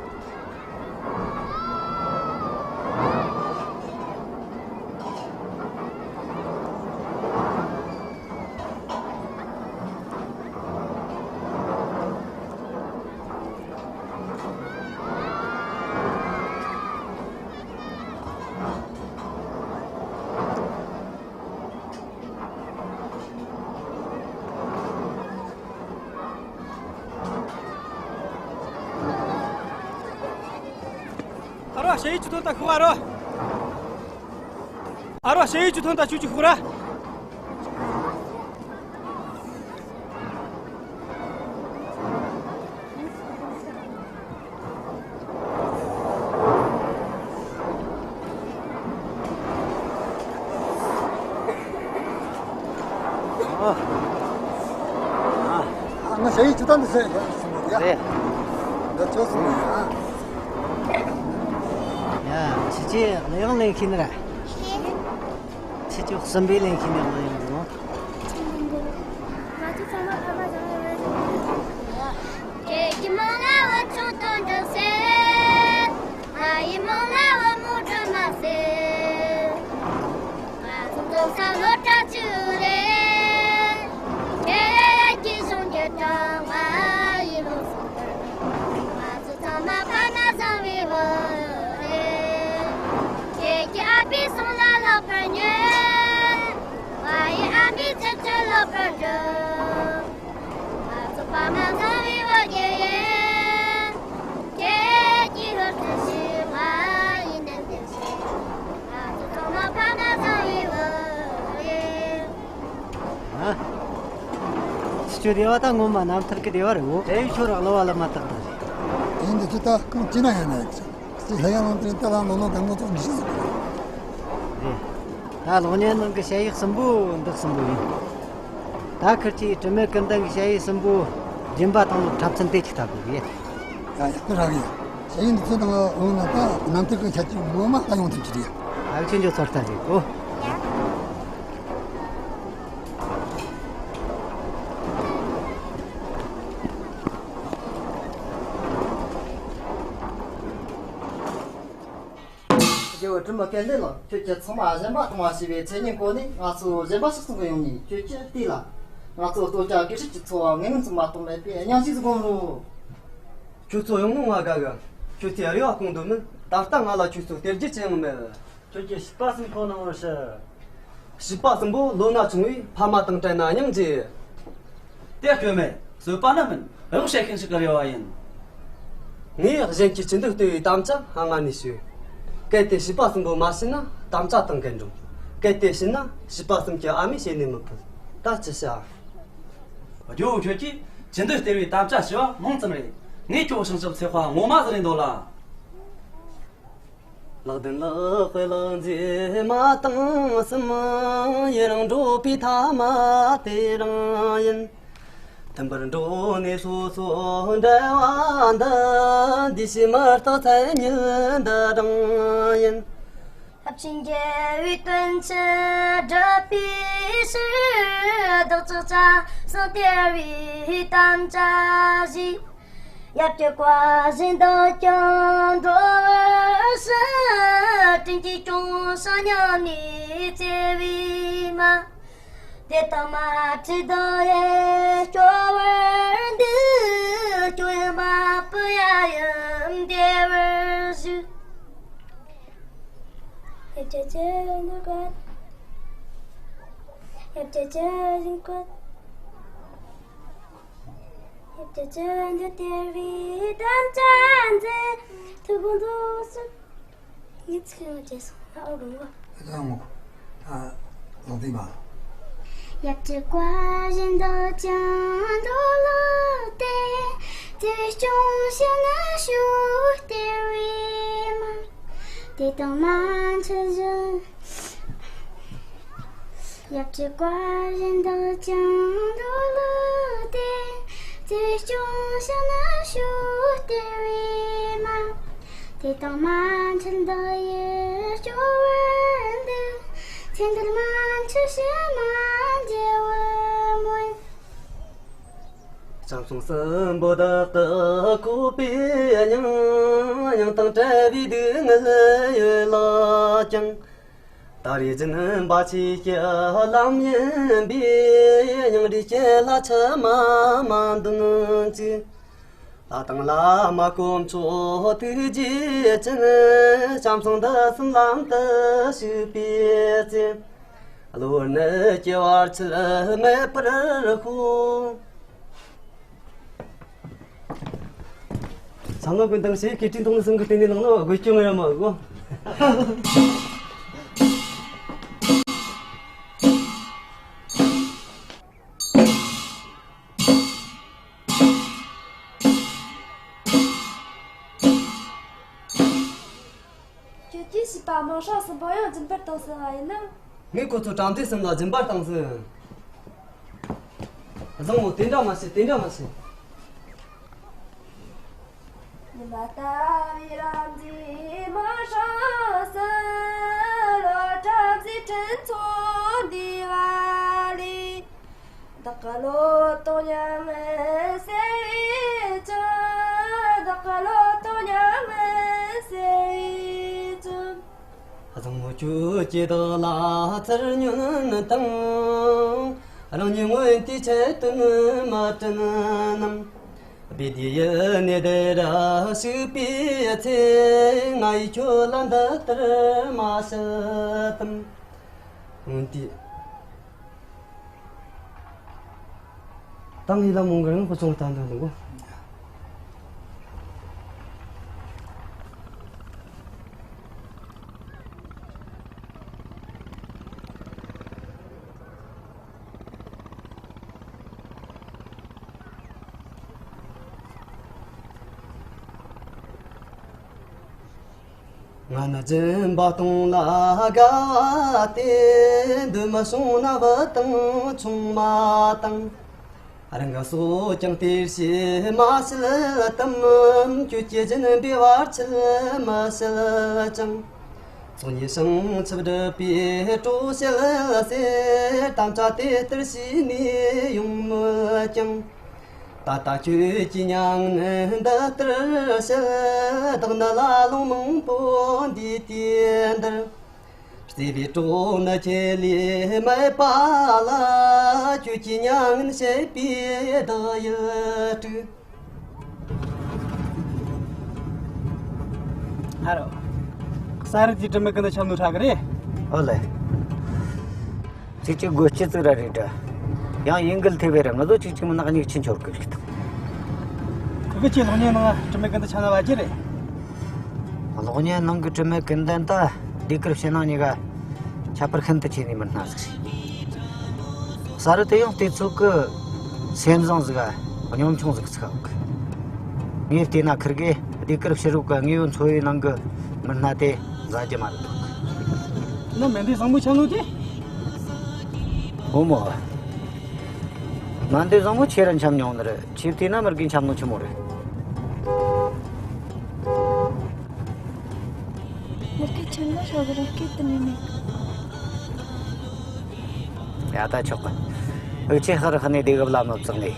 ཨ་རོ་ཞ་ཡི་ཅི་ཐོན་ད་ཤོག་ཨ་རོ། ཨ་རོ་ཞ་ཡི་ཅི་ཐོན་ད་ཆུ་ཅི་ཤོག་ར། ཨ། ཨ། ང་ཞ་ཡི་ཅི་ཐོན་ད་ཟེར་ཡ་སོང་ཡ། རེད། འདི་ཆོག་སོང་ཡ། ཡ། ཁྱེད་ཀྱིས་གླུ་དབྱངས་ལེན་ཤེས་ནི་ར། ཁྱེད་ཀྱིས་གསུམ་པའི་ལེན་ཤེས་ནི་གླུ་དབྱངས་ཟེར་ནོ། ང་ཚོ་ཚང་མ་ཕ་མ་བཟང་བའི་བར། ཁྱེད་ཀྱི་མིང་ལ་བུ་ཆུང་དོན་གྲུབ་ཟེར། ང་ཡི་མིང་ལ་བུ་མོ་སྒྲོལ་མ་ཟེར། ང་ཚོ་འཛོམས་ས་སློབ་གྲྭ་གཅིག་རེད། ཁྱེད་ཀྱི་གཞུང་གི་གྲྭ་ང་ཡི་ལོ་སོང་བར། ང་ཚོ་ཚང་མ་ཕ་མ་བཟང་བའི་བུ་རེད། ཁྱེད་ཀྱི་ཨ་ཕའི་གསུང་ལ་ལོག་པར་ཉོན། ང་ཡི་ཨ་མའི་ཚིག་ཆུ་ལོག་པར་འགྲོ། ང་ཚོ་ཕ་མ་བཟང་བའི་བུ་སྐྱེས་ཡིན། ཁྱེད་ཀྱི་ཧུར་བརྩོན་ཞིག་ང་ཡི་ནན་ཏན་ཞིག་ང་ཚོ་ཚང་མ་ཕ་མ་བཟང་བའི་བུ་རེད། ཨ། ཁྱེད་ཆོ་སྡེ་བ་ད་ངོ་མ་རྣམ་ཐར་གི་སྡེ་བ་རེད་བོ། དེ་ཡི་ཆོ་རག་ལོ་བ་ལ་མ་བཏགས་ད་རེད། ཡིན་འདི་ཚོ་ད་གང་ཅི་ན་ཡང་ན་ཡག་ཚོ། སྲིད་ལྷ་ཡང་ལང་དྲན་ཏ་ལང་ལོ་ལོ་དང་ངོ་ཚོགས་མི་ཤེས་ཟིག་རེད། ད་གློག་བརྙན་ནང་གི་ཞ་ཡི་གསུམ་པོ་འདི་གསུམ་པོ་ཡིན། ད་ཁིར་གྱིས་དྲི་མེད་ཀུན་ལྡན་གྱི་ཞ་ཡི་གསུམ་པོ་སྦྱིན་པ་བཏང་ལོ་འཁྲབ་ཚན་དེ་ཅིག་ལྟ་དགོས་གི། ཡ་ཡག་པོ་རག་ཡ། ཞ་ཡི་འདི་ཚོ་དང་འོང་ན་ད་རྣམ་ཐར་གྱི་ཆ་རྐྱེན་ངོ་མ་ལ་ཡོང་ཐུབ་ཀྱི་རེད། ཨ་ཁྱོད་ཚོ་ཚོར་ལྟ་རེད་གོ། རྒྱལ་བོ་དྲི་མེད་ཀུན་ལྡན་ལགས། ཁྱོད་ཀྱིས་ཚང་མ་སྦྱིན་པ་གཏོང་བ་ཞེས་པའི་མཚན་སྙན་གོ་ནས། ང་ཚོ་སྦྱིན་པ་ཞིག་གཏོང་གི་ཡོང་ནས། ཁྱོད་ཀྱིས་བལྟས་ལ། ང་ཚོ་ལྟོ་ཆས་གོས་ཧྲུལ་གྱི་འཚོ་བ་ངན་ངོན་ཙམ་མ་གཏོགས་མེད་པའི་སྙིང་རྗེ་ཟིག་སྒོམ་རོགས། ཁྱོད་ཚོ་ཡོང་ནོ་ང་དགའ་གི། ཁྱོད་ཚོས་རེ་བ་སྐོང་འདོད་མིན། ད་ལྟ་ང་ལ་ཁྱོད་ཚོ་སྟེར་རྒྱུ་ཅི་ཡང་མེད། ཁྱོད་ཀྱིས་བྱིས་པ་གསུམ་པོ་གནང་རོགས་ཞུ། བྱིས་པ་གསུམ་པོ་ལོ་ན་ཆུང་བས་ཕ་མ་དང་བྲལ་ན་སྙིང་རྗེ། དེ་སྐྱོན་མེད། གསོད་པ་ནི་མིན། རོགས་བྱེད་མཁན་ཞིག་གི་རེ་བ་ཡིན། ངས་གཞན་གྱིས་ཅི་འདོད་སྟེར་བའི་དམ་བཅའ་སྔ་ནས་ཞུས། གལ་ཏེ་བྱིས་པ་གསུམ་པོ་མ་བྱིན་ན་དམ་བཅའ་དང་འགལ་འགྲོ། གལ་ཏེ་བྱིན་ན་བྱིས་པ་གསུམ་གྱི་ཨ་མས་བྱས་ནས་མི་ཕོད། ད་ཅི་བྱ། ཨ། ཇོ་བོ་ཁྱོད་ཀྱིས་ཅི་འདོད་སྟེར་བའི་དམ་བཅའ་ཞུ་བ་མིང་ཙམ་རེད། ངས་ཁྱོད་བྱང་ཆུབ་ཚེ་དཔག་ངོ་མ་ཟིག་རེད་འདོད་ལ། ལག་ལྡན་ལག་པས་ལག་འཛིན་མ་བཏང་གསུམ། ཡི་རང་འགྲོ་བའི་ཐ་མ་དེ་རང་ཡིན། མཐུན་པར་འགྲོགས་ནས་སོ་སོར་འབྲལ་བ་འདི། འདི་ཕྱི་མི་རྟག་མཚན་ཉིད་འདི་རང་ཡིན། རླབས་ཆེན་རྒྱལ་བའི་དོན་ཆེན་བསྒྲུབ་པའི་ཕྱིར། བདག་ཅག་ཅང་སང་སྟེར་བའི་དམ་བཅའ་བཞེས། ཡབ་ཀྱི་བཀའ་བཞིན་བདག་ཀྱང་འགྲོ་བར་ཞུ། དྲིན་གྱིས་སྐྱོང་ཞིང་སྙིང་ནས་བརྩེ་བའི་མ། དེ་དག་མ་འཁྲུལ་བདག་ཡིད་སྐྱོ་བར་འདུད། སྐྱོ་ཡང་མ་བུ་ཡ་ཡིན་བདེ་བར་བཞུགས། ཡབ་ཀྱི་ཆོས་འདི་བཀོད། ཡབ་ཀྱི་ཆོས་བཞིན་བཀོད། ཡབ་ཀྱི་ཆོས་འདི་སྟེར་བའི་དམ་བཅའ་མཛད། ཐུགས་དགོངས་རྫོགས་སོ། ངས་ཚིག་ཡང་བརྗེད་སོང་། ཨོ་རུང་བ། ཨ་ངོ་། ཨ། ལོང་དེ་མ། ཡབ་ཀྱི་བཀའ་བཞིན་བདག་ཀྱང་འགྲོ་ལོ་སྟེ། དེ་སྐྱོང་ཞིང་ན་ཞུ་སྟེར་བའི་མ། དེ་དག་མ་འཁྲུལ་བཞིན། ཡབ་ཀྱི་བཀའ་བཞིན་བདག་ཀྱང་འགྲོ་ལོ་སྟེ། དེ་སྐྱོང་ཞིང་ན་ཞུ་སྟེར་བའི་མ། དེ་དག་མ་འཁྲུལ་བདག་ཡིད་སྐྱོ་བར་འདུད། ཚེ་འདིར་མ་འཁྲུལ་ཕྱི་མ་འབྲེལ་བར་སྨོན། ལྕམ་སྲིང་གསུམ་པོ་བདག་གི་བཀོད་པའི་སྙིང་། སྙིང་དང་བྲལ་བའི་སྡུག་བསྔལ་ཡོད་ལགས་ཀྱང་། ད་རེས་སྦྱིན་པ་ཆོས་ཀྱི་ལམ་ཡིན་པས། སྙིང་རུས་སྐྱེད་ལ་མཆི་མ་མ་འདོན་ཅིག། ལྷ་དང་བླ་མ་དཀོན་མཆོག་ཐུགས་རྗེ་ཅན། ལྕམ་སྲིང་འདི་གསུམ་ལམ་དུ་ཞུགས་པའི་ཚེ། གློ་བུར་ནད་ཀྱི་བར་ཆད་མེད་པར་ཤོག། ཚང་མ་གུན་དང་ཞེས་ཀྱི་སྤྲིན་ཐུང་ནི་སེམས་ཀྱི་སྟེང་ནས་ལངས་ནོ་དགོད་སྐྱོ་ངེ་ར་མ་དགོ། ཁྱོད་ཀྱིས་བྱིས་པ་མིང་སྲིང་གསུམ་པོ་ཡང་སྦྱིན་པར་བཏང་ཟིན་པ་ཡིན་ནམ། ངས་ཁོ་ཚོ་དྲང་བདེན་གསུམ་ལ་སྦྱིན་པར་བཏང་ཟིན། བཟང་མོ། དེ་འདྲ་མ་བྱེད། དེ་འདྲ་མ་བྱེད། ཉི་མ་ལྟ་བུའི་རབ་མཛེས་མིང་སྲིང་གསུམ། བློ་བྲལ་མཛེས་སྤྲིན་ཚོགས་འདུས་པ་ལས། བདག་གི་བློ་དང་མྱ་ངན་སེལ་བའི་ཕྱིར། བདག་གི་བློ་དང་མྱ་ངན་སེལ་བའི་ཕྱིར། བཟང་མོ་ཁྱོད་ཀྱིས་བདག་ལ་ཚུར་ཉོན་དང་། རང་ཉིད་མངོན་དུ་ཆེད་དུ་མ་དྲན་ནམ། བི་དེ་ཡི་གནས་འདི་ར་ཞུགས་པའི་ཚེ། ང་ཡིས་ཁྱོད་ལ་འདི་ལྟར་མ་བཤད་དམ། འོན་ཏེ། ད་ངའི་ལམ་མོང་གི་རང་ཕུ་ཚོང་ལྟ་འདོད་འདུག་གོ། ང་ནི་སྦྱིན་པ་གཏོང་ལ་དགའ་བ་སྟེ། འདོད་མི་བྱུང་ན་བུ་དང་ཆུང་མ་དང་། རང་གི་སྲོག་ཀྱང་སྟེར་ཞེས་མ་བཤད་དམ། ཁྱོད་ཀྱིས་སྦྱིན་པའི་བར་ཆད་མི་བྱེད་ཅིང་། ཚོགས་གཉིས་བྱང་ཆུབ་སྒྲུབ་པའི་གྲོགས་བྱེད་ཟེར། དམ་བཅའ་དེ་ལྟར་བྱས་ནས་ཡོང་མོད་ཀྱང་། ད་ལྟ་ཁྱོད་ཀྱིས་མྱ་ངན་འདི་ལྟར་བྱེད། བདག་ནི་ལ་ལུང་མང་པོ་འདས་དུས་འདིར། བརྩེ་བའི་གྲོགས་ནི་ཁྱེད་ལས་མེད་པ་ལ། ཁྱོད་ཀྱིས་མྱ་ངན་བྱེད་པས་བདག་ཡིད་དཀྲུགས། ཨ་རོ། ས་རུ་དེ་དྲི་མི་ཀི་ནི་ཆང་ནུ་ཁྲ་གི་རེད། ཨོ་ལེ། ཅིག་ཅིག་དགོད་ཅི་ཙི་ར་རེད་དྲ། ཡང་ཡིན་གིལ་ཐེ་བེ་ར་ང་ཚོ་ཅིག་ཅིག་མི་ནག་ཉིག་ཆིན་ཆོར་གི་རེད། ཕྲུ་གུ་ཁྱེད་གློག་བརྙན་ནང་དྲི་མེད་ཀུན་ལྡན་ཆ་ན་བ་ཅི་རེད། གློག་བརྙན་ནང་གི་དྲི་མེད་ཀུན་ལྡན་ད་ཟློས་གར་བྱེད་ནང་གཉིས་ཀ་ཁྱད་པར་ཤིན་ཏུ་ཆེ་ནི་མི་སྣ་ཟིག་རེད། གསར་དུ་ཡང་དེ་ཚོ་གི་སེམས་བཟང་ཟིག་ག་གཉོམ་ཆུང་ཟིག་ཚ་གི། ངས་བལྟས་ན་ཁིར་གེ་ཟློས་གར་བྱེད་རོགས་གི་དངོས་ཡོད་འཚོ་བའི་ནང་གི་མི་སྣ་དེ་མཛའ་རྒྱུ་མ་རེད་འདུག་ནི་མེ་འདི་བཟང་མོ་ཆ་ནོ་དེ། འོ་མོ། མ་འདི་བཟང་མོ་ཁྱེད་རང་འཆམ་མྱོང་ནི་རེད། ཁྱེད་བལྟས་ན་མི་རྒན་འཆམ་ནོ་ཆི་མོ་རེད། ལག་ཁྱེར་ཆེན་མོ་ཤོག་གི་རེད། སྐད་དུ་ནས་མེད། ཡ་ད་ཆོག་གི། འུ་ཆེ་ཧར་ཧ་ནས་དེ་གི་བླ་མ་བཙག་ནས།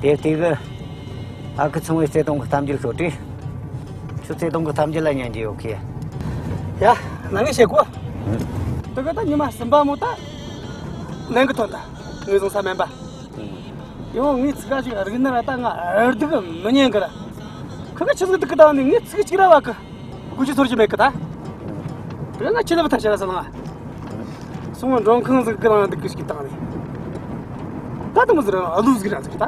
དེ་དེ་གི་ཨ་ཁུ་ཚང་བའི་བརྩེ་དུང་གི་གཏམ་རྒྱུད་ཤོད་དྲི། ཁྱོད་བརྩེ་དུང་གི་གཏམ་རྒྱུད་ལ་ཉན་རྒྱུ་ཡོད་གི། ཡ་ན་ངས་བཤད་གོ། དེ་གི་ད་ཉི་མ་གསུམ་པ་མོ་ད་ལན་གི་ཐོན་ད། ངས་བཟུང་ས་མེད་པ། ཡང་ངའི་ཚིག་ཁ་ཞིག་རིག་ན་ར་ད་ང་ཨར་སྡུག་མི་ཉན་གི་ར། ཁི་གི་ཆི་ཟིག་སྡུག་གི་བཏང་ནས་ངའི་ཚིག་གཅིག་ར་བ་གི་གུ་ཅི་ཚོར་གྱི་མེད་གི་ད། དེ་ང་ཆི་ལ་བུ་ཐ་ཆེ་ར་ས་ལ་ང་སོང་བ་མགྲོན་ཁང་ཟིག་གི་ནང་སྡུག་གི་ཞིག་བཏང་ནས། ད་དུ་མི་ཟིག་ར་ཨ་ལུ་ཟིག་ར་ཟིག་ད།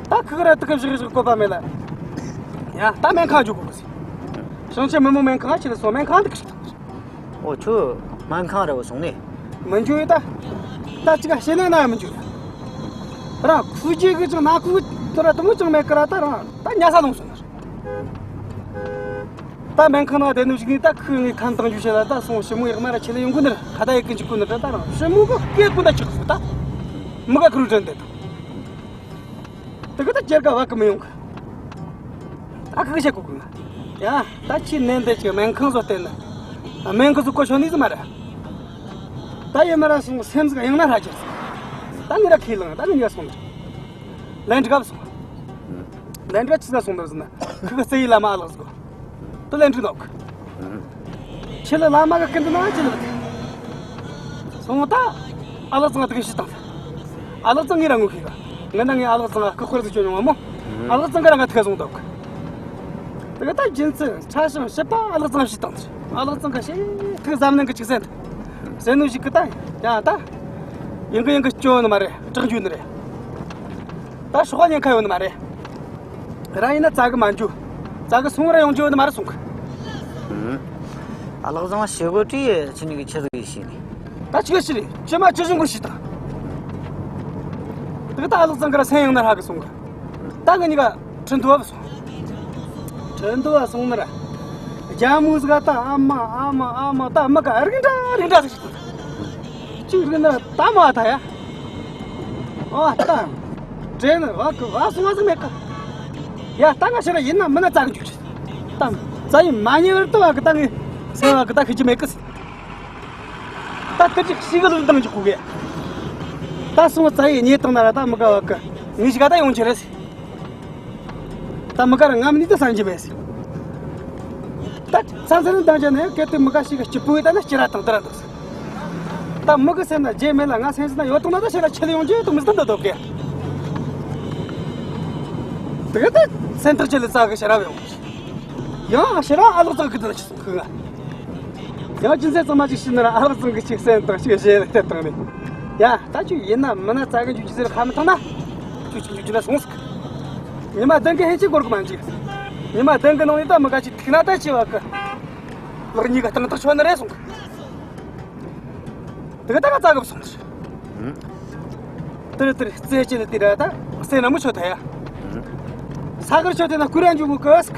ད་ཁི་གི་ར་དུ་གི་ཞིག་ཞིག་བཀོད་པ་མེད་ལ། ཡ་ད་སྨན་ཁང་འཇུག་གོ་གི་ཟིག་ཞིང་ཆེན་མི་དམངས་སྨན་ཁང་ཆི་ལ་སོང་སྨན་ཁང་སྡུག་གི་ཞིག་བཏང་ནས། འོ་ཁྱོད་སྨན་ཁང་ར་བ་སོང་ནས། མི་འཇུ་ཡོད་ད། ད་ཅི་ག་བཤད་ན་ན་མི་འཇུ་ཡོད། རང་ཁུ་རྒྱལ་གི་ཅང་ན་ཁུ་དོ་ར་དུ་མོ་ཅང་མེད་ཀི་ར་ད་རང་ད་ཉལ་ས་ལོངས་སོང་ནི། ད་སྨན་ཁང་ན་བསྡད་ནོ་ཞིག་ནི་ད་ཁུ་ངའི་ཁམས་དང་འཇུ་བྱེད་ལ་ད་སོང་ཞི་མོ་ཡག་མ་ར་ཆེ་ལ་ཡོང་གི་ནི་ར་ཁ་ད་ཡེ་གི་འཇུ་གི་ནི་ར་ད་རང་ཞི་མོ་གི་སྐད་ཀུན་ད་ཆགས་སོང་ད། མི་ག་ཁུ་རུ་དྲན་བསྡད་དང་། དེ་གི་ད་ཇེར་ག་བ་གི་མི་ཡོང་གི། ད་ཁི་གི་བཤད་གོ་གི་ང་། ཡ་ད་ཁྱེད་ནན་ཏན་ཅིག་སྨན་ཁང་བཟོ་བལྟས་ན། སྨན་ཁང་བཟོ་གོ་ཆོད་ནི་ཟིག་མ་རེད། ད་ཡེ་མ་ར་སོང་སེམས་ཟིག་ཡང་ན་ཧྲ་གྱུར། ད་ངི་ར་ཁས་ལེན་ད་ངི་ཡ་སོང་ནི། ལན་འདྲི་ག་བ་སོང་། ལན་འདྲི་ཆི་ཟ་སོང་ནི་ཟིན་ན་ཁི་གི་སེ་ཡི་ལ་མ་ཨ་ལགས་ཟིག་གོ། དུ་ལན་འདྲི་ནོག་ཆི་ལ་བླ་མ་གི་སྐུ་མདུན་ན་ཆི་ལ་བུད། སོང་ད། ཨ་ལགས་ཚང་ང་ཐུག་ཤི་བཏང་། ཨ་ལགས་ཚང་ངས་རང་ངོ་ཤེས་ག་ངི་ན་ངས་ཨ་ལགས་ཚང་ང་སྐུ་དཔེར་ཟིག་བཅོ་མྱོང་བ་མོ། ཨ་ལགས་ཚང་གི་རང་ང་ཐུག་ག་སོང་འདུག་དེ་ག་ད་རྒྱུ་མཚན་ཆ་ཞིང་ཞིབ་པ་ཨ་ལགས་ཚང་ང་བཤད་བཏང་། ཨ་ལགས་ཚང་ག་ཤེས་ཐུག་གཟབ་ནན་གི་ཅིག་སེམས། སེམས་ནུས་ཞིག་གི་ད་ཡ་ད། ཡིན་གི་ཡིན་གི་སྐྱོ་ནི་མ་རེད། དྲག་འཇུ་ནི་རེད། ད་སྲོག་ཉེན་ཁ་ཡོད་ནི་མ་རེད། རང་ཡིན་ན་རྩ་གི་མ་འཇུ། རྩ་གི་སོང་ར་ཡོང་རྒྱུ་ཡོད་ནི་མ་རེད་སོང་གི། ཨ་ལགས་བཟང་ཞི་གོ་ཀྲི་ཆི་ནི་གི་ཆི་ཟིག་ཡིན་ཤེས་ནི། ད་ཆི་གི་ཤི་རེད། ཅི་མ་ཅི་བཞིན་གོ་ཤི་ད། དེ་གི་ད་ཨ་ལགས་བཟང་གི་ར་སེམས་ཡང་ན་ཧྲ་གི་སོང་གི། ད་གི་གཉིས་ཀ་ཁྲི་འདུ་བ་སོང་། ཁྲི་འདུ་བ་སོང་ནི་ར། རྒྱ་མོ་ཟིག་ག་ད་ཨ་མ་ཨ་མ་ཨ་མ་ད་མི་ག་རིགས་འདྲ་རིགས་འདྲ་ཟིག་ཤི་ད། ཅིག་རིག་ན་ད་མ་ད་ཡ། ཨོ་ད། དྲན་ནི་བ་གི་བ་སོང་བ་ཟིག་མེད་གི། ཡ་ད་ང་ཕྱིར་ཡིན་ན་མིན་ན་རྩ་གི་འཇུག་ཅིག་ད་རྩ་ཡི་མ་ཉེ་བར་དུ་བ་གི་ད་ངས་སེམས་བ་གི་ད་ཤི་རྒྱུ་མེད་གི། ད་དེ་ཅིག་ཤི་གི་ལུགས་བཏང་ཅིག་གོ་གི། ད་སོང་རྩ་ཡི་ཉེ་བཏང་ན་ར་ད་མི་ག་བ་གི་ངས་ཞིག་ག་ད་ཡོང་ཅི་རེད། ད་མི་ག་ར་ང་མི་ནི་ད་སང་རྒྱུ་མེད། ད་ཚང་ཚང་ནི་འདང་རྒྱ་ནས་གལ་ཏེ་མི་ག་ཞིག་གི་སྐྱིད་པོ་ཡོད་ད་ན་སྐྱིད་ར་དང་དེ་ར་འདུག་ད་མི་གི་སེམས་ན་རྒྱུ་མེད་ལ་ང་སེམས་སུ་ན་ཡོད་དང་ན་ད་ཕྱིར་ར་ཆི་ལ་ཡོང་རྒྱུ་ཡོད་དང་མི་སྟན་ད་འདོད་གི། དེ་ག་ད་སེམས་ཐག་ཆོད་ལ་རྩ་གི་ཕྱིར་ར་ཡོང་། ཡང་ཕྱིར་ར་ཨ་ལགས་ཚང་གི་དེ་ལ་ཆི་སོང་གི་ང་། ཡང་རྒྱུ་མཚན་ཚང་མ་ཅིག་ཤེས་ན་ར་ཨ་ལགས་ཚང་གི་ཅིག་སེམས་དང་ཅིག་གཞས་ལ་བལྟས་བཏང་ནས། ཡ་ད་ཁྱོད་ཡིན་ན་མིན་ན་རྩ་གི་འཇུག་རྒྱུ་ཟེར་ཁ་མི་ཐང་ན། ཁྱོད་ཅིག་འཇུག་རྒྱུ་ན་སོང་ཟིག་ཉི་མ་བདུན་གི་ཧེ་ཅིག་འགོར་གི་མ་འཇུག་ཉི་མ་བདུན་གི་ནང་ནས་ད་མི་ག་ཅིག་ཐུག་ན་ད་ཅི་བ་གི། ལག་གཉིས་ཀ་སྟེང་ཐག་ཆོད་ནི་རེད་སོང་གི། དེ་ག་ད་ག་རྩ་གི་སོང་ཟིག་དེར་དེར་རྩེ་ཅན་དེ་ར་ད་སེ་ན་མི་ཆོད་ད་ཡ། ས་གར་ཆོད་དེ་ན་ཀུ་ར་འཇུག་གི་སྐབས་སུ།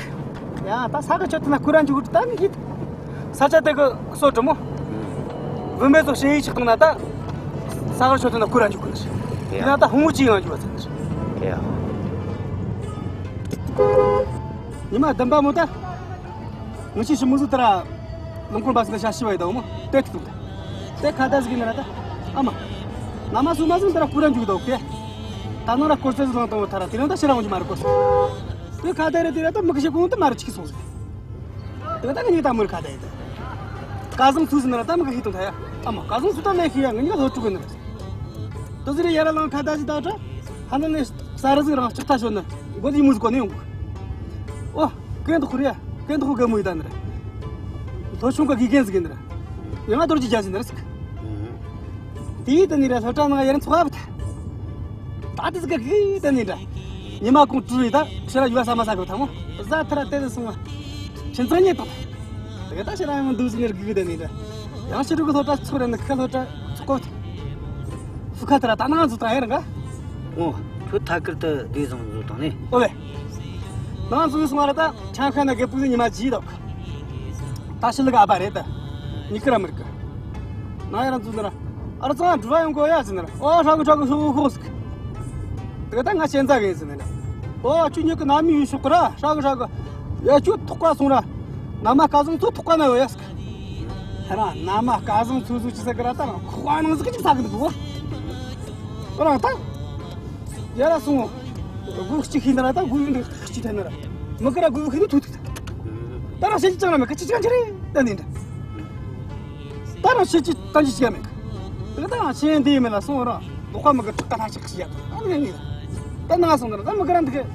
ཡ་ད་ས་གར་ཆོད་དེ་ན་ཀུ་ར་འཇུག་གི་ད་ངི་ཧིད། ས་ཆ་དེ་གི་སོ་དྲི་མོ། བུད་མེད་ཚོ་ཞེ་ཡི་ཆགས་བཏང་ན་ད། ས་གར་ཆོད་དེ་ན་ཀུ་ར་འཇུག་གི་ནི། ཡ་ད་ཧུང་ཅི་ཡང་འཇུག་བ་ཚན་ནི། ཡ། ཉི་མ་བདུན་པ་མོ་ད། ངི་ཆི་ཤི་མུ་ཟི་ཏ་ར། ལུང་ཁོར་བ་སི་ན་ཤ་ཤི་བའི་ད་མོ་ཏེ་ཏི་ཏུ། ཏེ་ཁ་ད་ཟི་གི་ན་ར་ད། ཨ་མ། ན་མ་སུ་མ་ཟི་ཏ་ར་ཀུ་ར་འཇུག་ད་ཨོ་ཀེ། ད་ནོ་ར་ཀོར་ཙེ་ཟི་ལང་ཏང་ཐ་ར་ཏི་རང་ད་ཤི་ར་འོང་གི་མ་ར་ཀོ་སི། ཏེ་ཁ་ད་རེ་ཏི་ར་ད་མི་གི་ཤི་གོང་ཏེ་མ་ར་ཆི་གི་སོང་ཟི། ཏེ་ད་གི་ནི་ད་མུར་ཁ་ད་ཡི་ད། ཀ་ཟང་སུ་ཟི་ན་ར་ད་མི་གི་ཧི་ཏང་ཐ་ཡ། ཨ་མ་ཀ་ཟང་སུ་ད་ལེ་ཤི་ཡ་ངི་ནི་ལོ་ཀྲུ་གི་ན་ར། ཏེ་ཟི་རེ་ཡ་ར་ལང་ཁ་ད་ཟི་ད་ཏྲ། ཧ་ན་ནི་ས་ར་ཟི་རང་ལྕགས་ཐ་ཤོ་ན། གོ་ལི་མུ་ཟི་གོ་ནི་ཡོང་གི། ཨོ། གན་དུ་ཁུ་རེ། གན་དུ་ཁུ་ག་མུ་ཡི་ད་ནི་ར། ལྷོ་ཆུང་ག་གི་གན་ཟི་གན་ནི་ར། ཡང་ང་དོར་ཅི་ཇ་ཟི་ནི་ར་སི་ཀ། དེ་ཡི་ད་ནི་ར་ལྷོ་ཏྲ་ནང་ཡར་ཚོགས་ཨ་བ་ད། ད་དི་ཟི་ཀ་གི་ད་ནི་ར། ཉི་མ་གུང་དྲུག་རེད་ད། ཕྱི་ར་ཡུལ་ལ་ཟ་མ་ཟ་གི་ཐང་མོ། ཟ་ཐུར་ར་དེ་ལ་སོང་བ། ཁྱིམ་ཚང་ཉེ་དང་། དེ་ག་ད་ཕྱི་ར་ཡང་འདུག་ཟིན་ནས་སྒུག་གི་བསྡད་ནས་ད། ཡང་ཕྱི་དྲུག་གི་སློབ་གྲྭ་ཚུགས་ར་ནི་ཁ་སློབ་གྲྭ་ཚུགས་གོ། ཕུ་ཁ་ཐུར་ར་ད་ནང་འཛུལ་དང་ཡར་འགའ། ཨོ། ཁྱོད་ཐད་ཀར་དུ་བདེ་བཟང་འཛུལ་དང་ནི། ཨོ་ལེ། ནང་འཛུལ་སོང་བ་ར་ད་ཆང་ཁ་ན་རྒད་པོ་ཉི་མ་བརྗེས་དོག། ད་ཕྱི་ལུག་ཨ་ཕ་རེད་ད། མྱི་ཁ་ར་མི་རིག་གི། ན་ཡར་འཛུལ་ནི་ར། ཨ་ར་ཚང་འགྲུལ་བ་ཡོང་གོ་ཡ་ཟིན་ནི་ར། ཨོ་ཧྲ་གི་ཧྲ་གི་ཤོག་ཤོག་ཟིག། དེ་ག་ད་ང་ཞེན་ཛ་གི་ཟིན་ནི་ར། ཨོ་ཁྱོད་ཉི་གི་ན་མི་ཡོད་ཤོག་གི་ར་ཧྲ་གི་ཧྲ་གི། ཡ་ཁྱོད་ཐོག་ཀ་སོང་ར། ན་མ་སྐལ་བཟང་ཚོ་ཐོག་ཀ་ན་ཡོད་ཡ་ཟིག། ཧེ་ར་ན་མ་སྐལ་བཟང་ཚོ་ཚོ་ཅི་ཟེར་གི་ར་ད་ར་ཁོ་ནང་ཟིག་ཅིག་ཟ་གི་འདུག་གོ། ཨོ་རང་ད། ཡར་སོང་། སྒོ་གཅིག་ཕྱེས་ན་ར་ད་སྒོ་འདི་གཅིག་འཐེན་ན་ར། མི་ག་ར་སྒོ་ཕྱེས་ནས་ཐུག་ཐུག་ཐུག། ད་རང་བཤད་རྒྱུ་ཅང་ར་མེད་གི། ཅི་ཅང་ཅི་རེད་ད་ནི་འདྲ། ད་རང་བཤད་རྒྱུ་ད་ཅི་ཅི་ཡང་མེད་གི། ད་ད་རང་ཆེན་འདི་མེད་ལ་སོང་ར། ལོག་པ་མི་ག་ཐུག་ག་ཐག་ཆག་ཞིག་ཡ། ད་ནི་ངས་ད་ནང་སོང་ན་ར་ད་མི་ག་ར་འདི་གི།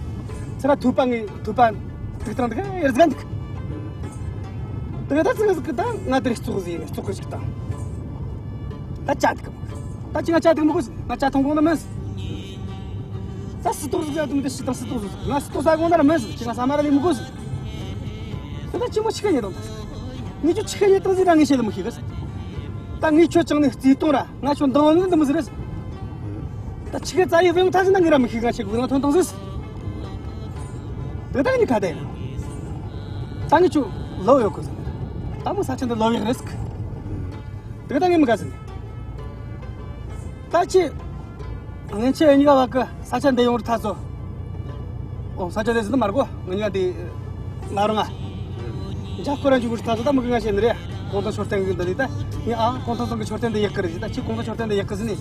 ཚེ་ར་ཐུབ་པ་ངས་ཐུབ་པ་འདུག་དང་འདི་གི་ཡར་ཟ་འདུག། ད་ད་ཚེ་གི་ད་ང་དེར་བཙོག་ཟིག་ཡིན། བཙོག་གི་ཞིག་དང་། ད་ཅ་འདུག་གི། ད་ཅི་ང་ཅ་འདུག་མི་དགོས་ཟིན། ང་ཅ་འཐུང་དགོས་ན་མིན་ཟིན། ད་སི་ཏོག་ཟིག་ཟ་དུང་དེ་ཤི་དང་སི་ཏོག་ཟིག་ཟིག། ང་སི་ཏོག་ཟ་དགོས་ན་ར་མིན་ཟིན། ཅི་ང་ཟ་མ་ར་ལས་མི་དགོས་ཟིན། ད་ད་ཅི་མོ་ཆི་ག་ཉེ་དང་། ངས་ཁྱོད་ཆི་ག་ཉེ་དང་ཟིག་ར་ངས་བཤད་ལ་མི་ཤེས་གི་ཟིན། ད་ངས་ཁྱོད་ཅང་ནས་རྩིས་གཏོང་ར་ང་ཁྱོད་འདང་ནི་འདི་མི་ཟིག་རེད་ཟིན། ད་ཆི་ག་ཙ་ཡི་བེང་ཐ་ཟིན་ན་ངས་ར་མི་ཤེས། ང་ཆི་ག་བེང་ཐོན་དང་ཟིག། དེ་ད་ངས་ཁ་བརྡ་ཡིན། ད་ངས་ཁྱོད་ལོ་ཡོད་གི་ཟིན། ད་མོ་ས་ཆ་འདི་ལོ་ཡོད་རེད་ཟིན། དེ་ད་ངས་མི་དགའ་ཟིན། ད་ཅི། ངན་ཆེ་གཉིས་ཀ་བ་གི་ས་ཆ་འདི་ཡོང་རུ་ཐ་ཚོ། ཨོ་ས་ཆ་འདི་ཟིན་ནི་མ་རྒོ། ང་གཉིས་ཀ་འདི་ལ་རུང་ང་། འཇའ་སྐོར་ར་འཇུག་རུ་ཐ་ཚོ། ད་མི་གི་ང་བཤད་ནི་རེད། གོང་ཐང་མཆོད་རྟེན་གི་འདི་ལི་ད། ངས་ཨ་གོང་ཐང་ཚང་གི་མཆོད་རྟེན་འདི་ཡག་གི་རེད་ཟིན། ད་ཅི་གོང་ཐང་མཆོད་རྟེན་འདི་ཡག་གི་ཟིན་ནི།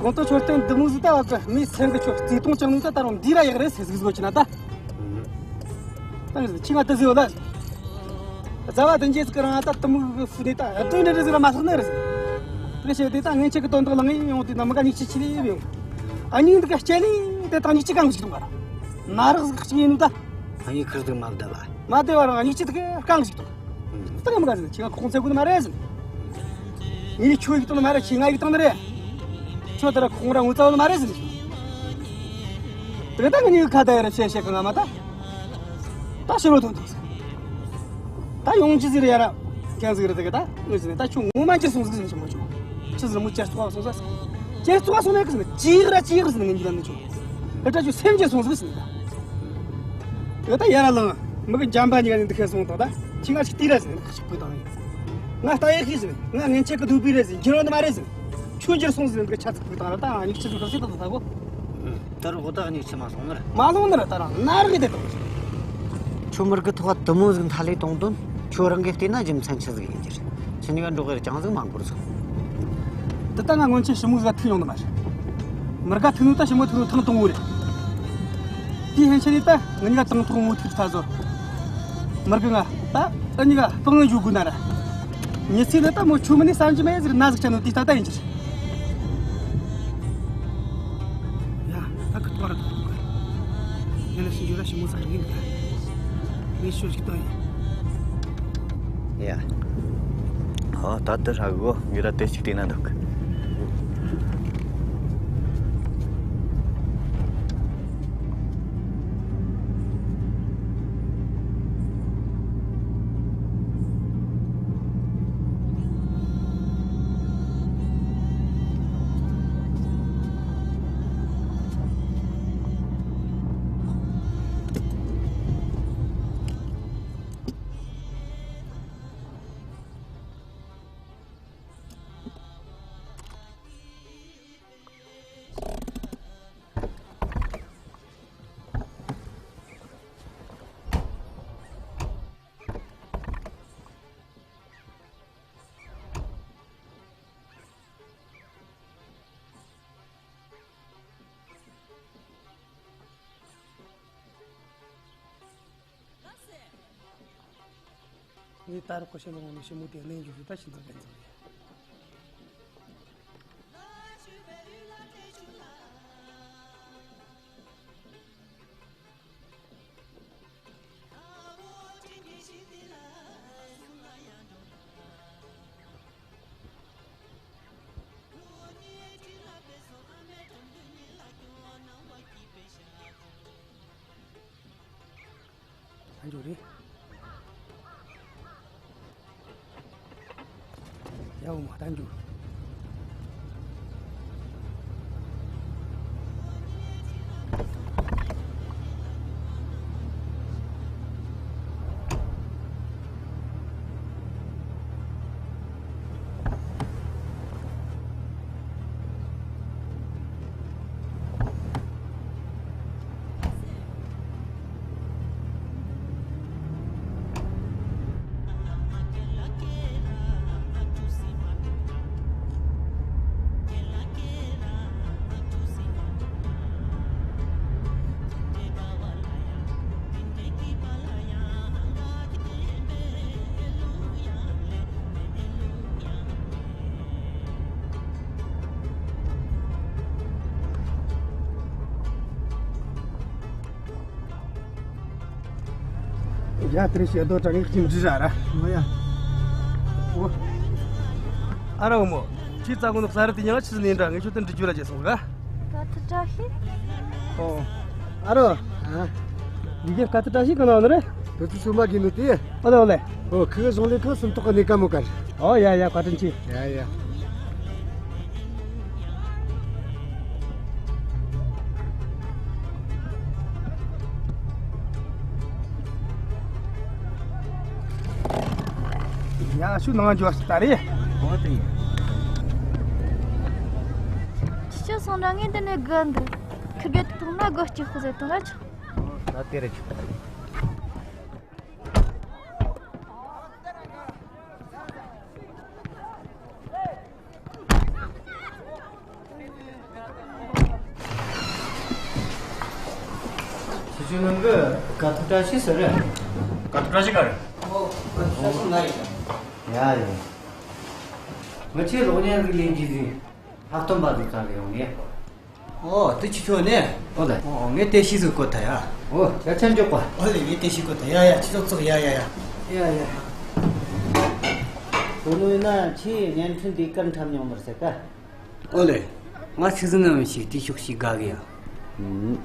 གོང་ཐང་མཆོད་རྟེན་འདི་མོ་ཟིག་ད་བ་གི་མི་སེང་གི་ཆོ་རྩིས་གཏོང་ཅང་ནི་ད་ད་རུང་འདི་ར་ཡག་རེད་ཟེར་ཟིག་ཟིག་གོ་ཅི་ན་ད། ད་ངས་ཁྱི་ང་ད་ཟིག་ཡོད་ལ། རྩ་བ་དེ་འཇེ་ཟིག་རང་ད་དུ་མུ་གི་ཕུ་ནས་ད་ཨ་དོན་འདྲ་འདྲ་ཟིག་ར་མ་ཐག་ནི་རེད་ཟིག། དེ་བྱས་དེ་ད་ངན་ཆེ་གི་དོན་དག་ལ་ངས་ཡོང་དུས་ན་མི་ག་ཉིག་ཆི་ཆི་ལས་ཡོང་། ཨ་ཉིག་འདི་ག་སྐྱེ་ལི་དེ་ད་ཉིག་ཆི་གང་ཞིག་དང་ག་ར། ན་རག་ཟིག་ཅིག་ཡིན་ནོ་ད། ཨ་ཉིག་ཁིར་ཟིག་མ་བསྡད་ལ། མ་བསྡད་བ་རང་ཉིག་ཆི་དེ་ག་གང་ཞིག་དང་། ད་ངས་མི་ག་ཟིན་ཁྱི་ང་ཁོང་ཚེ་གུ་ནི་མ་རེད་ཟིན། ངས་ཁྱོད་ཡིག་དང་ནི་མ་རེད། ཁྱི་ང་ཡིག་དང་ནི་རེད། ཁྱོད་ད་ར་ཁོང་ར་ངོ་ཚ་བ་ནི་མ་རེད་ཟིན། དེ་ད་ངས་ཉིག་ཁ་ད་ཡ་ར་བཤད་བཤད་གི་ང་མ་ད། ད་ཕྱི་རོལ་ཐོན་ཐུབ་ཟིག། ད་ཡོང་ཅི་ཟིག་རེད་ཡ་ར། ཀྱང་ཟིག་རེད་དེ་གི་ད། ངོས་ཟིན་ད་ཁྱོད་ངོ་མ་འགྱུར་སོང་ཟིག་ཟིན་ཆི་མོ་ཁྱོད། ཆི་ཟིག་མོ་ཅེར་ཙོག་སོང་ཟིག། ཅེར་ཙོག་སོང་ནས་གི་ཟིན་ཅིག་ར་ཅིག་ར་ཟིན་ངན་གྱི་ལ་ནི་ཁྱོད། ཨེ་ད་ཁྱོད་སེམས་ཅན་སོང་ཟིག་ཟིན་ད། ཨེ་ད་ཡ་ར་ལང་། མི་གི་འཇམ་པ་ཉིད་ནི་འདི་ཁ་སོང་དང་ད། ཁྱི་ང་ཞིག་ལྟོས་ར་ཟིན་ཁ་ཞིག་བུད་དང་། ང་ལྟ་ཡེ་ཤེས་ཟིན། ང་ངན་ཆེ་གི་སྡུག་པའི་རེད་ཟིན། འགྱུར་བ་ནི་མ་རེད་ཟིན། ཁྱོད་འགྱུར་སོང་ཟིན་འདི་ཁ་ཆ་ཚིག་བུད་དང་ར་ད་ང་ཉིག་ཆི་ཟིག་ཁ་ཤི་ད་ད་ད་གོ། ད་རུང་ད་གཉིས་ཆི་མ་སོང་ནི་རེད། མ་སོང་ནི་རེད། ད་རང་ནར་གི་དེ་དང་། ཁྱོད་མི་རྒི་ཐོག་དུ་མོ་ཟིག་མཐའ་ལས་གཏོང་དོན་ཁྱོད་རང་གིས་བལྟས་ན་རྒྱུ་མཚན་ཆི་ཟིག་ཡིན་རྒྱུ་རེད། ཁྱི་གཉིས་ཀ་འགྲོགས་གི་རེད། ཅང་ཟིག་མ་འགོར་སོང་། འདི་ད་ང་སྔོན་ཆད་ཞི་མོ་ཟིག་ཐུག་ཡོང་ནི་མ་རེད། མི་རྒ་ཐུག་ནོ་ད་ཞི་མོ་ཐུག་ནོ་ཐེངས་དང་པོ་རེད། དེའི་ཕན་ཆད་ནས་ད་ང་གཉིས་ཀ་དང་ཐོག་མོ་ཐུག་ཐ་ཚོ། མི་རྒ་ང་ད་ཨ་གཉིས་ཀ་སྤང་ལེན་འཇུག་དགོས་ན་ར། ཉི་ཚེ་ནི་ད་མོ་ཆུ་མི་ནི་བསམ་གྱི་མེད་ཟེར་ན་ཟིག་ཆ་ནོ་དེ་ད་ད་ཡིན་གྱི་རེད། ཡ། ད་ཁི་ཐོག་ར་ཐོག་གི། ངས་ལ་ཞིག་ཡོད་ར་ཞི་མོ་ཚ་ཡིན་གི། ངས་ཤོད་ཅིག་ཏང་ཡིན། ཡ། ཨོ་ད་དེ་ཧྲ་གི་གོ། ངས་ར་དེ་ཅིག་བལྟས་ན་འདུག་གི། ངས་ད་རུང་ཁོ་ཤེས་ལོང་ནས་ཞི་མོ་དེ་གླེང་རྒྱུ་ཞིག་ད་ཤི་འཛིན་ག་འཛིན་རེད། ཡ་འགྱོ་རེད། ཡ་འོ་མ་ད་འགྱོ། ཡ། དེ་རིང་ཞེ་དོ་དྲ་ངས་ཁྱིམ་འདྲི་ར་ར། ཨོ་ཡ། ཨོ། ཨ་རོ་མོ། ཁྱེད་ཙ་གོ་ནོ་གསར་དེ་ཉང་ཆི་ཟིག་ནས་འདྲ། ངས་ཁྱོད་དེ་འདྲི་རྒྱུ་ར་བྱེད་སོང་ག། ཀ་ཐུ་བཀྲ་ཤིས། ཨོ། ཨ་རོ། ཨ། འདི་ག་ཀ་ཐུ་བཀྲ་ཤིས་གི་ནང་ནས་རེད། དུ་ཚུ་སུ་མ་གི་ནུ་ཏི། ཨོ་ལེ་ཨོ་ལེ། ཨོ། ཁི་གི་གཞུང་ལས་ཁང་སུམ་ཐོག་གི་ནས་ཀ་མོ་ཀར། ཨོ་ཡ་ཡ། བཀའ་དྲིན་ཆེ། ཡ་ཡ། ཡ་ཤུ་ནང་འཇོག་ད་རེད། ཨོ་དེ། ཁྱི་ཆོ་སོང་འདྲ། ངས་འདི་ནས་སྒུག་འདུག་ཁི་དགེ་ཐུག་ན་སྒོ་སྐྱིད་ཁུ་ཟེར་དང་ར་ཆོག་ད་དེ་རེད་ཆོག་ཁྱེད་ཆོ་ནང་གི་ཀ་ཐུ་བཀྲ་ཤིས་ཟེར་རེད། ཀ་ཐུ་བཀྲ་ཤིས་ག་རེད། ཨོ། ཀ་ཐུ་བཀྲ་ཤིས་ང་རེད། ཡ་ཡ། ང་ཆེ་གློག་བརྙན་གི་ལས་ཀྱི་ཟིན། ལྷག་སྟོན་པ་ཟིག་བཙལ་གི་ཡོང་ནས། ཨོ། དེ་ཁྱེད་ཆོ་ནས། ཨོ་ལེ། ཨོ། ངས་དེ་ཤི་ཟིག་གོ་ཐལ་ཡ། ཨོ། ཡ་ཆ་འཇོག་པ། ཨོ་ལེ། ངས་དེ་ཤི་གོ་ཐལ་ཡ། ཡ་ཁྱེད་ཆོ་ཙོག་ཡ་ཡ་ཡ། ཡ་ཡ། གོ་ནོ་ཡིན་ན་ཁྱེད་བརྙན་འཕྲིན་དེ་གར་འཁྲབ་མྱོང་མ་རེད་ཟེར་ག། ཨོ་ལེ། ང་ཆི་ཟིག་ནམ་ཞིག་དེ་ཤོག་ཞིག་དགའ་གི་ཡ། ཨུམ།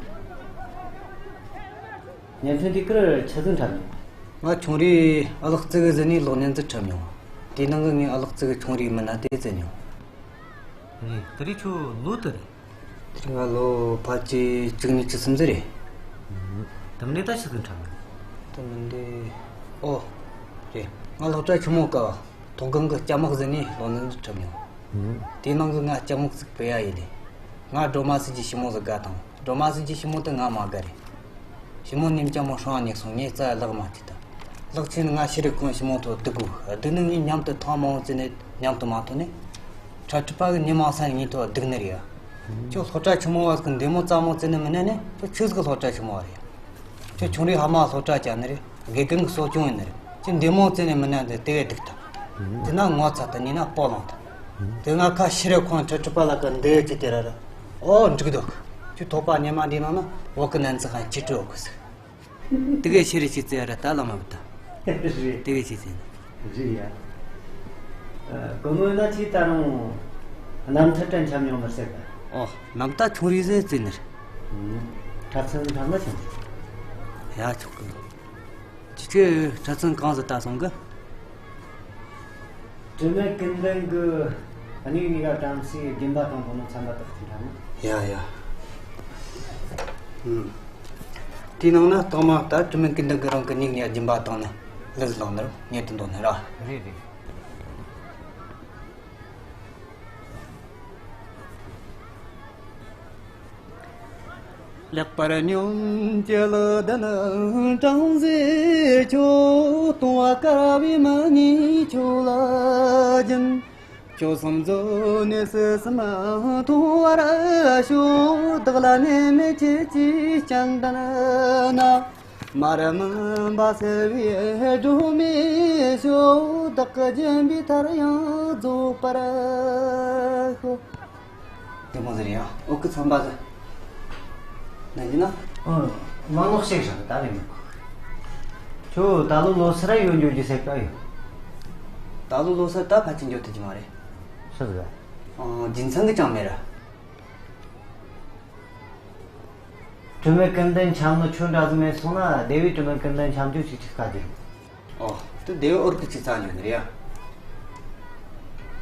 བརྙན་འཕྲིན་དེ་གར་ཆི་ཟིག་འཁྲབ་མྱོང་། ང་ཆུང་རིས་ཨ་ལགས་ཙི་གི་ཟི་ནས་གློག་བརྙན་ཟིག་འཁྲབ་མྱོང་། དེའི་ནང་གི་ངས་ཨ་ལགས་ཙི་གི་ཆུང་རིས་མི་སྣ་དེ་བཙལ་མྱོང་། ཨེ། དེ་རིང་ཁྱོད་ལོ་དུ་རེད། དེ་རིང་ང་ལོ་ཕལ་ཆེར་བཅུ་གཉིས་བཅུ་གསུམ་ཟིག་རེད། ཨུམ། དེ་མིན་ད་ཆི་ཟིག་འཁྲབ་མྱོང་། དེ་མིན་དེ། ཨོ། རེད། ང་སློབ་གྲྭ་ཆེན་མོ་སྐབས། ཐོག་ཁང་གི་སྐྱ་དམག་ཟེར་ནས་གློག་བརྙན་འཁྲབ་མྱོང་། ཨུམ། དེའི་ནང་གི་ང་སྐྱ་དམག་ཟིག་བོས་ཡ་ཡིན་ལེ། ང་སྒྲོལ་མ་ཟེར་གྱི་ཞི་མོ་ཟིག་དགའ་དང་། སྒྲོལ་མ་ཟེར་གྱི་ཞི་མོ་དེ་ང་མ་དགའ་རེད། ཞི་མོ་ནེམ་སྐྱ་མོ་ཧྲང་ཉེ་སོང་། ངས་རྩ་ལག་མ་ཐེག་ད། ལག་ཆེན་ང་ཤི་རི་ཁོང་ཞི་མོ་ཐོག་སྡུག་གོ། སྡུག་ནི་ངས་མཉམ་དུ་ཐང་མང་བཙལ་ནས་མཉམ་དུ་མ་ཐོན་ནས། ཁྲ་ཁྲི་པ་གི་ཉི་མ་སང་ངས་ཐོག་སྡུག་ནི་རེད་ཡ། ཁྱོད་སློབ་གྲྭ་ཆེན་མོ་བ་ཟིག་འདི་མོ་རྩ་མོ་བཙལ་ནི་མིན་ན་ནི། ཁྱོད་ཆི་ཟིག་གི་སློབ་གྲྭ་ཆེན་མོ་བ་རེད་ཡ། ཁྱོད་ཆུང་རིས་ཕ་མ་སློབ་གྲྭ་བསྐྱལ་ནི་རེད། དགེ་རྒན་གྱི་གསོ་སྐྱོང་ཡིན་ནི་རེད། ཁྱོད་འདི་མོ་བཙལ་ནས་མི་ན་འདི་དེ་བས་སྡུག་ཐལ། དེ་ན་ངོ་ཚ་དང་ཉེ་ན་སྤོ་ལངས་ཐལ། དེ་ང་ཁ་ཤི་རེ་ཁོང་ཁྲི་ཁྲི་པ་ལ་ཀ་འདི་ཅི་དེ་ར་ར། ཨོ་འགྲིག་འདུག་ཁྱོད་ཐོག་པ་ཉི་མ་འདི་ནང་ན་བོད་ཀྱི་ནན་ཙི་ཧན་ཁྱི་སྤྲོད་གོ་ཟིག་དེ་གས་ཤི་རེ་ཅི་བཙལ་ར་ད་ལ་མ་བུད་ད། རེད། དེ་གས་ཅི་བཙལ་ན། རེད་ཡ། ཨ། གོ་ནོ་ན་ཁྱེད་ད་རུང་རྣམ་ཐར་དྲན་འཁྲབ་མྱོང་མི་སྲིད་ག། ཨོ། རྣམ་ཐར་ཆུང་རིས་ཟིག་བཙལ་ནི་རེད། ཨུམ། འཁྲབ་ཚན་འཁྲབ་ན་ཆོག་ཡ་ཆོག་གི། ཁྱེད་ཀྱིས་འཁྲབ་ཚན་གང་ཟིག་ལྟ་སོང་གི། དྲི་མེད་ཀུན་ལྡན་གྱི་སྙིང་གཉིས་ཀ་བྲམ་ཟེའི་སྦྱིན་པ་བཏང་དོ་ནོ་ཚན་པ་དག་ཅིག་འཁྲབ་ན། ཡ་ཡ། ཨུམ། དེའི་ནང་ན་དང་མ་ད་དྲི་མེད་ཀུན་ལྡན་གྱིས་རང་གི་སྙིང་གཉིས་ཀ་སྦྱིན་པ་བཏང་ནས་ལུས་བླངས་ནི་ར་མྱུར་དུ་འདོན་ནི་ར། རེད་རེད། ལེགས་པར་ཉོན་ཅིག་ལོ་ལྡན་བྲམ་ཟེ་ཁྱོད། སྟོང་བ་དཀར་བའི་མི་ཉིད་ཁྱོད་ལ་སྦྱིན། ཁྱོད་བསམ་རྫོགས་ནས་སྲིད་གསུམ་མཐོང་བར་ཤོག་བདག་ལ་གནས་མེད་ཁྱེད་ཀྱི་སྤྱན་ལྡན་ན། མ་རིག་མུན་པ་སེལ་བའི་སྒྲོན་མེ་ཤོག་བདག་གི་སྦྱིན་པའི་མཐར་ཡང་རྫོགས་པར་ཤོག་དེ་མོ་ཟེར་ཡ། འོ་ཀི་ཚན་པ་ཟེར། ན་ཡིན་ན། ཨོ། མང་ལོག་ཤེས་བྱ་ད་རེད་མི། ཁྱོད་ད་ལོ་ལོ་སར་ཡོད་འགྱོ་རྒྱུ་ཟེར་ག་ཡོད། ད་ལོ་ལོ་སར་ད་ཕལ་ཆེར་འགྱོ་ཐུབ་ཀྱི་མ་རེད། སུ་ཟིག་ཨོ། རྒྱུ་མཚན་གི་ཅང་མེད་ར། དྲི་མེད་ཀུན་ལྡན་འཁྱམ་ནོ་ཁྱོད་འདྲ་ཟིག་མེད་སོང་ན། སྡེ་བའི་དྲི་མེད་ཀུན་ལྡན་འཁྱམ་རྒྱུ་ཞིག་ཆགས་ཀ་རྒྱུ། ཨོ། དེ་སྡེ་བའི་འུར་གི་ཅིག་ཙམ་ཡོད་ནི་རེད་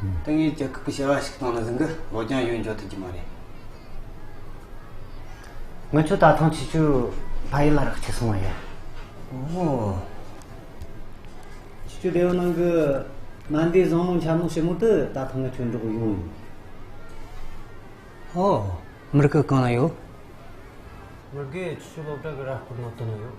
ཡ། ད་ངས་རྒྱལ་ཁབ་ཀྱི་བྱ་བ་ཞིག་བཏང་ན་ཟིན་གི་བོད་ལྗོངས་ཡོད་འཇོག་ཐུབ་ཀྱི་མ་རེད། ང་ཚོ་ད་ཐེངས་ཁྱེད་ཆོའི་ཕ་ཡུལ་ལ་རག་ཁྱེར་སོང་བ་ཡ། ཨོ། ཁྱེད་ཆོའི་སྡེ་བ་ནང་གི་མན་དེ་བཟང་མོ་འཁྱམ་ནོ་ཞི་མོ་དེ་ད་ཐེངས་ང་ཁྱོད་འགྲོགས་ཡོང་ཡིན། ཨོ། མི་རིགས་གང་ལ་ཡོད། མི་དགེ་ཆུ་སློབ་གྲྭ་གི་ར་སྐོར་ནང་དུ་ནང་ཡོད།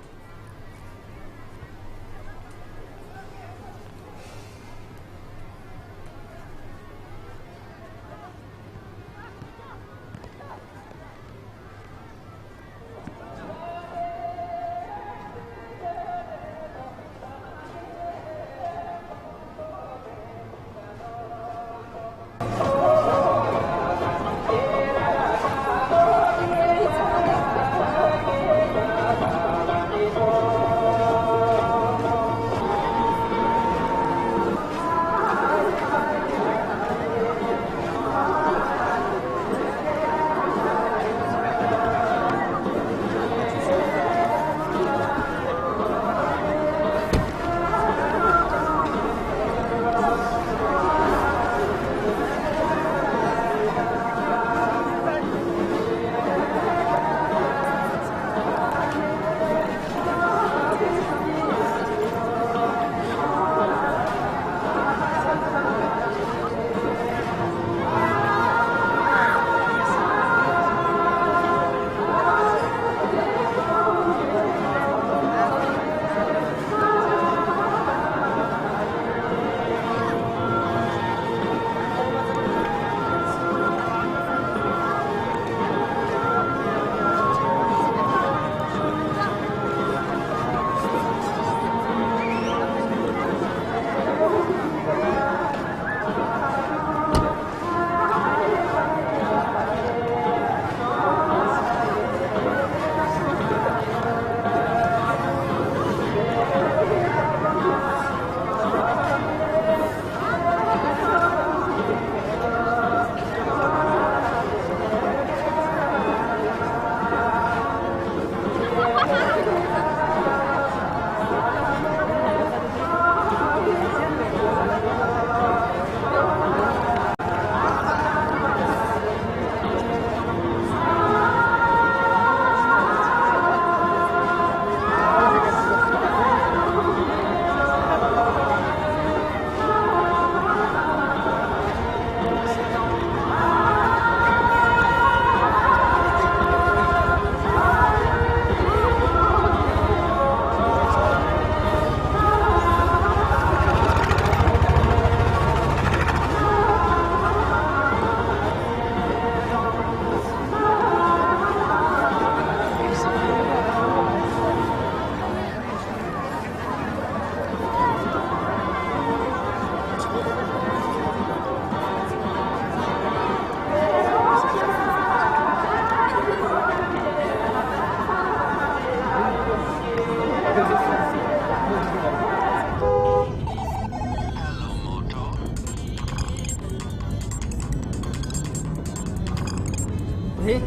ཨེ།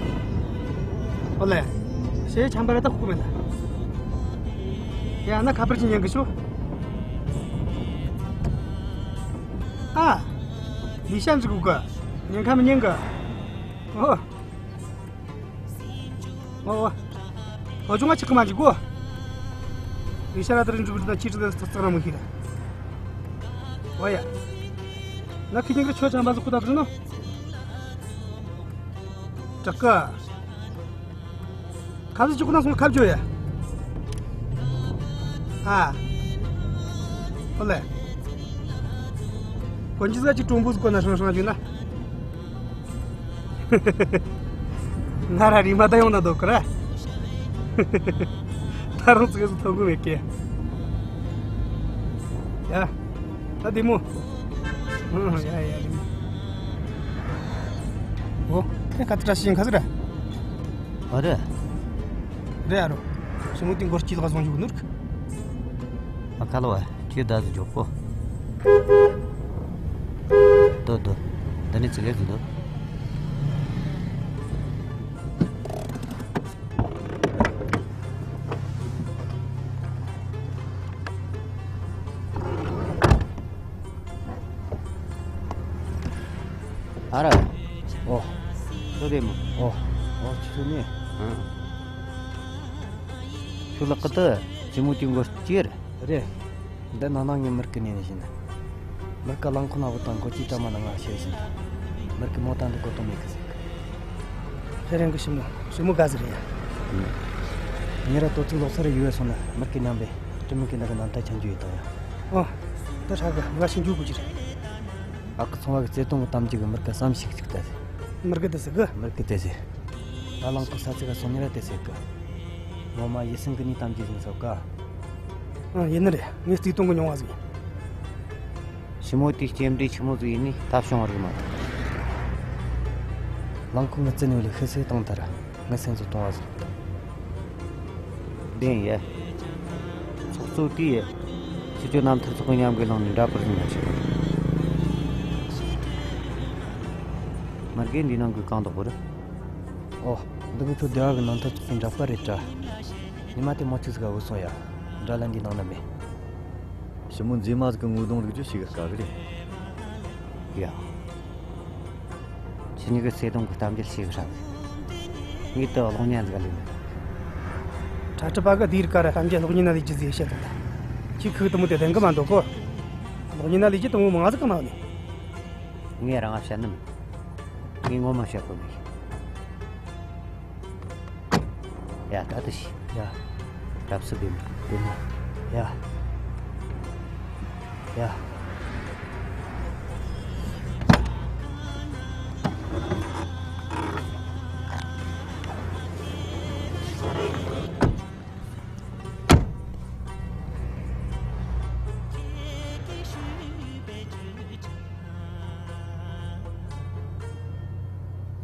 ཨོ་ལེ། ཞེ་ཆམ་པ་ར་ད་ཁུག་མེད་ལ། ཡ་ན་ཁ་པར་ཅིག་ཉན་གི་ཤོ། ཨ། ལི་ཤན་ཟིག་གུ་ག་ཉན་ཁ་མི་ཉན་གི། ཨོ། ཨོ། ཨོ་ཅུང་ང་ཆི་ཀི་མ་ཅིག་གོ། ལི་ཤན་ར་ད་རིང་ཟིག་གུ་ད་ཅི་ཅི་ད་ཙག་ཙག་ར་མི་ཤེས་ད། ཨོ་ཡ། ན་ཁི་ཉན་གི་ཆོ་ཆམ་པ་ཟིག་གུ་ད་བཟུང་ནོ། དྲག་གི། ཁ་ཟི་ཅུག་ན་སོང་ཁ་བཅོ་ཡ། ཨ། ཨོ་ལེ། གོན་ཇི་ཟ་ཅིག་གྲུང་པོ་ཟིག་གོན་ན་ཧྲང་ཧྲང་བཅུག་ན། ང་ར་རི་མ་ད་ཡོང་ན་འདོད་གི་ར། ད་རུང་ཙི་གེ་ཟིག་ཐོན་གི་མེད་གི། ཡ། ད་བདེ་མོ། ཨ། ཡ་ཡ་བདེ་མོ། ཨོ། ཁྱེད་ཁ་ཏི་བཀྲ་ཤིས་ཁ་ཟིག་ར། ཨ་རེད། རེད་ཨ་རོ། ཞི་མོ་དེ་མགོ་སྐྱིད་ལ་བཟུང་བཅུག་ནོར་གི། ཨ་ཁ་ལོ། ཁྱེད་ད་ཟིག་འཇོག་གོ། དོ་དོ། འདི་ནས་ཙི་གེ་ཟིག་འདུག། ཨ་ར། ཨོ། ཁྱོད་བདེ་མོ། ཨོ། ཨོ། ཁྱོད་ནི། ཨང་། ཁྱོད་ལག་གི་དེ་ཇི་མོ་དེ་མགོ་སྐྱེར། རེད། འདི་ནང་ན་ངའི་མིར་གི་ནས་ནས་བཞིན། མིར་གི་གླང་ཁོ་ན་བུ་དང་གོ་ཅི་ཏྲ་མ་ན་ང་ཤེས་བཞིན། མིར་གི་མོ་དང་འདི་གོ་ཏོ་མེད་གི་ཟིག་ཁེ་རེན་གི་ཞི་མོ་ཞི་མོ་ག་ཟིག་རེད་ཡ། ཉེ་ར་ཏོ་ཚིག་ལོག་ས་རེ་ཡུལ་སོང་ན་མིར་གི་མཉམ་པའི་སྤྲི་མིག་གི་ནང་གི་ནང་ད་ཆང་རྒྱུ་ཡོད་དང་ཡ། ཨོ། ད་ཧྲ་གི་མ་ཤི་འཇུག་གི་ཅི་རེད། ཨ་ཁུ་ཚོང་བ་གི་བརྩེ་དུང་གི་གཏམ་རྒྱུད་གི་མིར་ག་བསམ་ཞིག་ཅིག་ད་ཟེར། མིར་གི་དེ་ཟེར་གི། མིར་གི་དེ་ཟེར། ང་གླང་ཁོ་ས་ཚིག་ག་སོང་ནི་ར་དེ་ཟེར་གི། ངོ་མ་ཡིད་སེམས་གི་ནི་གཏམ་རྒྱུད་ཡིན་ཟེར་ག། ཨ་ཡིན་ནི་རེད། ངས་བརྩེ་དུང་གི་མྱོང་བ་ཟིག་ཡིན། ཞི་མོ་དེའི་སྐྱེ་འབྲས་ཆི་མོ་ཟིག་ཡིན་ནི་ད་བྱུང་བ་རིག་མ་ཐུབ། གླང་ཁོ་ངི་བརྩེ་ནི་ལས་ཤི་སེ་བཏང་ཐལ། ངི་སེམས་སུ་གཏོང་བ་ཟིག་བདེན་ཡ། ཚོགས་གཙོ་དེས་ཡ། སྤྱི་སྤྱོད་རྣམ་ཐར་ཚོགས་པའི་མཉམ་གི་ལངས་ནས་འདྲ་པར་ཟིན་པ་ཞིག་མ་རྒན་འདི་ནང་གི་གང་དག་པོ་རེད། ཨོ། འདི་གི་ཁྱོད་སྡེ་བ་གི་རྣམ་ཐར་ཚོགས་པའི་འདྲ་པར་རེད་དྲ། ཉི་མ་དེ་མོ་ཆི་ཟིག་ག་བུད་སོང་ཡ། འདྲ་ལན་འདི་ནང་ན་མེད། ཞི་མོ་མཛེས་མ་ཟིག་གི་ངོ་གདོང་རིག་རྒྱུ་ཞིག་གི་དཀའ་གི་རེད། ཡ། ཁྱེད་གཉིས་ཀྱི་བརྩེ་དུང་གི་གཏམ་རྒྱུད་ཞིག་ཧྲ་གི། ངས་དུ་གློག་བརྙན་ཟིག་ལས་མེད། ཁྲ་ཁྲི་པ་གི་དེའི་རིགས་ཀ་ར་གཏམ་རྒྱུད་གློག་བརྙན་ན་ལས་རྒྱུ་ཟིག་བཤད་དང་ད། ཁྱེད་ཁུག་དུ་མོ་དེ་བདེན་གི་མ་འདུག་གོ། གློག་བརྙན་ན་ལས་རྒྱུ་དུ་མོ་མང་ཟིག་གི་ནང་ནས། ངས་རང་ང་བཤད་ནི་མིན། ངས་ངོ་མ་བཤད་གོ་མེད། ཡ་ད་ལྟ་ཤི། ཡ། རབ་སུ་བདེ་མོ། བདེ་མོ། ཡ། ཡ།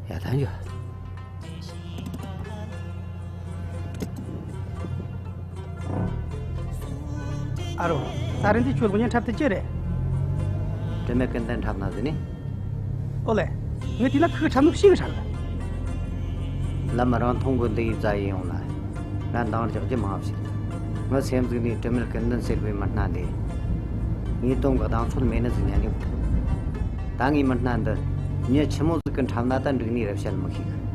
ཡ་ད་འཇོག་ཨ་རོ། ད་རིང་འདི་ཁྱོད་གློག་བརྙན་འཁྲབ་ཐུབ་ཀྱི་རེད། དྲི་མེད་ཀུན་ལྡན་འཁྲབ་ན་ཟེར་ནི། ཨོ་ལེ། ངས་དེ་ན་ཁུ་འཁྲབ་ནོ་ཤེས་གི་ཧྲ་གི། ལམ་རིང་ཐུང་གི་འདི་ཡི་རྩ་ཡི་ཡོང་ལ། ང་འདང་རྒྱག་རྒྱུ་མང་བ་ཞིག་ངའི་སེམས་ཟིག་ནས་དྲི་མེད་ཀུན་ལྡན་ཟེར་བའི་མི་སྣ་འདི། ངའི་དོན་གི་གདེང་ཚོད་མེད་ནི་ཟིག་ཉན་ཡོད། ད་ངའི་མི་སྣ་འདི་མྱི་ཆི་མོ་ཟིག་གི་འཁྲབ་ན་ད་འགྲིག་ནི་རེད་བཤད་མི་ཤེས་གི།